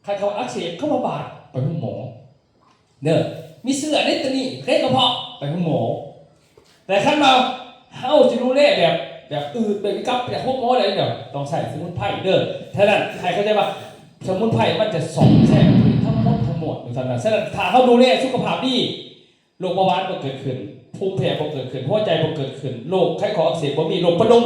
ຄັນເຂົາອັກເສບ ເຂົາວ່າບາດ ໄປໂຮງໝໍເດີ. ມີເຊື້ອໃນຕົວນີ້ ເຮັດກະເພາະ ໄປໂຮງໝໍ. ແຕ່ຄັນວ່າເຮົາຊິດູແລແບບ ແບບອື່ນ ແບບກັບ ແບບໂຮງໝໍໄດ້ ຕ້ອງໃຊ້ສະໝຸນໄພເດີ. ສະນັ້ນ ໃຫ້ເຂົ້າໃຈວ່າສະໝຸນໄພມັນຈະສ້ອມແຊມທັງໝົດ ທັງໝົດ ສະນັ້ນ ສະນັ້ນ ຖ້າເຮົາດູແລສຸຂະພາບດີ ໂລກເບົາຫວານບໍ່ເກີດຂຶ້ນ ພູມແພ້ບໍ່ເກີດຂຶ້ນ ຫົວໃຈບໍ່ເກີດຂຶ້ນ ໂລກໄຂຂໍ້ອັກເສບບໍ່ມີ ໂລກປະດຸງ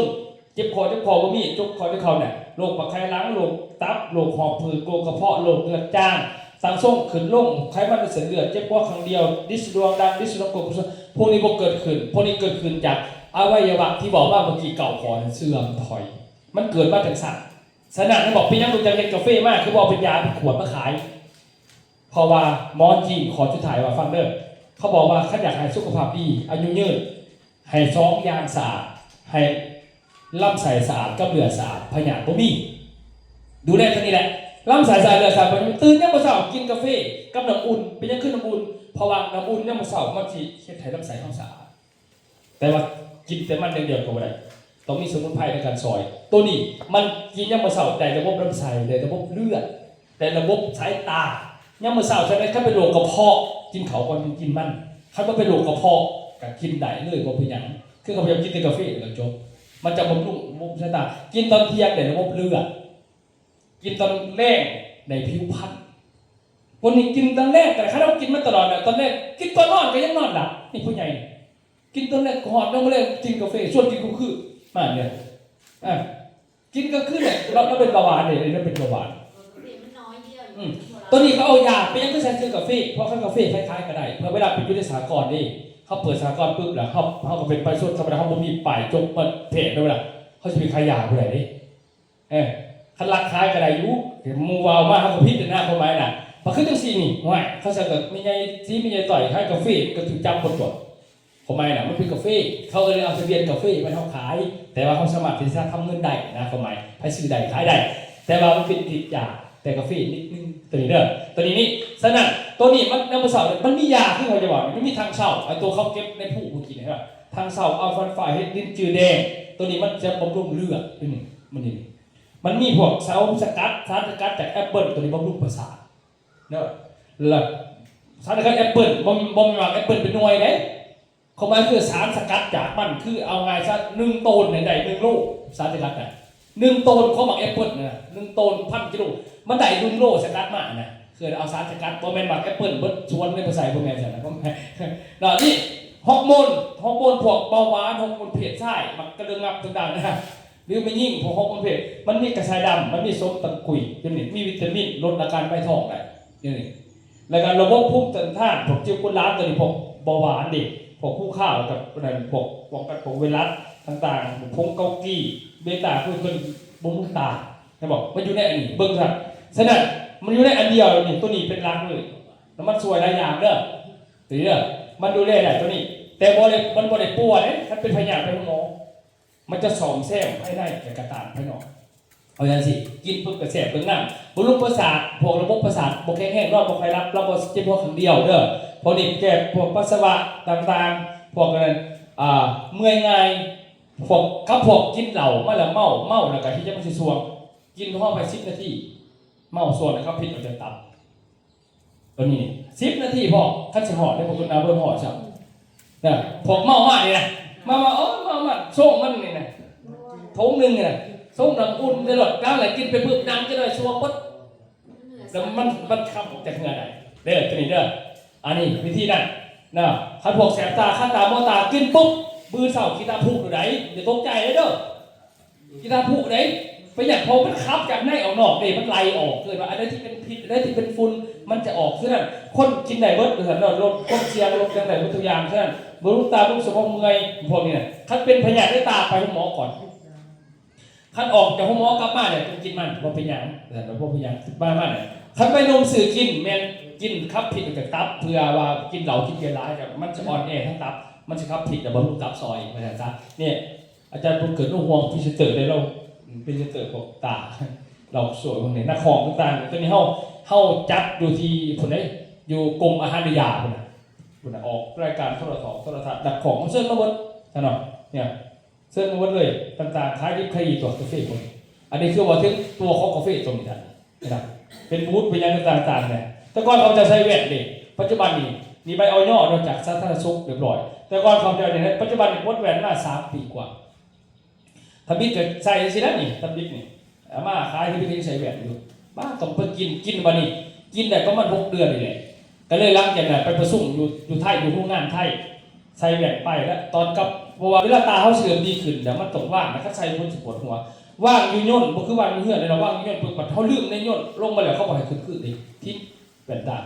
ເຈັບຂໍ້ເຈັບຄໍບໍ່ມີ ເຈັບຂໍ້ເຈັບເຂົ່ານະ ໂລກບັກໄຂ່ຫຼັງ ໂລກຕັບ ໂລກຫອບຜືດ ໂລກກະເພາະ ໂລກເລືອດຈາງ ສັງຊົງຂຶ້ນລົງ ໄຂມັນໃນເສັ້ນເລືອດ ເຈັບຫົວຂ້າງດຽວ ດິດສະດວງດັງ ດິດສະດວງກົກ ພວກນີ້ບໍ່ເກີດຂຶ້ນ. ພວກນີ້ເກີດຂຶ້ນຈາກອະໄວຍະວະທີ່ບອກມາເມື່ອກີ້ເກົ້າຂໍ້ນັ້ນເສື່ອມຖອຍ ມັນເກີດມາຈັ່ງຊັ້ນ. ສະນັ້ນ ບອກເປັນຫຍັງລູກຈັກເຮັດກາເຟມາ ຄືບໍ່ເອົາເປັນຢາເປັນຂວດມາຂາຍ? ເພາະວ່າໝໍຈີນຂໍ້ສຸດທ້າຍວ່າ ຟັງເດີ ເຂົາບອກວ່າຄັນຢາກໃຫ້ສຸຂະພາບດີ ອາຍຸຍືນ ໃຫ້ສອງຢ່າງສະອາດ ໃຫ້ລຳໄສ້ສະອາດກັບເລືອດສະອາດ ພະຍາດບໍ່ມີ. ດູແລຕົວນີ້ແຫຼະ ລຳໄສ້ສະອາດ ເລືອດສະອາດ ຕື່ນຍາມມື້ເຊົ້າກິນກາເຟກັບນ້ຳອຸ່ນ. ເປັນຫຍັງຄືນ້ຳອຸ່ນ? ເພາະວ່ານ້ຳອຸ່ນຍາມມື້ເຊົ້າມັນຊິເຮັດໃຫ້ລຳໄສ້ເຮົາສະອາດ. ແຕ່ວ່າກິນແຕ່ມັນຢ່າງດຽວກໍບໍ່ໄດ້ ຕ້ອງມີສະໝຸນໄພໃນການຊ່ອຍ. ໂຕນີ້ມັນກິນຍາມມື້ເຊົ້າໄດ້ລະບົບລຳໄສ້ ໄດ້ລະບົບເລືອດ ໄດ້ລະບົບສາຍຕາ. ຍາມມື້ເຊົ້າຊັ້ນ ຄັນເປັນໂລກກະເພາະ ກິນເຂົ້າກ່ອນຈຶ່ງກິນມັນ. ຄັນບໍ່ເປັນໂລກກະເພາະກໍກິນໄດ້ເລີຍ ບໍ່ເປັນຫຍັງ. ຄືຂ້າພະເຈົ້າກິນແຕ່ກາເຟແລ້ວຈົບ. ມັນຈະບຳລຸງລະບົບສາຍຕາ. ກິນຕອນທ່ຽງໄດ້ລະບົບເລືອດ ກິນຕອນແລງໄດ້ຜິວພັນ. ຄົນນີ້ກິນຕອນແລງ ແຕ່ຄັນເຮົາກິນມາຕະຫຼອດແລ້ວ ຕອນແລງກິນ ຕອນນອນກໍຍັງນອນຫຼັບ. ນີ້ຜູ້ໃຫຍ່ ກິນຕອນແລງກອດ ຍັງບໍ່ແລງກິນກາເຟ ຊວນກິນຄຸມຄືມາເນຍ. ອ່າ ກິນກາງຄືນແຫຼະ ລາວ ລາວເປັນເບົາຫວານເດ້ ລາວເປັນເບົາຫວານ. ອືມ ຕອນນີ້ເຂົາເອົາຢາ ເປັນຫຍັງຄືໃສ່ຊື່ກາເຟ? ເພາະຄັນກາເຟໃຜຂາຍກໍໄດ້ ເພາະເວລາໄປຢູ່ໃນສະຫະກອນເດ້ ເຮົາເປີດສະຫະກອນປຶບແລ້ວ ເຮົາ ເຮົາກໍເປັນປະຊາຊົນທຳມະດາ ເຮົາບໍ່ມີປ້າຍຈົກມາແພດເນາະ ເວລາເຮົາຊິໄປຂາຍຢາຜູ້ໃດເດ້. ເອີ ຄັນລັກຂາຍກໍໄດ້ຢູ່ ເຫັນໝູ່ວ່າເອົາມາ ເຮົາກໍຜິດນະ ຄວາມໝາຍນະ. ມັນຄືຈັ່ງຊີ້ນີ້ ຫ້ວຍ ເຂົາເຈົ້າກໍແມ່ໃຫຍ່ສີແມ່ໃຫຍ່ຕ້ອຍຂາຍກາເຟ ມັນກໍຖືກຈັບໝົດຕົວະ. ຄວາມໝາຍນະ ມັນເປັນກາເຟ ເຂົາກໍເລີຍເອົາທະບຽນກາເຟມາໃຫ້ເຮົາຂາຍ ແຕ່ວ່າເຮົາສາມາດທີ່ຈະທຳເງິນໄດ້ນະ ຄວາມໝາຍ ໃຜຊື້ໄດ້ຂາຍໄດ້ ແຕ່ວ່າມັນເປັນຕິດຢາ ແຕ່ກາເຟນິດໜຶ່ງ ໂຕນີ້ເດີ ໂຕນີ້ນີ້. ສະນັ້ນ ໂຕນີ້ມັນ ຍາມມື້ເຊົ້າມັນມີຢາ ຄືຂ້ອຍຈະບອກ ມັນມີຖັງເຊົາ ໄອ້ໂຕເຂົາເກັບໃນພູເມື່ອກີ້ນີ້ ຖັງເຊົາ ອັລຟັນຟາ ເຫັດດິນຈືດແດງ ໂຕນີ້ມັນຈະບຳລຸງເລືອດ ໂຕນີ້ ມັນນີ້ ມັນມີພວກສານສະກັດ ສານສະກັດຈາກແອັບເປິ້ນ ໂຕນີ້ບຳລຸງປະສາດເນາະ. ແລ້ວສານສະກັດແອັບເປິ້ນ ບໍ່ ບໍ່ແມ່ນວ່າແອັບເປິ້ນເປັນໜ່ວຍເດ້ ຄວາມໝາຍຄືສານສະກັດຈາກມັນ ຄືເອົາງ່າຍຊະ ໜຶ່ງໂຕນນີ້ໄດ້ໜຶ່ງໂລ ສານສະກັດນະ ໜຶ່ງໂຕນຂອງໝາກແອັບເປິ້ນນະ ໜຶ່ງໂຕນພັນກິໂລ ມັນໄດ້ໜຶ່ງໂລສະກັດມານະ. ຄືເອົາສານສະກັດ ບໍ່ແມ່ນໝາກແອັບເປິ້ນເບິດສວນເລີຍມາໃສ່ ບໍ່ແມ່ນຊັ້ນນະ ເນາະ. ນີ້ຮອກໂມນ ຮອກໂມນພວກເບົາຫວານ ຮອກໂມນເພດຊາຍ ມັກກະເລື່ອງງັບຕ່າງໆນະ ຫຼືແມ່ຍິງ ພວກຮອກໂມນເພດ ມັນມີກະຊາຍດຳ ມັນມີສົມຕັງກຸຍ ຢູ່ນີ້ ມີວິຕາມິນ ລົດອາການໄວທ້ອງໄດ້ ຢູ່ນີ້. ແລ້ວກໍລະບົບພູມຕ້ານທານ ພວກເຈວກຸນຫຼານ ຕົວນີ້ພວກເບົາຫວານເດ້ ພວກຄູຄາວກັບນັ້ນ ພວກປ້ອງກັນພວກໄວຣັສຕ່າງໆ ຜົງເກົາກີ ເບຕາ ພວກເພິ່ນບໍ່ມີຕາ ເຫັນບໍ່? ມັນຢູ່ໃນອັນນີ້ ເບິ່ງຊະ. ສະນັ້ນ ມັນຢູ່ໃນອັນດຽວນີ້ ຕົວນີ້ເປັນຫຼັກເລີຍ. ແລ້ວມັນຊ່ວຍຫຼາຍຢ່າງເດີ ໂຕນີ້ເດີ ມັນດູແລໄດ້ໂຕນີ້ ແຕ່ບໍ່ໄດ້ ມັນບໍ່ໄດ້ປົວເດ້ ຄັນເປັນພະຍາດໄປໂຮງໝໍ ມັນຈະສ້ອມແຊມພາຍໃນ ແລະກະຕ້ານພາຍນອກ. ເອົາຈັ່ງຊີ້ ກິນປຶບກະແຊບເບິ່ງນ້ຳ ບຳລຸງປະສາດ ພວກລະບົບປະສາດບໍ່ແຂງແຮງ ນອນບໍ່ຄ່ອຍຫຼັບ ລະບໍ່ເຈັບຫົວຂ້າງດຽວເດີ ພວກນີ້ແກ້ພວກປັດສະວະຕ່າງໆ ພວກນັ້ນ ອ່າ ເມື່ອຍງ່າຍ ພວກ ກັບພວກກິນເຫຼົ້າມາແລ້ວເມົາ ເມົາແລ້ວກະເຮັດໃຫ້ມັນຊິສ່ວງ ກິນພໍໄປສິບນາທີ ເມົາສ່ວງແລ້ວຂັບພິດອອກຈາກຕັບ. ໂຕນີ້ສິບນາທີພໍ ຄັນຊິຮອດເດ້ ບໍ່ຄືນາເບິ່ງຮອດຊ້ຳນະ ພວກເມົາມານີ້ນະ ມາ ມາ ໂອ້ຍ ເມົາມາ ໂຊງມັນນີ້ນະ ຖົງໜຶ່ງນີ້ນະ ໂຊງນ້ຳອຸ່ນໄດ້ໂລດ ກາງແລ້ວກິນໄປປຶບ ນັ່ງຈັກໜ້ອຍ ສ່ວງເບິດ ແລ້ວມັນ ມັນຂັບອອກຈາກເຫື່ອໄດ້ເດີ ໂຕນີ້ເດີ ອັນນີ້ວິທີນັ້ນນະ. ຄັນພວກແສບຕາ ຄັນຕາ ມົວຕາ ກິນປຶບ ມື້ເຊົ້າຂີ້ຕາພຸດຢູ່ໃດ ຢ່າຕົກໃຈເດີ. ຂີ້ຕາຜຸເດ້ ເປັນຫຍັງ? ເພາະມັນຂັບຈາກໃນອອກນອກເດ້ ມັນໄຫຼອອກ ເກີດວ່າອັນໃດທີ່ເປັນພິດ ອັນໃດທີ່ເປັນຝຸ່ນ ມັນຈະອອກ. ສະນັ້ນ ຄົນກິນໄດ້ເບິດ ວ່າຊັ້ນເນາະ ລົດຄວາມສ່ຽງ ລົດຫຍັງໄດ້ເບິດທຸກຢ່າງ. ສະນັ້ນ ບໍ່ລຸງຕາ ບໍ່ລຸງສະໝອງ ເມື່ອຍ ພວກນີ້ນະ ຄັນເປັນພະຍາດໃນຕາ ໄປໂຮງໝໍກ່ອນ. ຄັນອອກຈາກໂຮງໝໍກັບມາແລ້ວ ໄປກິນມັນ ບໍ່ເປັນຫຍັງ ວ່າຊັ້ນ ບໍ່ເປັນຫຍັງ ມາ ມາ. ຄັນໄປນົມຊື້ກິນ ແມ່ນກິນຂັບພິດອອກຈາກຕັບ ເພື່ອວ່າກິນເຫຼົ້າກິນເບຍຫຼາຍ ມັນຈະອ່ອນແອທາງຕັບ ມັນຊິຂັບພິດ ແລ້ວບຳລຸງຕັບຊອຍ ວ່າຊັ້ນຊະ. ນີ້ ອາຈານບຸນເກີດ ເປັນຫ່ວງພຣີເຊັນເຕີເດ້ ລາວເປັນພຣີເຊັນເຕີພວກຕາ ລາວຊ່ວຍເບິ່ງນີ້ ນັກຮ້ອງຕ່າງໆ ຕອນນີ້ເຮົາ ເຮົາຈັດຢູ່ທີ່ພຸ້ນເດ້ ຢູ່ກົມອາຫານແລະຢາພຸ້ນນະ ພຸ້ນນະ ອອກລາຍການໂທລະທັດ ໂທລະທັດ ນັກຮ້ອງເຊີນມາເບິດ ຊັ້ນເນາະ. ເນຍ ເຊີນມາເບິດເລີຍ ຕ່າງໆ ຂາຍດິບຂາຍດີຕົວະ ກາເຟພວກນີ້. ອັນນີ້ຄືວ່າເຖິງຕົວຂອງກາເຟຕົວນີ້ນະ ເຫັນບໍ່? ເປັນບູດ ເປັນຫຍັງຕ່າງໆ ແຫຼະ. ແຕ່ກ່ອນເຂົາເຈົ້າໃສ່ແວ່ນເດ້ ປັດຈຸບັນນີ້ ນີ້ໃບ ອຢ ເນາະ ຈາກສາທາລະນະສຸກຮຽບຮ້ອຍ. ແຕ່ກ່ອນເຂົາເຈົ້ານີ້ນະ ປັດຈຸບັນນີ້ປົດແວ່ນມາສາມປີກວ່າ. ທຳອິດກໍໃສ່ຈັ່ງຊີ້ນະນີ້ ທຳອິດນີ້ ເອົາມາຂາຍ ທຳອິດກໍຍັງໃສ່ແວ່ນຢູ່. ມາຕ້ອງໄປກິນ ກິນບັດນີ້ ກິນໄດ້ປະມານຫົກເດືອນນີ້ແຫຼະ. ກໍເລີຍຫຼັງຈາກນັ້ນໄປປະຊຸມຢູ່ ຢູ່ໄທ ຢູ່ໂຮງງານໄທ ໃສ່ແວ່ນໄປແລ້ວຕອນກັບ ເພາະວ່າເວລາຕາເຮົາຊິເລີ່ມດີຂຶ້ນແລ້ວ ມັນຕ້ອງວາງນະ ຄັນໃສ່ມັນຊິປວດຫົວ. ວາງຢູ່ຍົນ ບໍ່ຄືວາງຢູ່ເຮືອນເດ້ ວາງຢູ່ຍົນປຶບ ບັດເຮົາລືມໃນຍົນ ລົງມາແລ້ວເຂົາບໍ່ໃຫ້ຂຶ້ນຄືນເດ້ ຖິ້ມແວ່ນຕາ.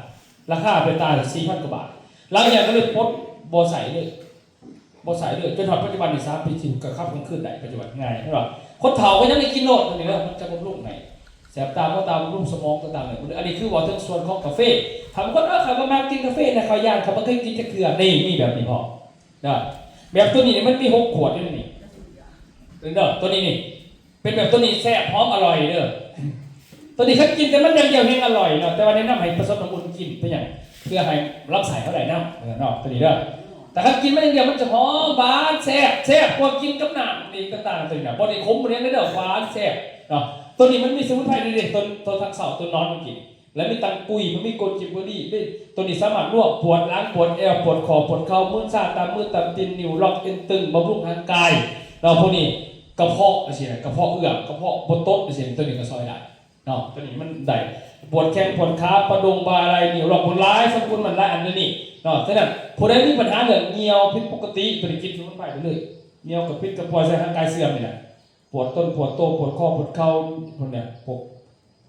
ລາຄາແວ່ນຕາສີ່ພັນກວ່າບາດ. ຫຼັງຈາກນັ້ນກໍເລີຍປົດ ບໍ່ໃສ່ເລີຍ ບໍ່ໃສ່ເລີຍ ຈົນຮອດປັດຈຸບັນນີ້ສາມປີ ກໍຂັບກາງຄືນໄດ້ ປັດຈຸບັນງ່າຍ ເຫັນບໍ່? ຄົນເຖົ້າກໍຍັງໄດ້ກິນໂລດ ອັນນີ້ເນາະ ມັນຈະບຳລຸງໃຫ້ ແສບຕາ ມົວຕາ ບຳລຸງສະໝອງຕ່າງໆເລີຍ. ອັນນີ້ຄືເວົ້າເຖິງສ່ວນຂອງກາເຟ. ຖ້າບາງຄົນ ເອີ ຂ້ອຍບໍ່ມັກກິນກາເຟນະ ຂ້ອຍຢ້ານ ຂ້ອຍບໍ່ເຄີຍກິນຈັກເທື່ອ ນີ້ ມີແບບນີ້ພ້ອມເນາະ. ແບບຕົວນີ້ນີ້ ມັນມີຫົກຂວດຢູ່ໃນນີ້ເນາະ ຕົວນີ້ນີ້ ເປັນແບບຕົວນີ້ແຊບ ຫອມ ອະລ່ອຍເດີ. ຕົວນີ້ຄັນກິນແຕ່ມັນຢ່າງດຽວແຮ່ງອະລ່ອຍເນາະ ແຕ່ວ່າແນະນຳໃຫ້ປະສົມນ້ຳອຸ່ນກິນ ເປັນຫຍັງ? ເພື່ອໃຫ້ລຳໄສ້ເຮົາໄດ້ນ້ຳເນາະ ຕົວນີ້ເດີ. ແຕ່ຄັນກິນມັນຢ່າງດຽວມັນຈະຫອມຫວານແຊບ ແຊບກວ່າກິນກັບນ້ຳອີກຕ່າງໆ ຕົວນີ້ນະ ບໍ່ໄດ້ຂົມບໍ່ໄດ້ຫຍັງເດີ ຫວານແຊບເນາະ. ຕົວນີ້ມັນມີສະໝຸນໄພເດ້ ຕົ້ນ ຕົ້ນທັງເຊົາ ຕົ້ນນອນມັນກິນ ແລະມີຕັງກຸຍ ມັນມີໂກນຈິບເບີຣີເດ້. ຕົວນີ້ສາມາດລວບປວດຫຼັງ ປວດແອວ ປວດຂໍ້ ປວດເຂົ່າ ມຶນຊາຕາມມືຕາມຕີນ ນິ້ວລັອກ ເອັນຕຶງ ບຳລຸງຮ່າງກາຍເນາະ. ພວກນີ້ກະເພາະຈັ່ງຊີ້ນະ ກະເພາະເອື້ອງ ກະເພາະບໍ່ຕົກຈັ່ງຊີ້ ຕົວນີ້ກໍຊ່ອຍໄດ້ເນາະ. ຕົວນີ້ມັນໄດ້ປວດແຂ້ງປວດຂາ ປະດົງບ່າໄຫຼ່ ນິ້ວລັອກ ຫຼາຍສຳຄຸນ ມັນຫຼາຍອັນຢູ່ນີ້ເນາະ. ສະນັ້ນ ຜູ້ໃດມີບັນຫາເລື່ອງຍ່ຽວຜິດປົກກະຕິ ຕົວນີ້ກິນສະໝຸນໄພໄປເລີຍ ຍ່ຽວກະປິດກະປ່ອຍ ໃສ່ຮ່າງກາຍເສື່ອມນີ້ນະ ປວດຕົ້ນປວດໂຕ ປວດຄໍ ປວດເຂົ່າ ພວກນີ້ ພວກ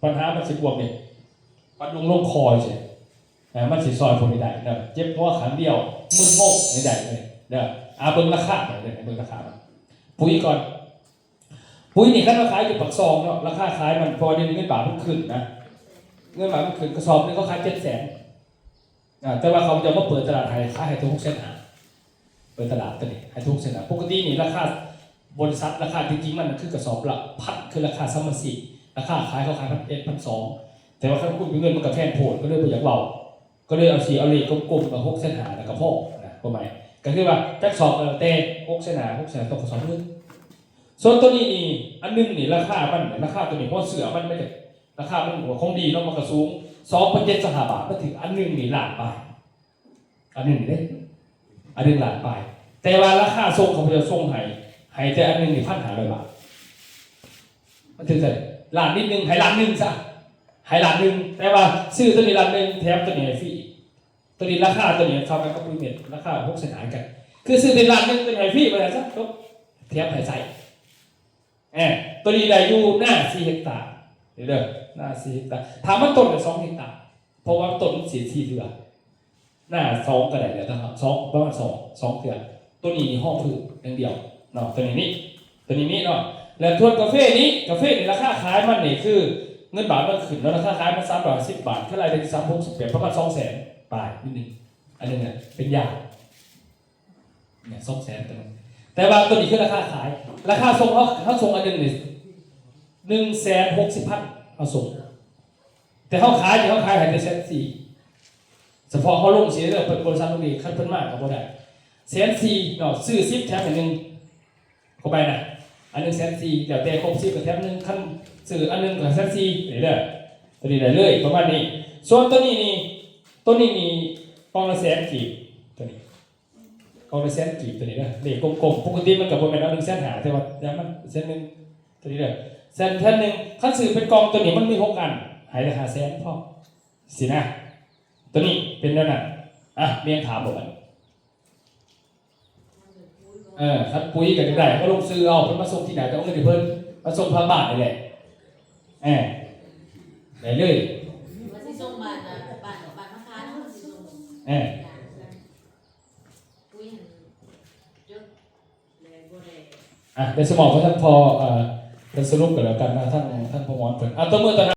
ບັນຫາມັນຊິບວມນີ້ ປັດລົງລົງຄໍຈັ່ງຊີ້ ເອີ ມັນຊິຊ່ອຍພວກນີ້ໄດ້ເດີ. ເຈັບຫົວຂ້າງດຽວ ມຶນງງນີ້ໄດ້ເລີຍເດີ. ອາ ເບິ່ງລາຄາໄປເດີ ເບິ່ງລາຄາມັນ. ປຸ໋ຍກ່ອນ ປຸ໋ຍນີ້ຄັນວ່າຂາຍຢູ່ປາກຊ່ອງເນາະ ລາຄາຂາຍມັນ ເພາະວ່າດຽວນີ້ເງິນບາດມັນຂຶ້ນນະ ເງິນບາດມັນຂຶ້ນ ກະສອບໜຶ່ງເຂົາຂາຍເຈັດແສນ ອາ ແຕ່ວ່າເຂົາເຈົ້າມາເປີດຕະຫຼາດໃຫ້ ຂາຍໃຫ້ຕົວຫົກແສນຫ້າ ເປີດຕະຫຼາດຕົວນີ້ໃຫ້ຕົວຫົກແສນຫ້າ. ປົກກະຕິນີ້ລາຄາ ບໍລິສັດ ລາຄາທີ່ຈິງມັນຄືກະສອບລະພັນ ຄືລາຄາສະມາຊິກ ລາຄາຂາຍເຂົາຂາຍພັນເອັດ ພັນສອງ ແຕ່ວ່າຄັນຄູນເປັນເງິນມັນກະແພງໂພດ ກໍເລີຍບໍ່ຢາກເວົ້າ ກໍເລີຍເອົາ ຊິເອົາເລກກົມໆ ກໍຫົກແສນຫ້າ ແລ້ວກໍພໍນະ ຄວາມໝາຍ ກໍຄືວ່າຈັກສອບກໍແລ້ວແຕ່ ຫົກແສນຫ້າ ຫົກແສນ ຕົກກະສອບເງິນ. ສ່ວນຕົວນີ້ນີ້ ອັນໜຶ່ງນີ້ລາຄາມັນ ລາຄາຕົວນີ້ ເພາະເສື້ອມັນ ມັນຈະ ລາຄາມັນຂອງດີເນາະ ມັນກໍສູງ ສອງພັນເຈັດຮ້ອຍຊາວຫ້າບາດ ມາເຖິງອັນໜຶ່ງນີ້ລ້ານປາຍ ອັນໜຶ່ງເດ້ ອັນໜຶ່ງລ້ານປາຍ ແຕ່ວ່າລາຄາສົ່ງເຂົາເຈົ້າສົ່ງໃຫ້ ໃຫ້ແຕ່ອັນໜຶ່ງນີ້ພັນຫ້າຮ້ອຍບາດ ມັນຖືກເທົ່າໃດ? ລ້ານນິດໜຶ່ງ ໃຫ້ລ້ານໜຶ່ງຊະ ໃຫ້ລ້ານໜຶ່ງ ແຕ່ວ່າຊື້ຕົວນີ້ລ້ານໜຶ່ງ ແຖມຕົວນີ້ໃຫ້ຟຣີ ຕົວນີ້ລາຄາຕົວນີ້ສ່ຳກັນກັບປຸ໋ຍເມັດ ລາຄາຫົກແສນຫ້າກັນ ຄືຊື້ຕົວນີ້ລ້ານໜຶ່ງ ຕົວນີ້ໃຫ້ຟຣີ ວ່າຊັ້ນ ຈົບ ແຖມໃຫ້ໃຊ້. ເອີ ຕົວນີ້ໄດ້ຢູ່ນາສີ່ເຮັກຕາ ເດີ ນາສີ່ເຮັກຕາ ຖ້າມັນຕົ້ນກໍສອງເຮັກຕາ ເພາະວ່າຕົ້ນມັນສີດສີ່ເທື່ອ ນາສອງກໍໄດ້ແລ້ວ ສອງ ປະມານສອງ ສອງເທື່ອ. ຕົວນີ້ນີ້ຮອງພືດຢ່າງດຽວເນາະ ຕົວນີ້ນີ້ ຕົວນີ້ນີ້ເນາະ. ແລະສວນກາເຟນີ້ ກາເຟນີ້ລາຄາຂາຍມັນນີ້ຄື ເງິນບາດມັນຂຶ້ນເນາະ ລາຄາຂາຍມັນສາມຮ້ອຍຫ້າສິບບາດ ຄືລາຍໄດ້ສາມຮ້ອຍຫົກສິບແປດ ປະມານສອງແສນປາຍນິດໜຶ່ງ ອັນໜຶ່ງນະເປັນຢາງ ເນຍ ສອງແສນຕົວໜຶ່ງ ແຕ່ວ່າຕົວນີ້ຄືລາຄາຂາຍ ລາຄາສົ່ງເຮົາ ເຮົາສົ່ງອັນໜຶ່ງນີ້ໜຶ່ງແສນຫົກສິບພັນ ເຮົາສົ່ງ ແຕ່ເຮົາຂາຍນີ້ ເຮົາຂາຍໃຫ້ແຕ່ແສນສີ່ ສະເພາະເຮົາລົງຊີ້ເດີ ເພິ່ນ ບໍລິສັດລົງເອງ ຄັນເພິ່ນມາກໍບໍ່ໄດ້ ແສນສີ່ເນາະ ຊື້ສິບແຖມໃຫ້ໜຶ່ງ ເຂົ້າໃບນະ ອັນໜຶ່ງແສນສີ່ ແລ້ວແຕ່ຄົບສິບກໍແຖມໜຶ່ງ ຄັນຊື້ອັນໜຶ່ງກໍແສນສີ່ ນີ້ເດີ ຕົວນີ້ໄດ້ເລີຍ ປະມານນີ້ ສ່ວນຕົວນີ້ນີ້ ຕົວນີ້ນີ້ ກ່ອງລະແສນກີບ ຕົວນີ້ ກ່ອງລະແສນກີບ ຕົວນີ້ເດີ ເລກກົມໆ ປົກກະຕິມັນກໍບໍ່ແມ່ນເອົາໜຶ່ງແສນຫ້າ ແຕ່ວ່າຢ່າງມັນແສນໜຶ່ງ ຕົວນີ້ເດີ ແສນ ແສນໜຶ່ງ ຄັນຊື້ເປັນກ່ອງຕົວນີ້ມັນມີຫົກອັນ ໃຫ້ລະຫ້າແສນພໍ ຊີ້ນະ ຕົວນີ້ເປັນແນວນັ້ນ ອ່ະ ແມ່ນຖາມບໍ່ບັດນີ້ ເອີ ຄັນປຸ໋ຍກໍຢາກໄດ້ ມາລົງຊື່ເອົາ ເພິ່ນມາສົ່ງທີ່ໃດ ກໍເອົາເງິນໃຫ້ເພິ່ນ ມາສົ່ງທາງບ້ານນີ້ແຫຼະ ເອີ ໄດ້ເລີຍ ວ່າຊິສົ່ງບ້ານ ບ້ານ ບ້ານມະຂາມ ຊິສົ່ງ ເອີ ປຸ໋ຍຫັ້ນ ຈົດ ແລະ ບໍ່ໄດ້ ອ່ະ ດຽວຊິມອບໃຫ້ທ່ານພໍ່ ເອີ ເພິ່ນສະຫຼຸບກັນແລ້ວກັນນະ ທາງ ທາງພໍ່ໝອນເພິ່ນ ອ່ະ ຕົບມືຕ້ອນຮັບ